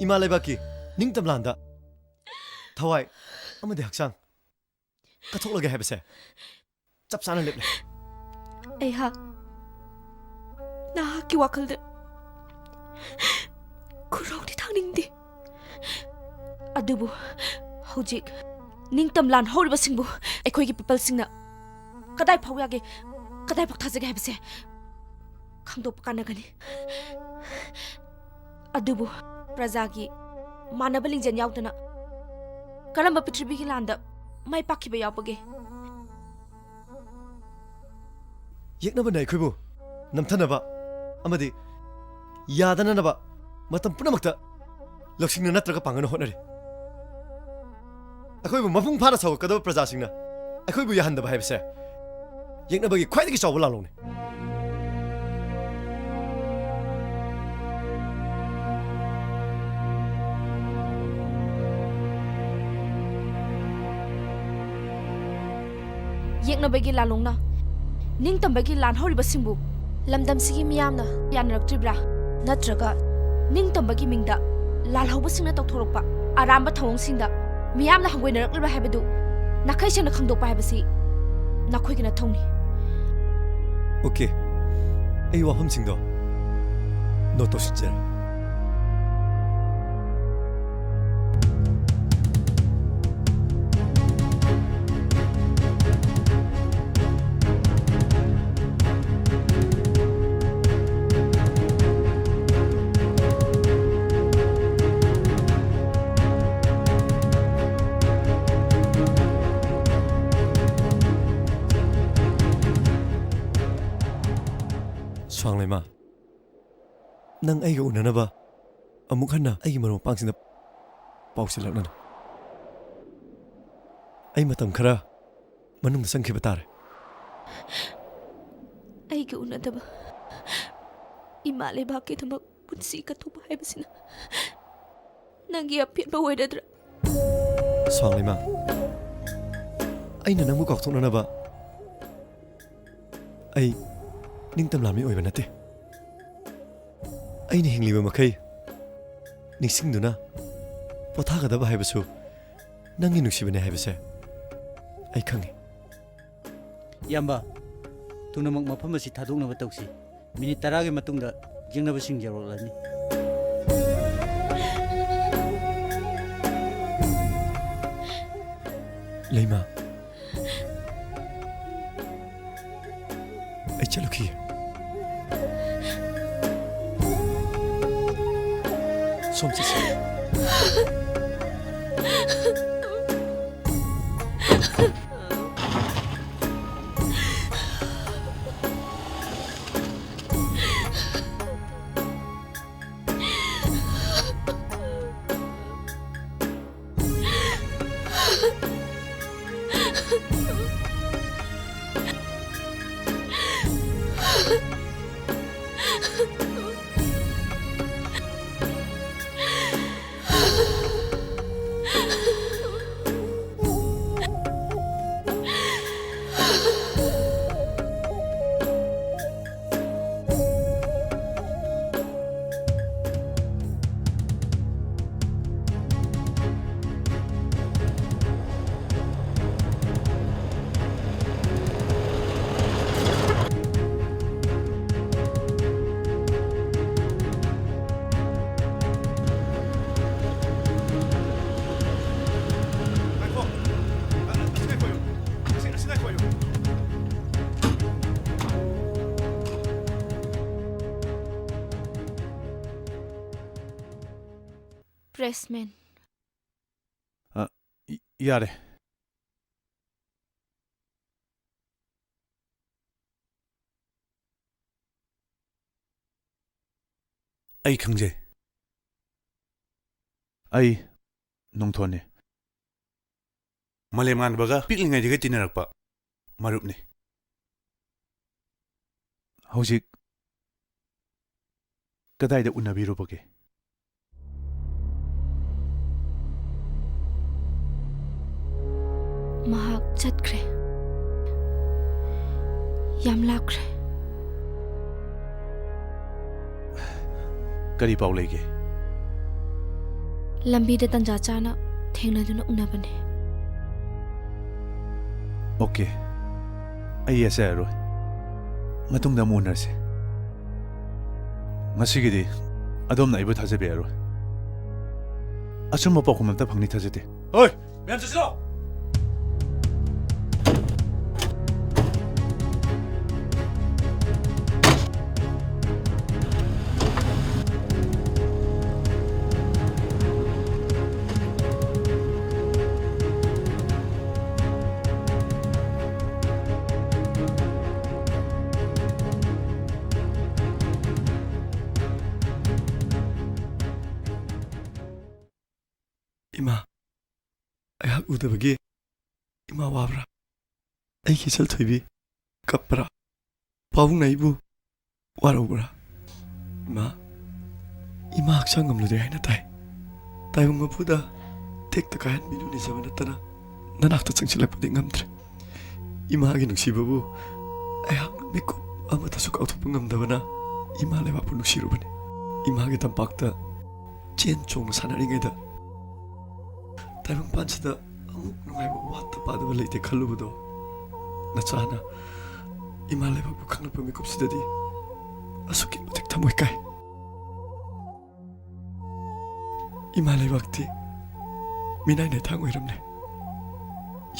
ꯏꯃꯥ ꯂꯩꯕꯥꯛꯀꯤ ꯅꯤꯡꯇꯝꯂꯥꯟꯗ ꯊꯋꯥꯏ ꯑꯃꯗꯤ ꯍꯛꯆꯥꯡ ꯀꯠꯊꯣꯛꯂꯒꯦ ꯍꯥꯏꯕꯁꯦ ꯆꯞ ꯆꯥꯅ ꯂꯦꯞꯂꯦ꯫ ꯑꯩꯍꯥꯛ ꯅꯍꯥꯛꯀꯤ ꯋꯥꯈꯜꯗ ꯈꯨꯔꯧꯗꯤ ꯊꯥꯡꯅꯤꯡꯗꯦ, ꯑꯗꯨꯕꯨ ꯍꯧꯖꯤꯛ ꯅꯤꯡꯇꯝ ꯂꯥꯟ ꯍꯧꯔꯤꯕꯁꯤꯡꯕꯨ ꯑꯩꯈꯣꯏꯒꯤ ꯄꯤꯄꯜꯁꯤꯡꯅ ꯀꯗꯥꯏ ꯐꯥꯎ ꯌꯥꯒꯦ, ꯀꯗꯥꯏ ꯐꯥꯎ ꯊꯥꯖꯒꯦ ꯍꯥꯏꯕꯁꯦ ꯈꯪꯗꯣꯛꯄ ꯀꯥꯟꯅꯒꯅꯤ꯫ ꯑꯗꯨꯕꯨ ꯄ꯭ꯔꯖꯥꯒꯤ ꯃꯥꯟꯅꯕ ꯂꯤꯡꯖꯦꯜ ꯌꯥꯎꯗꯅ ꯀꯔꯝꯕ ꯄ꯭ꯔꯤꯊꯤꯕꯤꯒꯤ ꯂꯥꯟꯗ ꯃꯥꯏ ꯄꯥꯛꯈꯤꯕ ꯌꯥꯎꯕꯒꯦ? ꯌꯦꯛꯅꯕꯅ ꯑꯩꯈꯣꯏꯕꯨ ꯅꯝꯊꯅꯕ ꯑꯃꯗꯤ ꯌꯥꯗꯅꯅꯕ ꯃꯇꯝ ꯄꯨꯝꯅꯃꯛꯇ ꯂꯧꯁꯤꯡꯅ ꯅꯠꯇ꯭ꯔꯒ ꯄꯥꯡꯒꯜꯅ ꯍꯣꯠꯅꯔꯤ꯫ ꯑꯩꯈꯣꯏꯕꯨ ꯃꯄꯨꯡ ꯐꯥꯅ ꯁꯧꯒꯠꯀꯗꯕ ꯄ꯭ꯔꯖꯥꯁꯤꯡꯅ ꯑꯩꯈꯣꯏꯕꯨ ꯌꯥꯍꯟꯗꯕ ꯍꯥꯏꯕꯁꯦ ꯌꯦꯛꯅꯕꯒꯤ ꯈ꯭ꯋꯥꯏꯗꯒꯤ ꯆꯥꯎꯕ ꯂꯥꯜꯂꯣꯡꯅꯤ꯫ ꯌꯦꯛꯅꯕꯒꯤ ꯂꯥꯂꯣꯡꯅ ꯅꯤꯡꯇꯝꯕꯒꯤ ꯂꯥꯟ ꯍꯧꯔꯤꯕꯁꯤꯡꯕꯨ ꯂꯝꯗꯝꯁꯤꯒꯤ ꯃꯤꯌꯥꯝꯅ ꯌꯥꯅꯔꯛꯇ꯭ꯔꯤꯕ꯭ꯔꯥ? ꯅꯠꯇ꯭ꯔꯒ ꯅꯤꯡꯇꯝꯕꯒꯤ ꯃꯤꯡꯗ ꯂꯥꯜꯍꯧꯕꯁꯤꯡꯅ ꯇꯧꯊꯣꯔꯛꯄ ꯑꯔꯥꯟꯕ ꯊꯧꯑꯣꯡꯁꯤꯡꯗ ꯃꯤꯌꯥꯝꯅ ꯍꯪꯒꯣꯏꯅꯔꯛꯂꯤꯕ꯭ꯔꯥ ꯍꯥꯏꯕꯗꯨ ꯅꯥꯈꯩ ꯁꯦꯡꯅ ꯈꯪꯗꯣꯛꯄ ꯍꯥꯏꯕꯁꯤ ꯅꯈꯣꯏꯒꯤ ꯅꯊꯧꯅꯤ꯫ ꯑꯣꯀꯦ, ꯑꯩ ꯋꯥꯐꯝꯁꯤꯡꯗꯣ ꯅꯣꯠ ꯇꯧꯁꯤꯟꯖꯔꯦ꯫ ꯁ꯭ꯋꯥꯡꯂꯩꯃ, ꯅꯪ ꯑꯩꯒ ꯎꯅꯅꯕ ꯑꯃꯨꯛ ꯍꯟꯅ ꯑꯩꯒꯤ ꯃꯔꯨꯞ ꯃꯄꯥꯡꯁꯤꯡꯗ ꯄꯥꯎ ꯆꯦꯜꯂꯛꯅꯅꯨ꯫ ꯑꯩ ꯃꯇꯝ ꯈꯔ ꯃꯅꯨꯡꯗ ꯆꯪꯈꯤꯕ ꯇꯥꯔꯦ꯫ ꯑꯩꯒ ꯎꯅꯗꯕ ꯏꯃꯥ ꯂꯩꯕꯥꯛꯀꯤꯗꯃꯛ ꯄꯨꯟꯁꯤ ꯀꯠꯊꯣꯛꯄ ꯍꯥꯏꯕꯁꯤꯅ ꯅꯪꯒꯤ ꯑꯄꯦꯟꯕ ꯑꯣꯏꯔꯗ꯭ꯔꯥ? ꯁ꯭ꯋꯥꯡꯂꯩꯃ, ꯑꯩꯅ ꯅꯪꯕꯨ ꯀꯥꯎꯊꯣꯛꯅꯅꯕ ꯑꯩ ꯅꯤꯡꯇꯝ ꯂꯥꯟꯃꯤ ꯑꯣꯏꯕ ꯅꯠꯇꯦ꯫ ꯑꯩꯅ ꯍꯤꯡꯂꯤꯕ ꯃꯈꯩ ꯅꯤꯡꯁꯤꯡꯗꯨꯅ ꯄꯣꯊꯥꯒꯗꯕ ꯍꯥꯏꯕꯁꯨ ꯅꯪꯒꯤ ꯅꯨꯡꯁꯤꯕꯅꯦ ꯍꯥꯏꯕꯁꯦ ꯑꯩ ꯈꯪꯉꯤ꯫ ꯏꯌꯥꯝꯕ, ꯊꯨꯅꯃꯛ ꯃꯐꯝ ꯑꯁꯤ ꯊꯥꯗꯣꯛꯅꯕ ꯇꯧꯁꯤ꯫ ꯃꯤꯅꯤꯠ ꯇꯔꯥꯒꯤ ꯃꯇꯨꯡꯗ ꯌꯦꯡꯅꯕꯁꯤꯡ ꯌꯧꯔꯛꯂꯅꯤ꯫ ꯂꯩꯃ, ꯑꯩ ꯆꯠꯂꯨꯈꯤꯒꯦ꯫ ꯁꯣꯝ ꯆꯠꯁꯤ꯫ ꯉꯥꯏꯈꯣ꯫ ꯑ, ꯑꯁꯤ ꯉꯥꯏꯈꯣ꯫ ꯑꯁꯤ, ꯑꯁꯤ ꯉꯥꯏꯈꯣ꯫ ꯄ꯭ꯔꯦꯁꯃꯦꯟ꯫ ꯑ, ꯌꯥꯔꯦ꯫ ꯑꯩ ꯈꯪꯖꯩ꯫ ꯑꯩ ꯅꯣꯡꯊꯣꯟꯅꯤ꯫ ꯃꯥꯂꯦꯝꯉꯥꯟꯕꯒ ꯄꯤꯛꯂꯤꯉꯩꯗꯒꯤ ꯇꯤꯟꯅꯔꯛꯄ ꯃꯔꯨꯞꯅꯤ꯫ ꯍꯧꯖꯤꯛ ꯀꯗꯥꯏꯗ ꯎꯅꯕꯤꯔꯨꯕꯒꯦ? ꯃꯍꯥꯛ ꯆꯠꯈ꯭ꯔꯦ꯫ ꯌꯥꯝ ꯂꯥꯞꯈ꯭ꯔꯦ꯫ ꯀꯔꯤ ꯄꯥꯎ ꯂꯩꯒꯦ? ꯂꯝꯕꯤꯗ ꯇꯟꯖꯥ ꯆꯥꯅ ꯊꯦꯡꯅꯗꯨꯅ ꯎꯅꯕꯅꯦ꯫ ꯑꯣꯀꯦ꯫ ꯑꯩ ꯌꯦꯠꯆꯔꯔꯣꯏ꯫ ꯃꯇꯨꯡꯗ ꯑꯃꯨꯛ ꯎꯅꯔꯁꯦ꯫ ꯉꯁꯤꯒꯤꯗꯤ ꯑꯗꯣꯝꯅ ꯑꯩꯕꯨ ꯊꯥꯖꯕꯤꯔꯔꯣꯏ꯫ ꯑꯆꯨꯝꯕ ꯄꯥꯎꯈꯨꯝ ꯑꯝꯇ ꯐꯪꯅꯤ ꯊꯥꯖꯗꯦ꯫ ꯍꯣꯏ! ꯃꯌꯥꯝ ꯆꯠꯁꯤꯔꯣ? ꯎꯗꯕꯒꯤ ꯏꯃꯥ ꯋꯥꯕ꯭ꯔꯥ? ꯑꯩꯒꯤ ꯏꯆꯜ ꯊꯣꯏꯕꯤ ꯀꯞꯄ꯭ꯔꯥ? ꯄꯥꯕꯨꯡꯅ ꯑꯩꯕꯨ ꯋꯥꯔꯧꯕ꯭ꯔꯥ? ꯏꯃꯥ, ꯏꯃꯥ ꯍꯛꯆꯥꯡ ꯉꯝꯂꯨꯗꯦ ꯍꯥꯏꯅ ꯇꯥꯏ꯫ ꯇꯥꯏꯕꯪ ꯃꯄꯨꯗ ꯇꯦꯛꯇ ꯀꯥꯏꯍꯟꯕꯤꯅꯨ ꯅꯤꯖꯕ ꯅꯠꯇꯅ ꯅꯅꯥꯛꯇ ꯆꯪꯁꯤꯜꯂꯛꯄꯗꯤ ꯉꯝꯗ꯭ꯔꯦ꯫ ꯏꯃꯥꯒꯤ ꯅꯨꯡꯁꯤꯕꯕꯨ ꯑꯩꯍꯥꯛꯅ ꯃꯤꯀꯨꯞ ꯑꯃꯗꯁꯨ ꯀꯥꯎꯊꯣꯛꯄ ꯉꯝꯗꯕꯅ ꯏꯃꯥ ꯂꯩꯕꯥꯛꯄꯨ ꯅꯨꯡꯁꯤꯔꯨꯕꯅꯤ꯫ ꯏꯃꯥꯒꯤ ꯇꯝꯄꯥꯛꯇ ꯆꯦꯟ ꯆꯣꯡꯅ ꯁꯥꯟꯅꯔꯤꯉꯩꯗ ꯇꯥꯏꯕꯪꯄꯥꯟꯁꯤꯗ ꯑꯃꯨꯛ ꯅꯨꯡꯉꯥꯏꯕ ꯋꯥꯠꯇ ꯄꯥꯗꯕ ꯂꯩꯇꯦ ꯈꯜꯂꯨꯕꯗꯣ ꯅꯆꯥꯅ ꯏꯃꯥ ꯂꯩꯕꯥꯛꯄꯨ ꯈꯪꯂꯛꯄ ꯃꯤꯀꯨꯞꯁꯤꯗꯗꯤ ꯑꯁꯨꯛꯀꯤ ꯃꯇꯤꯛ ꯊꯃꯣꯏ ꯀꯥꯏ꯫ ꯏꯃꯥ ꯂꯩꯕꯥꯛꯇꯤ ꯃꯤꯅꯥꯏ ꯅꯩꯊꯥꯡ ꯑꯣꯏꯔꯝꯂꯦ꯫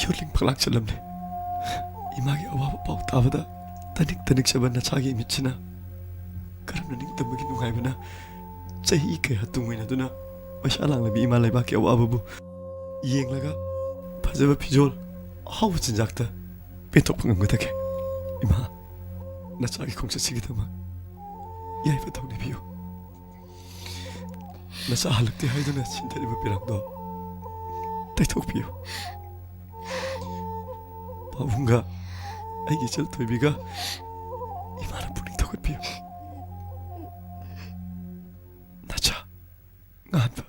ꯌꯣꯜꯂꯤꯡ ꯐꯛꯂꯥꯡ ꯆꯠꯂꯝꯂꯦ꯫ ꯏꯃꯥꯒꯤ ꯑꯋꯥꯕ ꯄꯥꯎ ꯇꯥꯕꯗ ꯇꯅꯤꯛ ꯇꯅꯤꯛꯆꯕ ꯅꯆꯥꯒꯤ ꯏꯃꯤꯠꯁꯤꯅ ꯀꯔꯝꯅ ꯅꯤꯡꯇꯝꯕꯒꯤ ꯅꯨꯡꯉꯥꯏꯕꯅ ꯆꯍꯤ ꯀꯌꯥ ꯇꯨꯡ ꯑꯣꯏꯅꯗꯨꯅ ꯃꯩꯁꯥ ꯂꯥꯡꯂꯕꯤ ꯏꯃꯥ ꯂꯩꯕꯥꯛꯀꯤ ꯑꯋꯥꯕꯕꯨ ꯌꯦꯡꯂꯒ ꯐꯖꯕ ꯐꯤꯖꯣꯜ, ꯑꯍꯥꯎꯕ ꯆꯤꯟꯖꯥꯛꯇ ꯄꯦꯟꯊꯣꯛꯄ ꯉꯝꯒꯗꯒꯦ? ꯏꯃꯥ, ꯅꯆꯥꯒꯤ ꯈꯣꯡꯆꯠꯁꯤꯒꯤꯗꯃꯛ ꯌꯥꯏꯐ ꯊꯧꯅꯤꯕꯤꯌꯨ꯫ ꯅꯆꯥ ꯍꯜꯂꯛꯇꯦ ꯍꯥꯏꯗꯨꯅ ꯁꯤꯟꯊꯔꯤꯕ ꯄꯤꯔꯥꯡꯗꯣ ꯇꯩꯊꯣꯛꯄꯤꯌꯨ꯫ ꯄꯥꯕꯨꯡꯒ ꯑꯩꯒꯤ ꯏꯆꯜ ꯊꯣꯏꯕꯤꯒ ꯏꯃꯥꯅ ꯄꯨꯛꯅꯤꯡ ꯊꯧꯒꯠꯄꯤꯌꯨ꯫ ꯅꯆꯥ ꯉꯥꯟꯕ꯫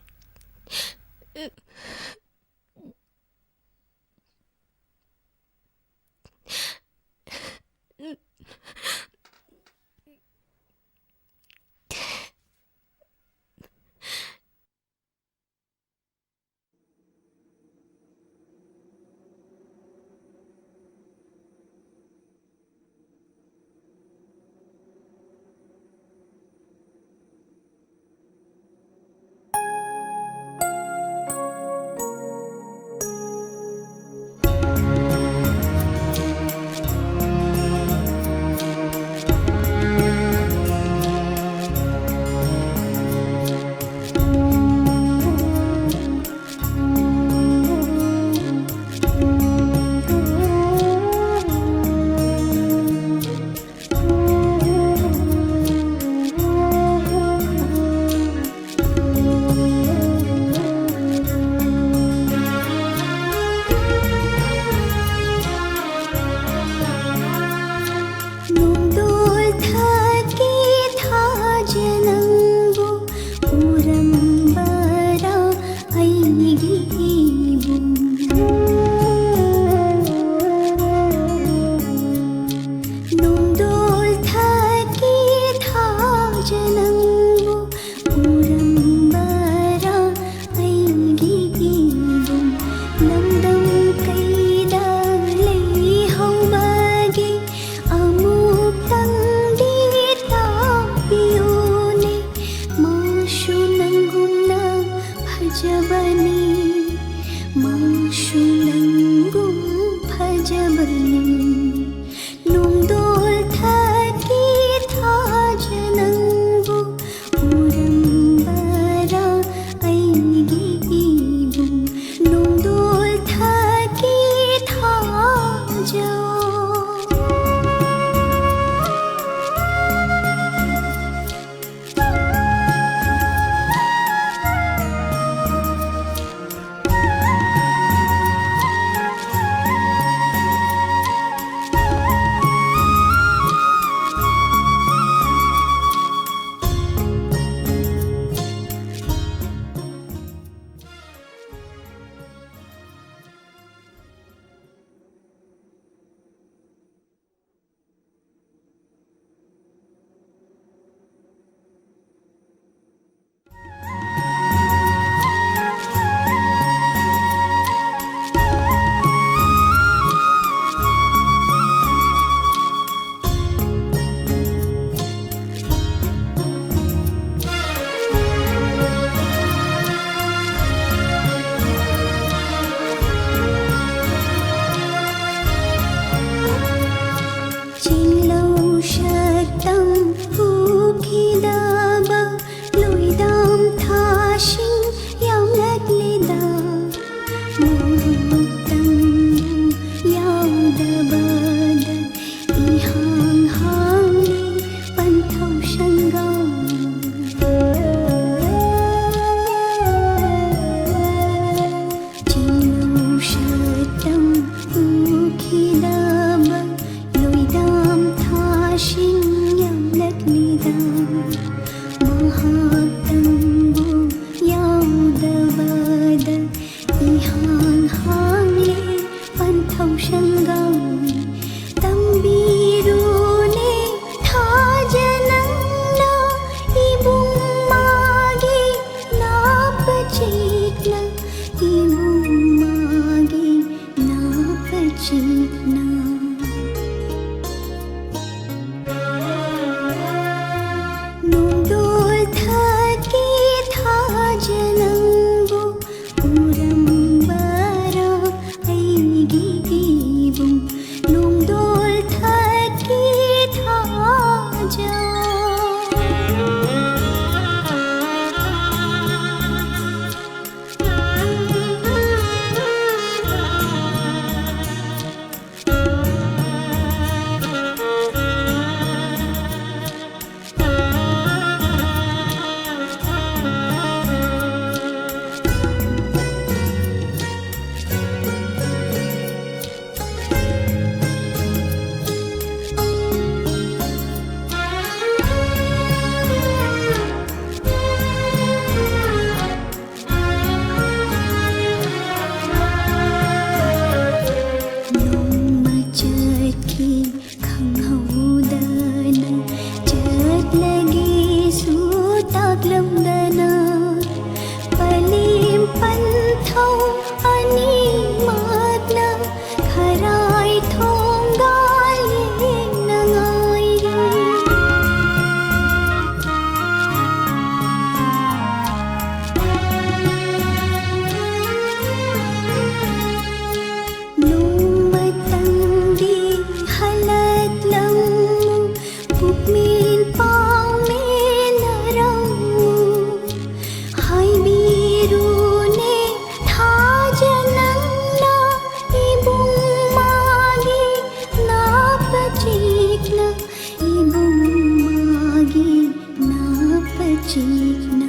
ꯈꯪꯍꯧꯗꯅ ꯆꯠꯂꯒꯦꯁꯨ ꯇꯥꯛꯂꯝꯗꯅ ꯄꯂꯦꯝ ꯄꯟꯊꯧ ꯑꯅꯤꯃꯛꯅ ꯈꯔꯥꯏ ꯊꯣꯡꯒꯥꯜ ꯌꯦꯡꯅ ꯉꯥꯏꯔꯤ꯫ ꯅꯣꯡꯃꯇꯪꯗꯤ ꯍꯜꯂꯛꯂꯝꯃꯨ, ꯄꯨꯛꯃꯦꯟ ꯄꯥꯎꯃꯦꯟꯅꯔꯝꯃꯨ꯫ ꯍꯥꯏꯕꯤꯔꯨꯅꯦ ꯊꯥꯖ ꯅꯪꯅ, ꯏꯕꯨꯡ ꯃꯥꯒꯤ ꯅꯥꯄ ꯆꯦꯛꯅ, ꯏꯕꯨꯡ ꯃꯥꯒꯤ ꯅꯥꯄ ꯆꯦꯛꯅ꯫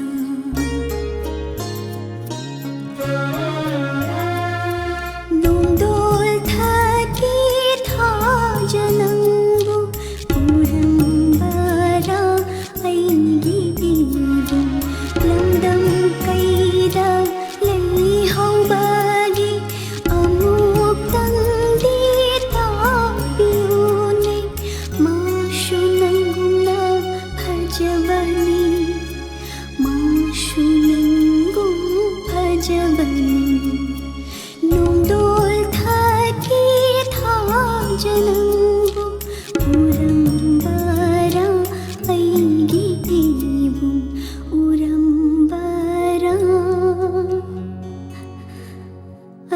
ꯅꯣꯡꯗꯣꯜ ꯊꯛꯀꯤ ꯊꯥꯖ ꯅꯪꯕꯨ ꯎꯔꯝꯕꯔꯥ ꯑꯩꯒꯤ ꯏꯕꯨꯡ? ꯂꯝꯗꯝ ꯀꯩꯗ ꯂꯩꯍꯧꯕꯒꯦ ꯑꯃꯨꯛꯇꯪꯗꯤ ꯇꯥꯛꯄꯤꯌꯨꯅꯦ꯫ ꯃꯥꯁꯨ ꯅꯪꯒꯨꯝꯅ ꯐꯖꯕꯅꯤ, ꯃꯥꯁꯨ ꯅꯪꯒꯨꯝ ꯐꯖꯕꯅꯤ꯫ ꯅꯣꯡꯗꯣꯜ ꯊꯛꯀꯤ ꯊꯥꯖ ꯅꯪꯕꯨ ꯎꯔꯝꯕꯔꯥ ꯑꯩꯒꯤ ꯏꯕꯨꯡ? ꯎꯔꯝꯕꯔꯥ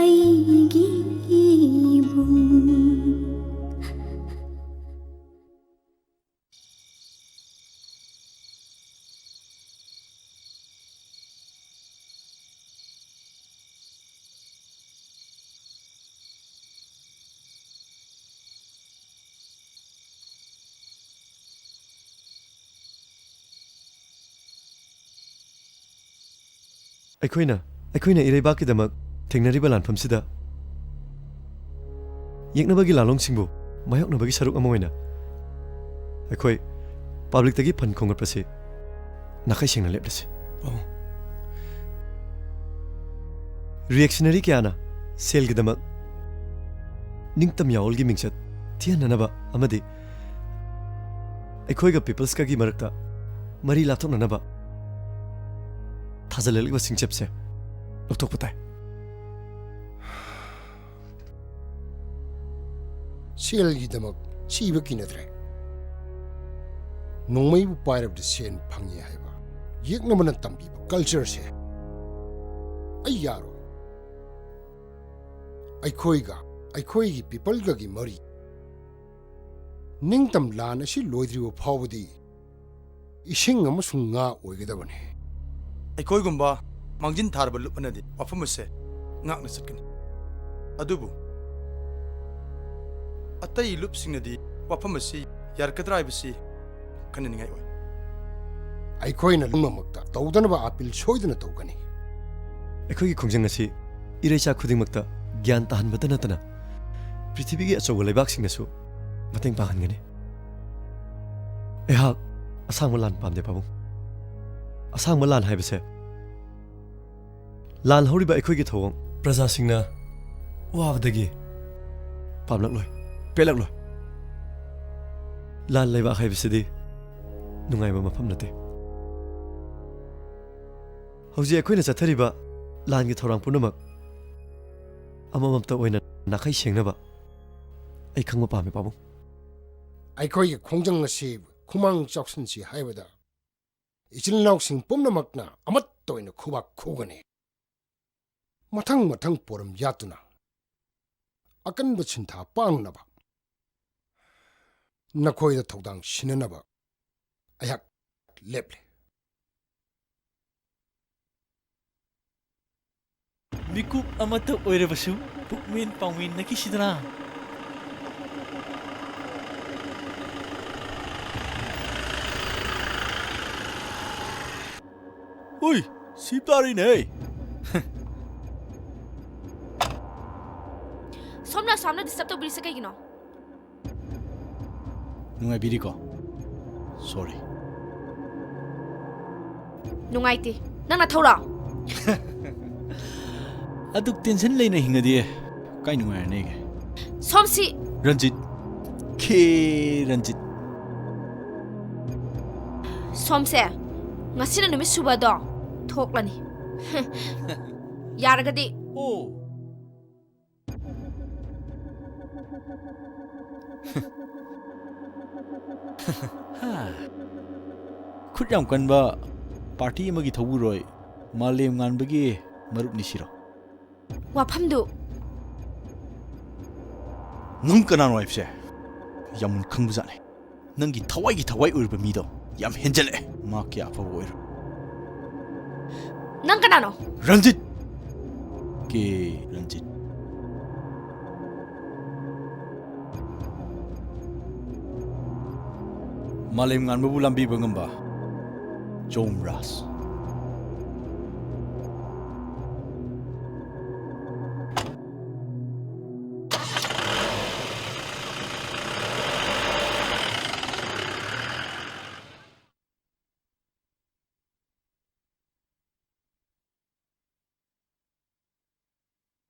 ꯑꯩꯒꯤ ꯏꯕꯨꯡ? ꯑꯩꯈꯣꯏꯅ, ꯑꯩꯈꯣꯏꯅ ꯏꯔꯩꯕꯥꯛꯀꯤꯗꯃꯛ ꯊꯦꯡꯅꯔꯤꯕ ꯂꯥꯟꯐꯝꯁꯤꯗ ꯌꯦꯛꯅꯕꯒꯤ ꯂꯥꯂꯣꯡꯁꯤꯡꯕꯨ ꯃꯥꯌꯣꯛꯅꯕꯒꯤ ꯁꯔꯨꯛ ꯑꯃ ꯑꯣꯏꯅ ꯑꯩꯈꯣꯏ ꯄꯕ꯭ꯂꯤꯛꯇꯒꯤ ꯐꯟ ꯈꯣꯝꯒꯠꯄꯁꯤ ꯅꯥꯈꯩ ꯁꯦꯡꯅ ꯂꯦꯞꯂꯁꯤ꯫ ꯑꯣ꯫ ꯔꯤꯑꯦꯛꯁꯅꯔꯤ ꯀꯌꯥꯅ ꯁꯦꯜꯒꯤꯗꯃꯛ ꯅꯤꯡꯇꯝ ꯌꯥꯑꯣꯜꯒꯤ ꯃꯤꯡꯆꯠ ꯊꯤꯍꯟꯅꯅꯕ ꯑꯃꯗꯤ ꯑꯩꯈꯣꯏꯒ ꯄꯤꯄꯜꯁꯀꯒꯤ ꯃꯔꯛꯇ ꯃꯔꯤ ꯂꯥꯞꯊꯣꯛꯅꯅꯕ ꯊꯥꯖꯤꯜꯂꯛꯂꯤꯕ ꯁꯤꯡꯆꯞꯁꯦ ꯂꯧꯊꯣꯛꯄ ꯇꯥꯏ꯫ ꯁꯦꯜꯒꯤꯗꯃꯛ ꯁꯤꯕ ꯀꯤꯅꯗ꯭ꯔꯦ꯫ ꯅꯣꯡꯃꯩꯕꯨ ꯄꯥꯏꯔꯕꯗꯤ ꯁꯦꯟ ꯐꯪꯉꯤ ꯍꯥꯏꯕ ꯌꯦꯛꯅꯕꯅ ꯇꯝꯕꯤꯕ ꯀꯜꯆꯔꯁꯦ ꯑꯩ ꯌꯥꯔꯣꯏ꯫ ꯑꯩꯈꯣꯏꯒ ꯑꯩꯈꯣꯏꯒꯤ ꯄꯤꯄꯜꯒꯒꯤ ꯃꯔꯤ, ꯅꯤꯡꯇꯝ ꯂꯥꯟ ꯑꯁꯤ ꯂꯣꯏꯗ꯭ꯔꯤꯕ ꯐꯥꯎꯕꯗꯤ ꯏꯁꯤꯡ ꯑꯃꯁꯨꯡ ꯉꯥ ꯑꯣꯏꯒꯗꯕꯅꯤ꯫ ꯑꯩꯈꯣꯏꯒꯨꯝꯕ ꯃꯥꯡꯖꯤꯟ ꯊꯥꯔꯕ ꯂꯨꯞ ꯑꯃꯅꯗꯤ ꯋꯥꯐꯝ ꯑꯁꯦ ꯉꯥꯛꯅ ꯆꯠꯀꯅꯤ꯫ ꯑꯗꯨꯕꯨ ꯑꯇꯩ ꯂꯨꯞꯁꯤꯡꯅꯗꯤ ꯋꯥꯐꯝ ꯑꯁꯤ ꯌꯥꯔꯛꯀꯗ꯭ꯔꯥ ꯍꯥꯏꯕꯁꯤ ꯈꯟꯅꯅꯤꯡꯉꯥꯏ ꯑꯣꯏ꯫ ꯑꯩꯈꯣꯏꯅ ꯂꯨꯞꯃꯛꯇ ꯇꯧꯗꯅꯕ ꯑꯥꯄꯤꯜ ꯁꯣꯏꯗꯅ ꯇꯧꯒꯅꯤ꯫ ꯑꯩꯈꯣꯏꯒꯤ ꯈꯣꯡꯖꯪ ꯑꯁꯤ ꯏꯔꯩꯆꯥ ꯈꯨꯗꯤꯡꯃꯛꯇ ꯒ꯭ꯌꯥꯟ ꯇꯥꯍꯟꯕꯇ ꯅꯠꯇꯅ ꯄ꯭ꯔꯤꯊꯤꯕꯤꯒꯤ ꯑꯆꯧꯕ ꯂꯩꯕꯥꯛꯁꯤꯡꯅꯁꯨ ꯃꯇꯦꯡ ꯄꯥꯡꯍꯟꯒꯅꯤ꯫ ꯑꯩꯍꯥꯛ ꯑꯁꯥꯡꯕ ꯂꯥꯟ ꯄꯥꯝꯗꯦ, ꯄꯥꯕꯨꯡ꯫ ꯑꯁꯥꯡꯕ ꯂꯥꯟ ꯍꯥꯏꯕꯁꯦ ꯂꯥꯟ ꯍꯧꯔꯤꯕ ꯑꯩꯈꯣꯏꯒꯤ ꯊꯧꯑꯣꯡ ꯄ꯭ꯔꯖꯥꯁꯤꯡꯅ ꯋꯥꯕꯗꯒꯤ ꯄꯥꯝꯂꯛꯂꯣꯏ, ꯄꯦꯜꯂꯛꯂꯣꯏ꯫ ꯂꯥꯟ ꯂꯩꯕꯥꯛ ꯍꯥꯏꯕꯁꯤꯗꯤ ꯅꯨꯡꯉꯥꯏꯕ ꯃꯐꯝ ꯅꯠꯇꯦ꯫ ꯍꯧꯖꯤꯛ ꯑꯩꯈꯣꯏꯅ ꯆꯠꯊꯔꯤꯕ ꯂꯥꯟꯒꯤ ꯊꯧꯔꯥꯡ ꯄꯨꯝꯅꯃꯛ ꯑꯃꯃꯝꯇ ꯑꯣꯏꯅ ꯅꯥꯈꯩ ꯁꯦꯡꯅꯕ ꯑꯩ ꯈꯪꯕ ꯄꯥꯝꯃꯤ, ꯄꯥꯕꯨꯡ꯫ ꯑꯩꯈꯣꯏꯒꯤ ꯈꯣꯡꯖꯪ ꯑꯁꯤ ꯈꯨꯃꯥꯡ ꯆꯥꯎꯁꯤꯟꯁꯤ ꯍꯥꯏꯕꯗ ꯏꯆꯤꯜ ꯏꯅꯥꯎꯁꯤꯡ ꯄꯨꯝꯅꯃꯛꯅ ꯑꯃꯠꯇ ꯑꯣꯏꯅ ꯈꯨꯕꯥꯛ ꯈꯨꯒꯅꯤ꯫ ꯃꯊꯪ ꯃꯊꯪ ꯄꯣꯔꯝ ꯌꯥꯠꯇꯨꯅ ꯑꯀꯟꯕ ꯁꯤꯟꯊꯥ ꯄꯥꯡꯅꯕ ꯅꯈꯣꯏꯗ ꯊꯧꯗꯥꯡ ꯁꯤꯟꯅꯅꯕ ꯑꯩꯍꯥꯛ ꯂꯦꯞꯂꯦ꯫ ꯃꯤꯀꯨꯞ ꯑꯃꯠꯇ ꯑꯣꯏꯔꯕꯁꯨ ꯄꯨꯛꯃꯦꯟ ꯄꯥꯎꯃꯤꯟꯅꯈꯤꯁꯤꯗꯅ꯫ ꯎꯏ, ꯁꯤ ꯇꯥꯔꯤꯅꯦ꯫ ꯁꯣꯝꯅ ꯑꯁꯥꯝꯅ ꯗꯤꯁꯇꯔꯕ ꯇꯧꯕꯤꯔꯤꯁꯦ ꯀꯩꯒꯤꯅꯣ? ꯅꯨꯡꯉꯥꯏꯕꯤꯔꯤꯀꯣ? ꯁꯣꯔꯤ꯫ ꯅꯨꯡꯉꯥꯏꯇꯦ꯫ ꯅꯪꯅ ꯊꯧꯔꯣ꯫ ꯑꯗꯨꯛ ꯇꯦꯟꯁꯟ ꯂꯩꯅ ꯍꯤꯡꯉꯗꯤ ꯀꯥꯏ ꯅꯨꯡꯉꯥꯏꯔꯅꯤꯒꯦ? ꯁꯣꯝꯁꯤ꯫ ꯔꯟꯖꯤꯠ, ꯀꯦ ꯔꯟꯖꯤꯠ꯫ ꯁꯣꯝꯁꯦ, ꯉꯁꯤꯅ ꯅꯨꯃꯤꯠ ꯁꯨꯕꯗꯣ ꯊꯣꯛꯂꯅꯤ꯫ ꯌꯥꯔꯒꯗꯤ꯫ ꯑꯣ꯫ ꯈꯨꯠ ꯌꯥꯝ ꯀꯟꯕ ꯄꯥꯔꯇꯤ ꯑꯃꯒꯤ ꯊꯧꯕꯨꯔꯣꯏ ꯃꯥꯂꯦꯝ ꯉꯥꯟꯕꯒꯤ ꯃꯔꯨꯞꯅꯤ ꯁꯤꯔꯣ? ꯋꯥꯐꯝꯗꯨ꯫ ꯅꯪ ꯀꯅꯥꯅꯣ ꯍꯥꯏꯕꯁꯦ ꯌꯥꯝ ꯃꯨꯟꯅ ꯈꯪꯕꯖꯥꯠꯅꯤ꯫ ꯅꯪꯒꯤ ꯊꯋꯥꯏꯒꯤ ꯊꯋꯥꯏ ꯑꯣꯏꯔꯤꯕ ꯃꯤꯗꯣ ꯌꯥꯝ ꯍꯦꯟꯖꯜꯂꯛꯑꯦ꯫ ꯃꯥ ꯀꯌꯥ ꯑꯐꯕ ꯑꯣꯏꯔꯣꯏ꯫ ꯅꯪ ꯀꯅꯥꯅꯣ? ꯔꯟꯖꯤꯠ! ꯀꯦ ꯔꯟꯖꯤꯠ꯫ ꯃꯥꯂꯦꯝ ꯉꯥꯟꯕꯕꯨ ꯂꯝꯕꯤꯕ ꯉꯝꯕ ꯖꯣꯝ ꯔꯥꯖ꯫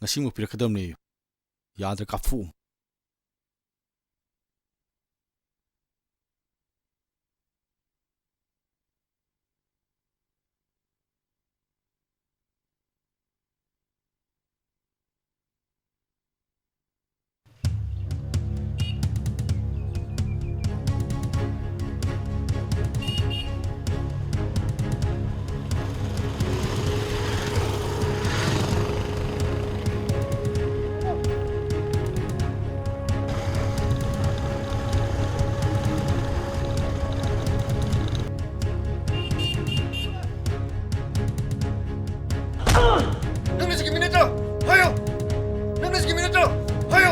ꯉꯁꯤꯃꯛ ꯄꯤꯔꯛꯀꯗꯕꯅꯦ꯫ ꯌꯥꯗ꯭ꯔ ꯀꯥꯞꯊꯣꯛꯎ꯫ ꯅꯪꯅ ꯁꯤꯒꯤ ꯃꯤꯅꯠꯇꯣ ꯍꯥꯏꯌꯣ! ꯅꯪꯅ ꯁꯤꯒꯤ ꯃꯤꯅꯠꯇꯣ ꯍꯥꯏꯌꯣ!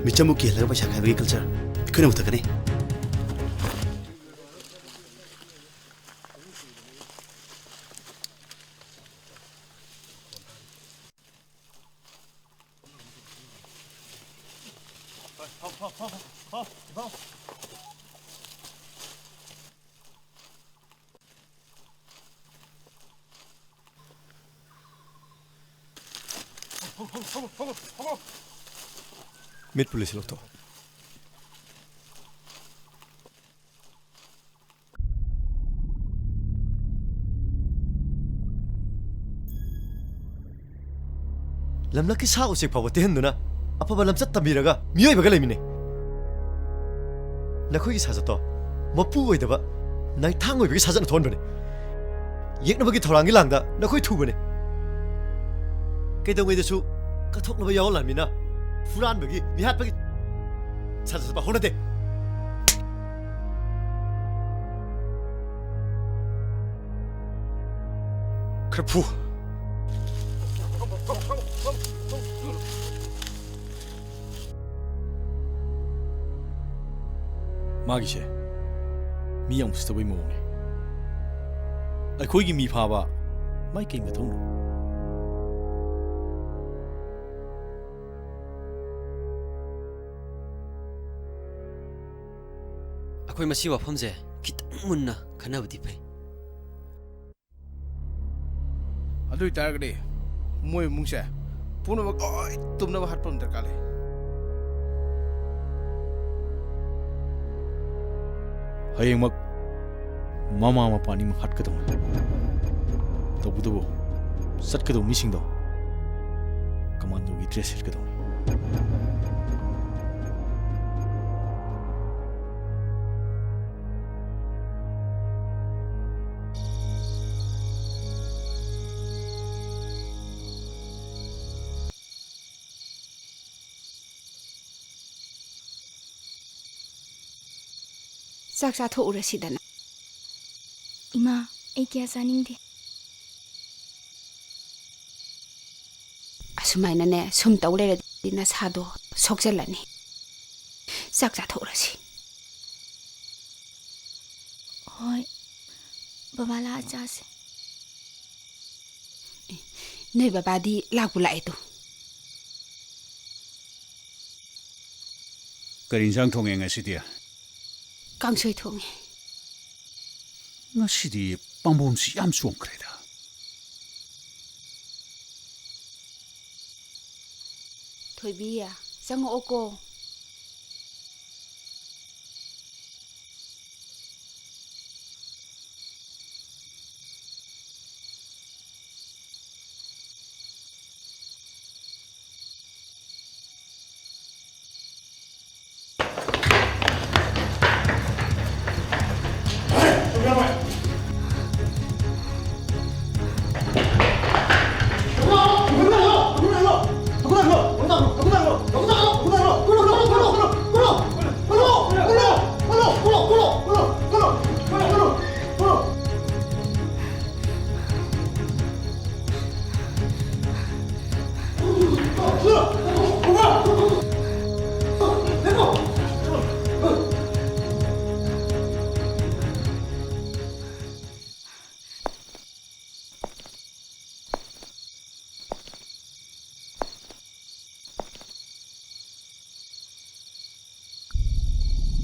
ꯃꯤꯆꯝꯕꯨ ꯀꯤꯍꯜꯂꯒ ꯄꯩꯁꯥ ꯈꯥꯏꯕꯒꯤ ꯀꯜꯆꯔ ꯑꯩꯈꯣꯏꯅ ꯃꯨꯊꯠꯀꯅꯤ꯫ ꯃꯤꯠ ꯄꯨꯂꯤꯁ ꯂꯧꯊꯣꯛ꯫ ꯂꯝꯂꯛꯀꯤ ꯁꯥ ꯎꯆꯦꯛ ꯐꯥꯎꯕ ꯇꯦꯛꯍꯟꯗꯨꯅ ꯑꯐꯕ ꯂꯝꯆꯠ ꯇꯝꯕꯤꯔꯒ ꯃꯤꯑꯣꯏꯕꯒ ꯂꯩꯃꯤꯟꯅꯩ꯫ ꯅꯈꯣꯏꯒꯤ ꯁꯥꯖꯠꯇꯣ ꯃꯄꯨ ꯑꯣꯏꯗꯕ ꯅꯥꯏꯊꯥꯡ ꯑꯣꯏꯕꯒꯤ ꯁꯥꯖꯠꯅ ꯊꯣꯛꯍꯟꯕꯅꯤ꯫ ꯌꯦꯛꯅꯕꯒꯤ ꯊꯧꯔꯥꯡꯒꯤ ꯂꯥꯡꯗ ꯅꯈꯣꯏ ꯊꯨꯕꯅꯤ꯫ ꯀꯩꯗꯧꯉꯩꯗꯁꯨ ꯀꯠꯊꯣꯛꯅꯕ ꯌꯥꯎꯍꯜꯂꯃꯤꯅ ꯍꯨꯔꯥꯟꯕꯒꯤ, ꯃꯤꯍꯥꯠꯄꯒꯤ ꯁꯥꯖꯠ ꯆꯠꯄ ꯍꯧꯅꯗꯦ꯫ ꯈꯔ ꯐꯨ꯫ ꯃꯥꯒꯤꯁꯦ ꯃꯤ ꯌꯥꯝ ꯎꯁꯤꯠꯇꯕꯩ ꯃꯑꯣꯡꯅꯦ꯫ ꯑꯩꯈꯣꯏꯒꯤ ꯃꯤ ꯐꯥꯕ ꯃꯥꯏ ꯀꯩ ꯃꯊꯧꯅꯣ? ꯑꯩꯈꯣꯏ ꯃꯁꯤ ꯋꯥꯐꯝꯁꯦ ꯈꯤꯇꯪ ꯃꯨꯟꯅ ꯈꯟꯅꯕꯗꯤ ꯐꯩ꯫ ꯑꯗꯨ ꯑꯣꯏꯇꯥꯔꯒꯗꯤ ꯃꯣꯏ ꯏꯃꯨꯡꯁꯦ ꯄꯨꯝꯅꯃꯛ ꯂꯣꯏ ꯇꯨꯝꯅꯕ ꯍꯥꯠꯄ ꯑꯃ ꯗꯔꯀꯥꯔ ꯂꯩ꯫ ꯍꯌꯦꯡꯃꯛ ꯃꯃꯥ ꯃꯄꯥ ꯑꯅꯤꯃꯛ ꯍꯥꯠꯀꯗꯧꯅꯤ꯫ ꯇꯧꯕꯇꯕꯨ ꯆꯠꯀꯗꯧꯕ ꯃꯤꯁꯤꯡꯗꯣ ꯀꯃꯥꯟꯗꯣꯒꯤ ꯗ꯭ꯔꯦꯁ ꯁꯦꯠꯀꯗꯧꯅꯤ꯫ ꯆꯥꯛ ꯆꯥꯊꯣꯛꯎꯔꯁꯤꯗꯅ꯫ ꯏꯃꯥ, ꯑꯩ ꯀꯌꯥ ꯆꯥꯅꯤꯡꯗꯦ꯫ ꯑꯁꯨꯃꯥꯏꯅꯅꯦ ꯁꯨꯝ ꯇꯧ ꯂꯩꯔꯗꯤ ꯅꯁꯥꯗꯣ ꯁꯣꯛꯆꯜꯂꯅꯤ꯫ ꯆꯥꯛ ꯆꯥꯊꯣꯛꯎꯔꯁꯤ꯫ ꯍꯣꯏ, ꯕꯕꯥ ꯂꯥꯛꯑ ꯆꯥꯁꯦ꯫ ꯅꯣꯏ ꯕꯕꯥꯗꯤ ꯂꯥꯛꯄꯨ ꯂꯥꯛꯑꯦ ꯇꯨ꯫ ꯀꯔꯤ ꯏꯟꯁꯥꯡ ꯊꯣꯡꯉꯦ ꯉꯁꯤꯗꯤ? ꯀꯥꯡꯁꯣꯏ ꯊꯣꯡꯉꯦ꯫ ꯉꯁꯤꯗꯤ ꯄꯥꯝꯕꯣꯝꯁꯤ ꯌꯥꯝ ꯆꯣꯡꯈ꯭ꯔꯦꯗ꯫ ꯊꯣꯏꯕꯤ, ꯆꯪꯉꯛꯑꯣꯀꯣ꯫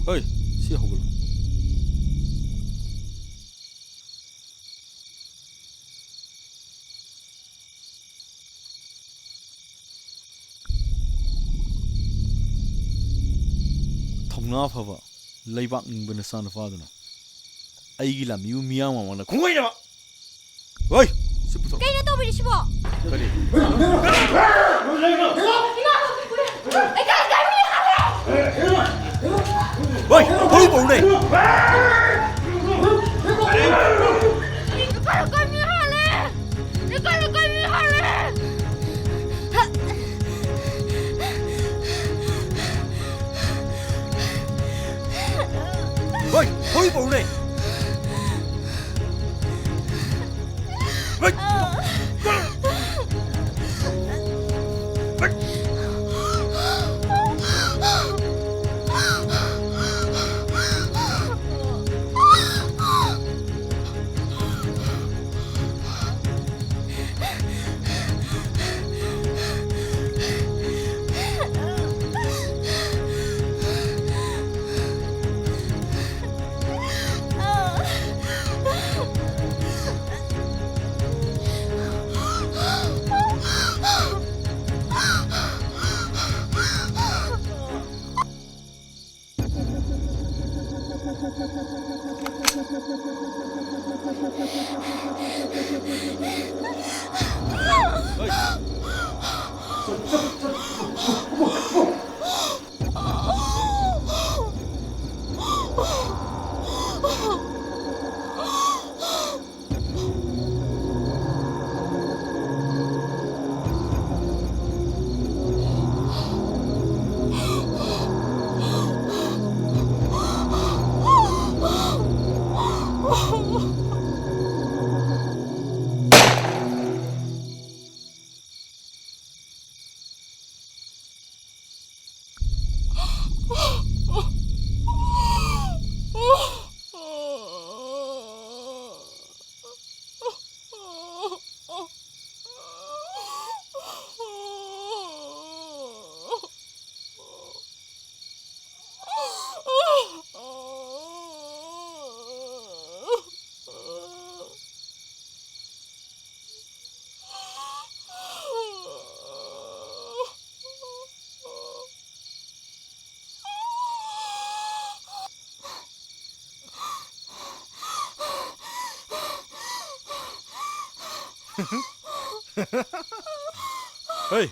ꯍꯣꯏ, ꯁꯤ ꯍꯧꯒꯠꯂꯣ꯫ ꯊꯧꯅꯥ ꯐꯕ, ꯂꯩꯕꯥꯛ ꯅꯤꯡꯕ ꯅꯆꯥꯅꯨꯄꯥꯗꯨꯅ ꯑꯩꯒꯤ ꯂꯥꯟꯃꯤꯕꯨ ꯃꯤꯌꯥꯝ ꯃꯃꯥꯡꯗ ꯈꯣꯡꯒꯩꯅꯕ! ꯍꯣꯏ! ꯁꯤ ꯄꯨꯊꯣꯔꯛꯑꯣ꯫ ꯀꯩꯅꯣ ꯇꯧꯕꯤꯔꯤꯁꯤꯕꯣ? ꯀꯔꯤ? ꯏꯃꯥ! ꯂꯩꯀꯥꯏ ꯂꯩꯀꯥꯏ ꯃꯤ ꯍꯥꯠꯂꯦ! ꯍꯣꯏ! ꯍꯣꯏ, ꯄꯧꯔꯦ! ꯂꯩꯀꯥꯏ ꯂꯩꯀꯥꯏ ꯃꯤ ꯍꯥꯠꯂꯦ! ꯂꯩꯀꯥꯏ ꯂꯩꯀꯥꯏ ꯃꯤ ꯍꯥꯠꯂꯦ! ꯍꯣꯏ! ꯍꯣꯏ, ꯄꯧꯔꯦ! Hey!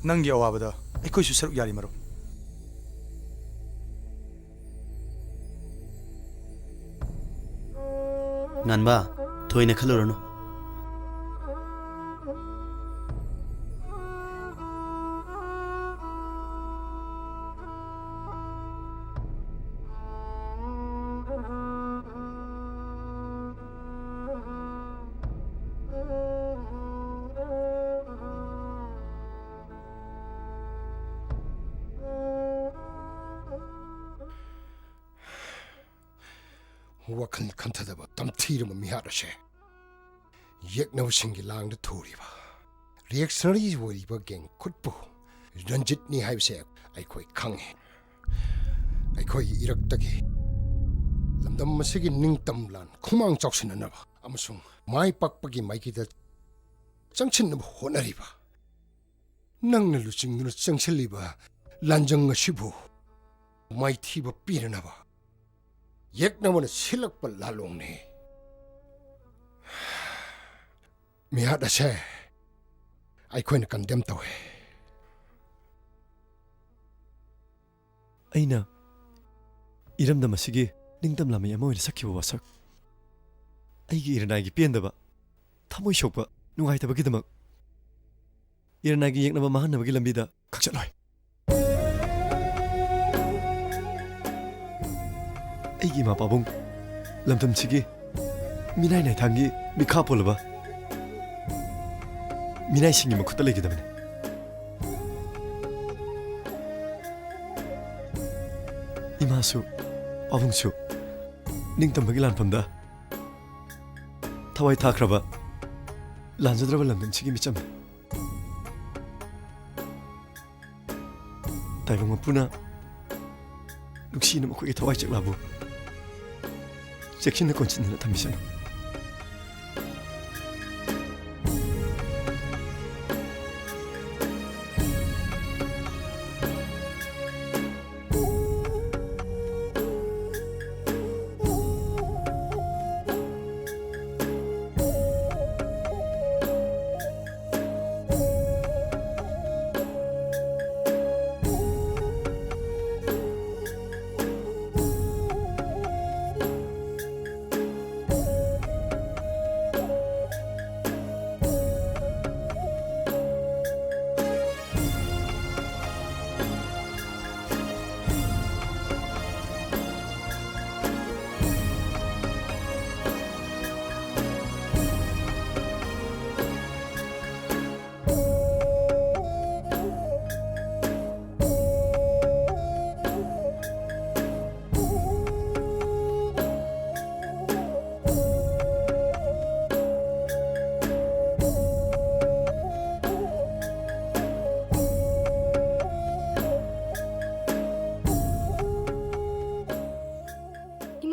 ꯅꯪꯒꯤ ꯑꯋꯥꯕꯗ ꯑꯩꯈꯣꯏꯁꯨ ꯁꯔꯨꯛ ꯌꯥꯔꯤ, ꯃꯔꯨꯞ꯫ ꯉꯥꯟꯕ, ꯊꯣꯏꯅ ꯈꯜꯂꯨꯔꯅꯨ꯫ ꯋꯥꯈꯜ ꯈꯟꯊꯗꯕ ꯇꯝꯊꯤꯔꯕ ꯃꯤꯍꯥꯠ ꯑꯁꯦ ꯌꯦꯛꯅꯕꯁꯤꯡꯒꯤ ꯂꯥꯡꯗ ꯊꯨꯔꯤꯕ, ꯔꯤꯌꯦꯛꯁꯅꯔꯤ ꯑꯣꯏꯔꯤꯕ ꯒꯦꯡ ꯈꯨꯠꯄꯨ ꯔꯟꯖꯤꯠꯅꯤ ꯍꯥꯏꯕꯁꯦ ꯑꯩꯈꯣꯏ ꯈꯪꯉꯤ꯫ ꯑꯩꯈꯣꯏꯒꯤ ꯏꯔꯛꯇꯒꯤ ꯂꯝꯗꯝ ꯑꯁꯤꯒꯤ ꯅꯤꯡꯇꯝ ꯂꯥꯟ ꯈꯨꯃꯥꯡ ꯆꯥꯎꯁꯤꯟꯅꯅꯕ ꯑꯃꯁꯨꯡ ꯃꯥꯏ ꯄꯥꯛꯄꯒꯤ ꯃꯥꯏꯀꯩꯗ ꯆꯪꯁꯤꯟꯅꯕ ꯍꯣꯠꯅꯔꯤꯕ ꯅꯪꯅ ꯂꯨꯆꯤꯡꯗꯨꯅ ꯆꯪꯁꯤꯜꯂꯤꯕ ꯂꯥꯟꯖꯪ ꯑꯁꯤꯕꯨ ꯃꯥꯏꯊꯤꯕ ꯄꯤꯅꯅꯕ ꯌꯦꯛꯅꯕꯅ ꯁꯤꯜꯂꯛꯄ ꯂꯥꯂꯣꯡꯅꯤ꯫ ꯃꯤꯍꯥꯠ ꯑꯁꯦ ꯑꯩꯈꯣꯏꯅ ꯀꯟꯗꯦꯝ ꯇꯧꯏ꯫ ꯑꯩꯅ ꯏꯔꯝꯗꯝ ꯑꯁꯤꯒꯤ ꯅꯤꯡꯇꯝ ꯂꯥꯟꯃꯤ ꯑꯃ ꯑꯣꯏꯅ ꯁꯛꯈꯤꯕ ꯋꯥꯁꯛ, ꯑꯩꯒꯤ ꯏꯔꯅꯥꯏꯒꯤ ꯄꯦꯟꯗꯕ, ꯊꯃꯣꯏ ꯁꯣꯛꯄ, ꯅꯨꯡꯉꯥꯏꯇꯕꯒꯤꯗꯃꯛ ꯏꯔꯅꯥꯏꯒꯤ ꯌꯦꯛꯅꯕ ꯃꯥꯡꯍꯟꯅꯕꯒꯤ ꯂꯝꯕꯤꯗ ꯈꯛꯆꯠꯂꯣꯏ꯫ ꯑꯩꯒꯤ ꯏꯃꯥ ꯄꯥꯕꯨꯡ ꯂꯝꯗꯝꯁꯤꯒꯤ ꯃꯤꯅꯥꯏ ꯅꯥꯏꯊꯥꯡꯒꯤ ꯃꯤꯈꯥ ꯄꯣꯜꯂꯕ ꯃꯤꯅꯥꯏꯁꯤꯡꯒꯤ ꯃꯈꯨꯠꯇ ꯂꯩꯒꯗꯕꯅꯤ꯫ ꯏꯃꯥꯁꯨ ꯄꯥꯕꯨꯡꯁꯨ ꯅꯤꯡꯇꯝꯕꯒꯤ ꯂꯥꯟꯐꯝꯗ ꯊꯋꯥꯏ ꯊꯥꯈ꯭ꯔꯕ ꯂꯥꯟꯖꯗ꯭ꯔꯕ ꯂꯝꯗꯝꯁꯤꯒꯤ ꯃꯤꯆꯝꯅꯤ꯫ ꯇꯥꯏꯕꯪ ꯃꯄꯨꯅ ꯅꯨꯡꯁꯤꯅ ꯃꯈꯣꯏꯒꯤ ꯊꯋꯥꯏ ꯆꯦꯛꯂꯥꯕꯨ ꯆꯦꯛꯁꯤꯟꯅ ꯀꯣꯟꯁꯤꯟꯗꯨꯅ ꯊꯝꯕꯤꯁꯅꯨ꯫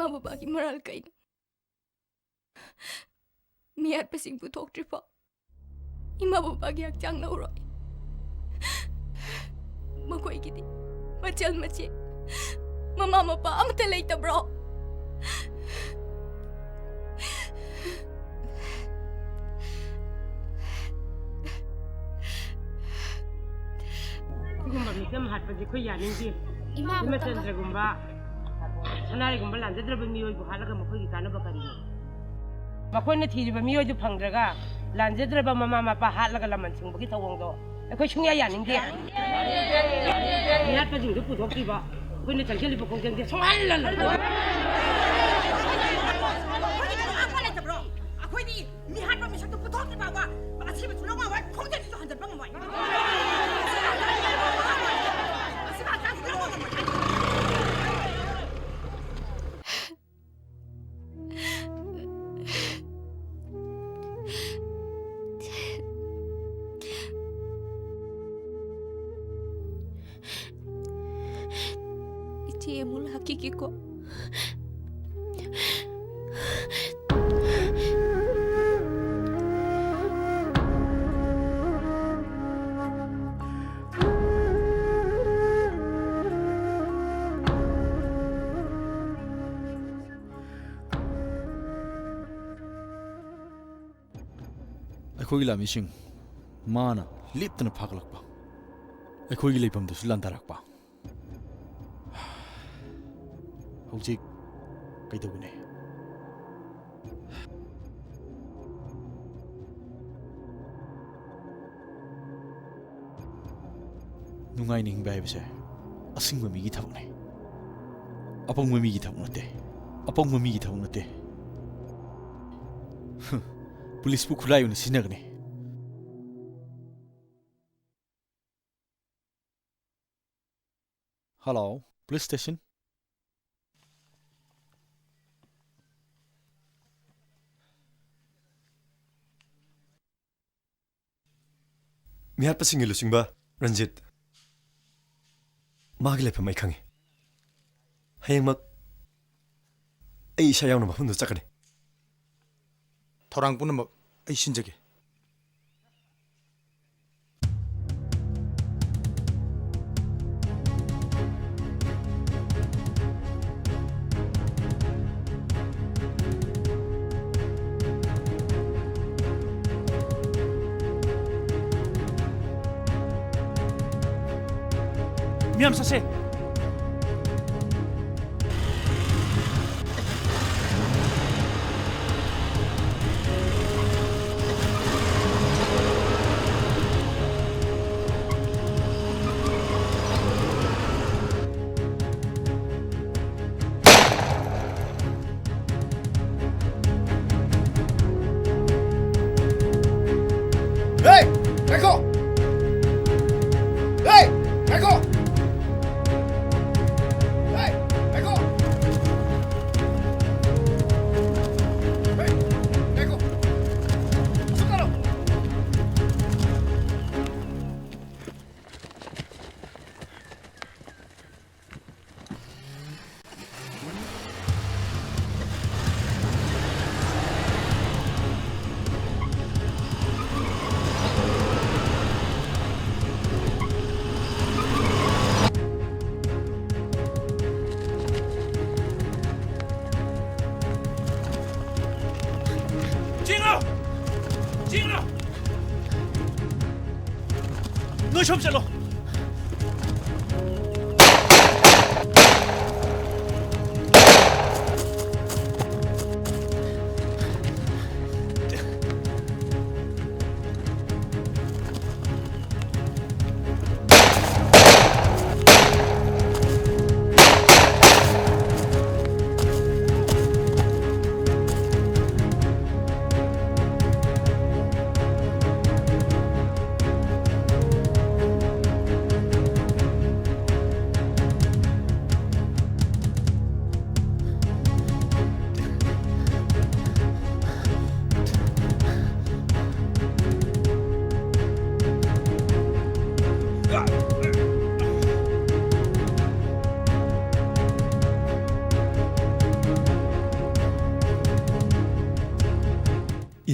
ꯏꯃꯥ ꯕꯕꯥꯒꯤ ꯃꯔꯥꯜ ꯀꯩꯅꯣ? ꯃꯤꯍꯥꯠꯄꯁꯤꯡ ꯄꯨꯊꯣꯛꯇ꯭ꯔꯤꯐꯥꯎ ꯏꯃꯥ ꯕꯕꯥꯒꯤ ꯍꯛꯆꯥꯡ ꯂꯧꯔꯣꯏ꯫ ꯃꯈꯣꯏꯒꯤꯗꯤ ꯃꯆꯜ ꯃꯆꯦ, ꯃꯃꯥ ꯃꯄꯥ ꯑꯃꯠꯇ ꯂꯩꯇꯕ꯭ꯔꯣ? ꯁꯤꯒꯨꯝꯕ ꯃꯤꯆꯝ ꯍꯥꯠꯄꯁꯦ ꯑꯩꯈꯣꯏ ꯌꯥꯅꯤꯡꯗꯦ꯫ ꯏꯃꯥ ꯑꯃꯇꯪꯒ ꯍꯦꯃꯆꯟꯗ꯭ꯔꯒꯨꯝꯕ, ꯁꯅꯥꯔꯩꯒꯨꯝꯕ ꯂꯥꯟꯖꯗ꯭ꯔꯕ ꯃꯤꯑꯣꯏꯕꯨ ꯍꯥꯠꯂꯒ ꯃꯈꯣꯏꯒꯤ ꯀꯥꯟꯅꯕ ꯀꯔꯤꯅꯣ? ꯃꯈꯣꯏꯅ ꯊꯤꯔꯤꯕ ꯃꯤꯑꯣꯏꯗꯨ ꯐꯪꯗ꯭ꯔꯒ ꯂꯥꯟꯖꯗ꯭ꯔꯕ ꯃꯃꯥ ꯃꯄꯥ ꯍꯥꯠꯂꯒ ꯂꯃꯟ ꯁꯤꯡꯕꯒꯤ ꯊꯧꯑꯣꯡꯗꯣ ꯑꯩꯈꯣꯏ ꯁꯨꯡꯌꯥ ꯌꯥꯅꯤꯡꯗꯦ꯫ ꯃꯤꯍꯥꯠꯄꯁꯤꯡꯗꯨ ꯄꯨꯊꯣꯛꯇ꯭ꯔꯤꯕ ꯑꯩꯈꯣꯏꯅ ꯆꯪꯁꯤꯜꯂꯤꯕ ꯈꯣꯡꯖꯪꯁꯦ ꯁꯨꯡꯍꯜ ꯍꯜꯂꯣꯏ꯫ ꯑꯩꯈꯣꯏꯗꯤ ꯃꯤ ꯍꯥꯠꯄ ꯃꯤꯁꯛꯇꯨ ꯄꯨꯊꯣꯛꯇ꯭ꯔꯤ ꯐꯥꯎꯕ ꯑꯁꯤꯕ ꯊꯨꯅꯉꯥꯏ ꯈꯣꯡꯖꯪꯁꯤꯁꯨ ꯍꯟꯖꯤꯟꯕ ꯉꯝꯃꯣꯏ꯫ ꯑꯁꯤꯕ ꯍꯛꯆꯥꯡꯁꯤ ꯂꯧꯕ ꯉꯝꯃꯣꯏ꯫ ꯏꯆꯦ ꯑꯃꯨꯛ ꯂꯥꯛꯈꯤꯒꯦꯀꯣ꯫ ꯑꯩꯈꯣꯏꯒꯤ ꯂꯥꯟꯃꯤꯁꯤꯡ ꯃꯥꯅ ꯂꯦꯞꯇꯅ ꯐꯥꯒꯠꯂꯛꯄ, ꯑꯩꯈꯣꯏꯒꯤ ꯂꯩꯐꯝꯗꯁꯨ ꯂꯥꯟꯗꯥꯔꯛꯄ꯫ ꯍꯧꯖꯤꯛ ꯀꯩꯗꯧꯒꯅꯤ? ꯅꯨꯡꯉꯥꯏꯅ ꯍꯤꯡꯕ ꯍꯥꯏꯕꯁꯦ ꯑꯁꯤꯡꯕ ꯃꯤꯒꯤ ꯊꯕꯛꯅꯤ꯫ ꯑꯄꯪꯕ ꯃꯤꯒꯤ ꯊꯕꯛ ꯅꯠꯇꯦ꯫ ꯑꯄꯪꯕ ꯃꯤꯒꯤ ꯊꯕꯛ ꯅꯠꯇꯦ꯫ ꯍꯨꯝ, ꯄꯨꯂꯤꯁꯄꯨ ꯈꯨꯠꯂꯥꯏ ꯑꯣꯏꯅ ꯁꯤꯖꯤꯟꯅꯒꯅꯤ꯫ Hello, police station. ꯃꯤꯍꯥꯠꯄꯁꯤꯡꯒꯤ ꯂꯨꯆꯤꯡꯕ ꯔꯟꯖꯤꯠ, ꯃꯥꯒꯤ ꯂꯩꯐꯝ ꯑꯩ ꯈꯪꯉꯤ꯫ ꯍꯌꯦꯡꯃꯛ ꯑꯩ ꯏꯁꯥ ꯌꯥꯎꯅ ꯃꯐꯝꯗꯨ ꯆꯠꯀꯅꯤ꯫ ꯊꯧꯔꯥꯡ ꯄꯨꯝꯅꯃꯛ ꯑꯩ ꯁꯤꯟꯖꯒꯦ꯫ ꯃꯤꯌꯥꯝ ꯆꯠꯁꯦ꯫ ꯍꯦ! ꯉꯥꯏꯈꯣ! ꯍꯦ! ꯉꯥꯏꯈꯣ! ꯍꯦ! ꯉꯥꯏꯈꯣ! ꯍꯦ! ꯉꯥꯏꯈꯣ! ꯑꯁꯨꯝ ꯇꯥꯔꯣ! ꯆꯦꯡꯂꯥꯎ! ꯆꯦꯡꯂꯥꯎ! ꯅꯣꯏ ꯁꯣꯝ ꯆꯠꯂꯣ꯫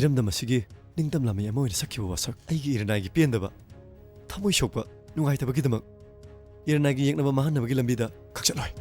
ꯏꯔꯝꯗꯝ ꯑꯁꯤꯒꯤ ꯅꯤꯡꯇꯝ ꯂꯥꯟꯃꯤ ꯑꯃ ꯑꯣꯏꯅ ꯁꯛꯈꯤꯕ ꯋꯥꯁꯛ, ꯑꯩꯒꯤ ꯏꯔꯅꯥꯏꯒꯤ ꯄꯦꯟꯗꯕ, ꯊꯃꯣꯏ ꯁꯣꯛꯄ, ꯅꯨꯡꯉꯥꯏꯇꯕꯒꯤꯗꯃꯛ ꯏꯔꯅꯥꯏꯒꯤ ꯌꯦꯛꯅꯕ ꯃꯥꯡꯍꯟꯅꯕꯒꯤ ꯂꯝꯕꯤꯗ ꯈꯛ ꯆꯠꯂꯣꯏ꯫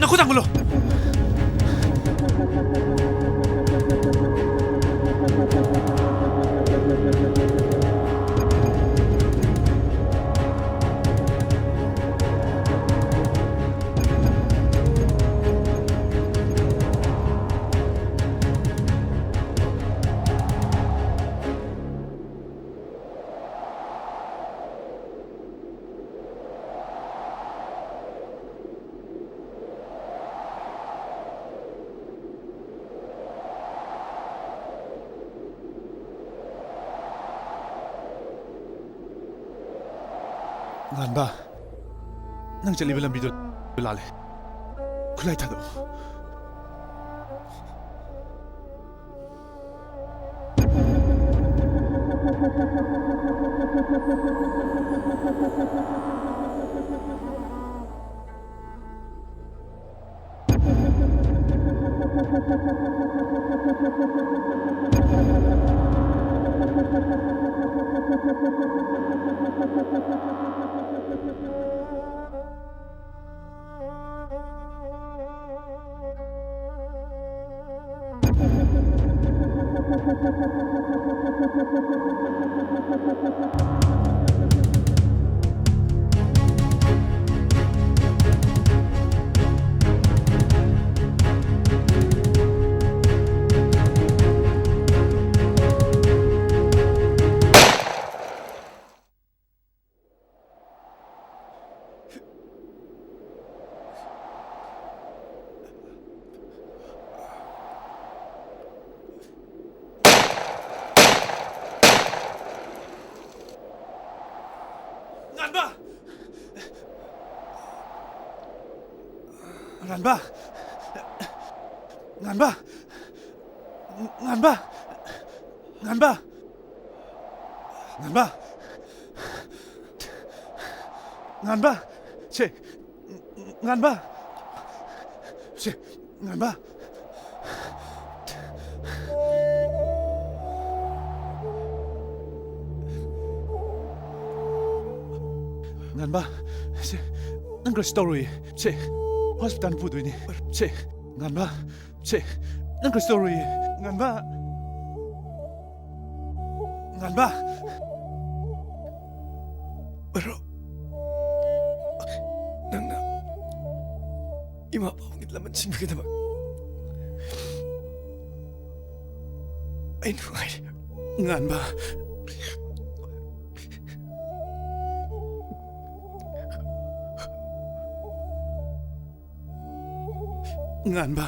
ꯅꯈꯨꯠ ꯊꯥꯡꯒꯠꯂꯣ꯫ ꯉꯥꯟꯕ, ꯅꯪ ꯆꯠꯂꯤꯕ ꯂꯝꯕꯤꯗꯣ ꯂꯥꯜꯂꯦ꯫ ꯈꯨꯠꯂꯥꯏ ꯊꯥꯗꯣꯛꯑꯣ꯫ ꯉꯥꯟꯕ! ꯉꯥꯟꯕ! ꯉꯥꯟꯕ! ꯉꯥꯟꯕ! ꯉꯥꯟꯕ! ꯉꯥꯟꯕ! ꯁꯦ! ꯉꯥꯟꯕ! ꯁꯦ! ꯉꯥꯟꯕ! ꯉꯥꯟꯕ! ꯁꯦ! ꯅꯪ ꯀꯩꯁꯨ ꯇꯧꯔꯣꯏꯌꯦ꯫ ꯁꯦ! ꯍꯣꯁꯄꯤꯇꯥꯜ ꯄꯨꯗꯣꯏꯅꯦ꯫ ꯁꯦ! ꯉꯥꯟꯕ! ꯁꯦ! ꯅꯪ ꯀꯩꯁꯨ ꯇꯧꯔꯣꯏꯌꯦ꯫ ꯉꯥꯟꯕ! ꯉꯥꯟꯕ! ꯕ꯭ꯔꯣ, ꯅꯪꯅ ꯏꯃꯥ ꯄꯥꯕꯨꯡꯒꯤ ꯂꯃꯟ ꯁꯤꯡꯕꯤꯒꯗꯕ ꯑꯩꯅ ꯉꯥꯏꯔꯤ꯫ ꯉꯥꯟꯕ! ꯉꯥꯟꯕ!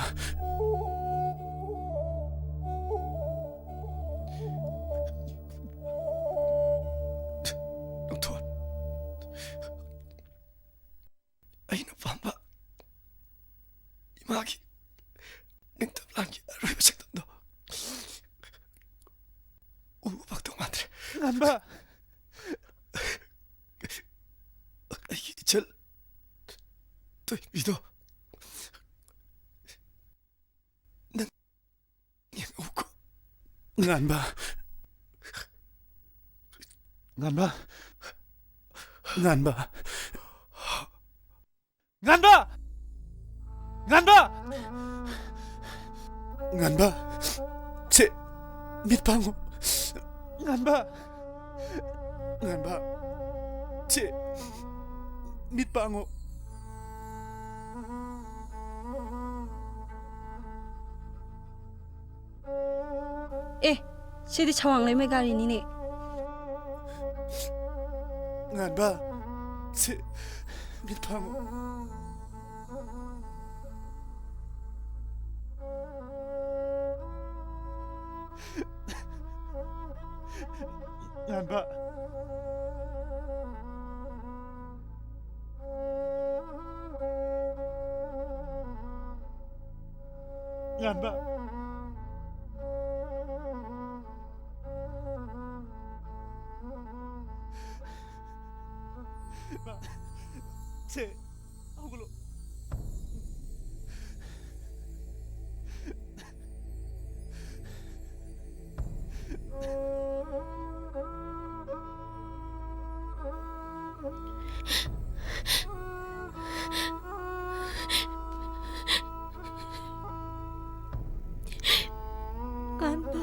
ꯂꯧꯊꯣꯛ꯫ ꯑꯩꯅ ꯄꯥꯝꯕ ꯏꯃꯥꯒꯤ ꯅꯤꯡꯇꯝꯂꯥꯟꯒꯤ ꯑꯔꯣꯏꯕ ꯁꯛꯇꯝꯗꯣ ꯎꯕ ꯐꯪꯗꯧ ꯃꯥꯟꯗ꯭ꯔꯦ꯫ ꯉꯥꯟꯕ! ꯑꯩꯒꯤ ꯏꯆꯜ ꯇꯣꯏꯕꯤꯗꯣ ꯅꯪ ꯌꯦꯡꯉꯨꯀꯣ꯫ ꯉꯥꯟꯕ! ꯉꯥꯟꯕ! ꯉꯥꯟꯕ! ꯉꯥꯟꯕ! ꯉꯥꯟꯕ! ꯉꯥꯟꯕ! ꯁꯦ, ꯃꯤꯠ ꯄꯥꯡꯉꯣ꯫ ꯉꯥꯟꯕ! ꯉꯥꯟꯕ! ꯁꯦ, ꯃꯤꯠ ꯄꯥꯡꯉꯣ꯫ ꯑꯦ, ꯁꯤꯗꯤ ꯁꯋꯥꯡ ꯂꯩꯃꯩ ꯒꯥꯔꯤꯅꯤꯅꯦ꯫ ꯉꯥꯟꯕ, ꯁꯤ ꯃꯤꯠ ꯄꯥꯡꯉꯣ꯫ ꯉꯥꯟꯕ꯫ ꯉꯥꯟꯕ꯫ ꯁꯦ, ꯍꯧꯒꯠꯂꯣ꯫ ꯉꯥꯟꯕ꯫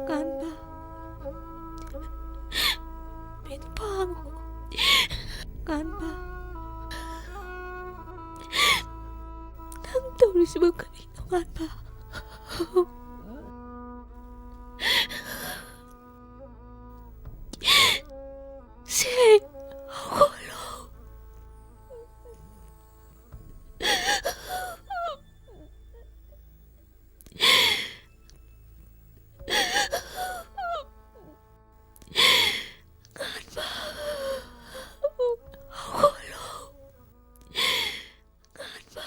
ꯉꯥꯟꯕ꯫ ꯃꯤꯠ ꯄꯥꯡꯉꯨ꯫ ꯉꯥꯟꯕ꯫ ꯅꯪ ꯇꯧꯔꯤꯁꯤꯕꯨ ꯀꯔꯤꯅꯣ, ꯉꯥꯟꯕ? ꯁꯦ, ꯍꯧꯒꯠꯂꯣ꯫ ꯉꯥꯟꯕ, ꯍꯧꯒꯠꯂꯣ꯫ ꯉꯥꯟꯕ꯫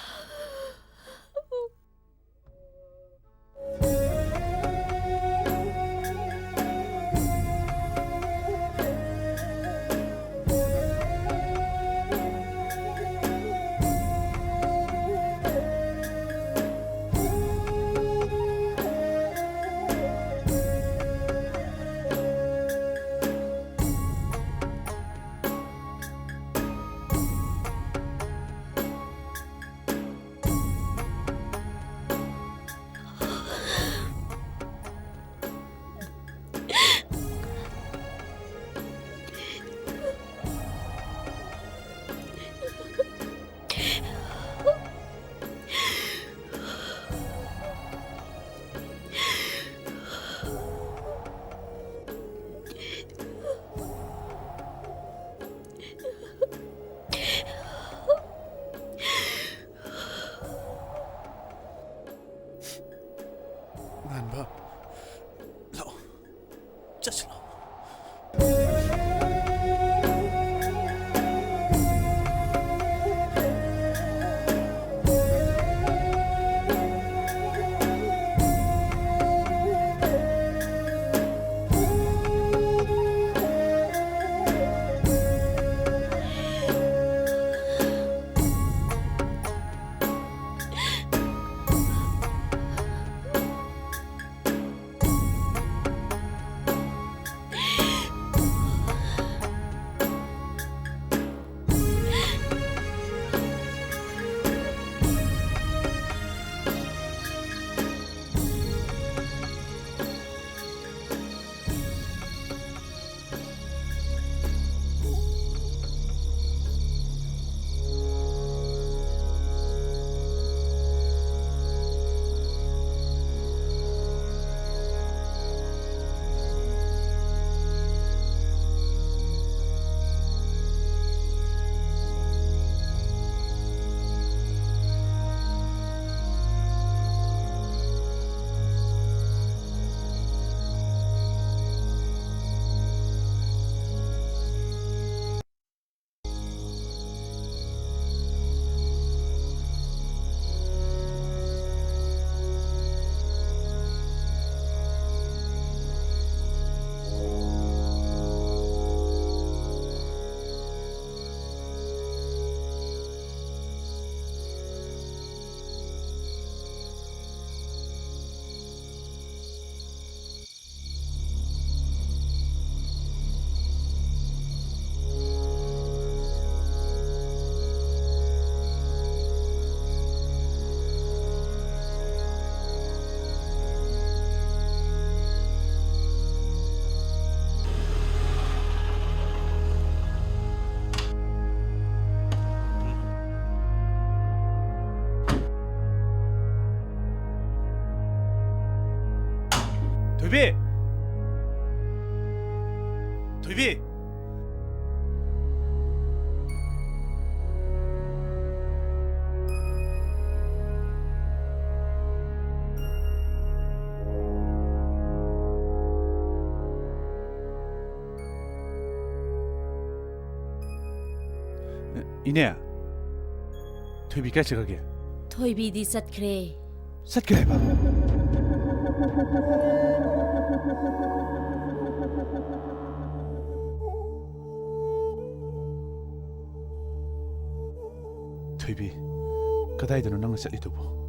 ꯉꯥꯟꯕ, ꯂꯥꯛꯑꯣ, ꯆꯠꯁꯤ ꯂꯥꯛꯑꯣ꯫ ꯊꯣꯏꯕꯤ! ꯊꯣꯏꯕꯤ! ꯏꯅꯦ, ꯊꯣꯏꯕꯤ ꯀꯥꯏ ꯆꯠꯈ꯭ꯔꯒꯦ? ꯊꯣꯏꯕꯤꯗꯤ ꯆꯠꯈ꯭ꯔꯦ꯫ ꯆꯠꯈ꯭ꯔꯦ ꯍꯥꯏꯕ? ꯊꯣꯏꯕꯤ, ꯀꯗꯥꯏꯗꯅꯣ ꯅꯪꯅ ꯆꯠꯂꯤꯗꯨꯕꯣ?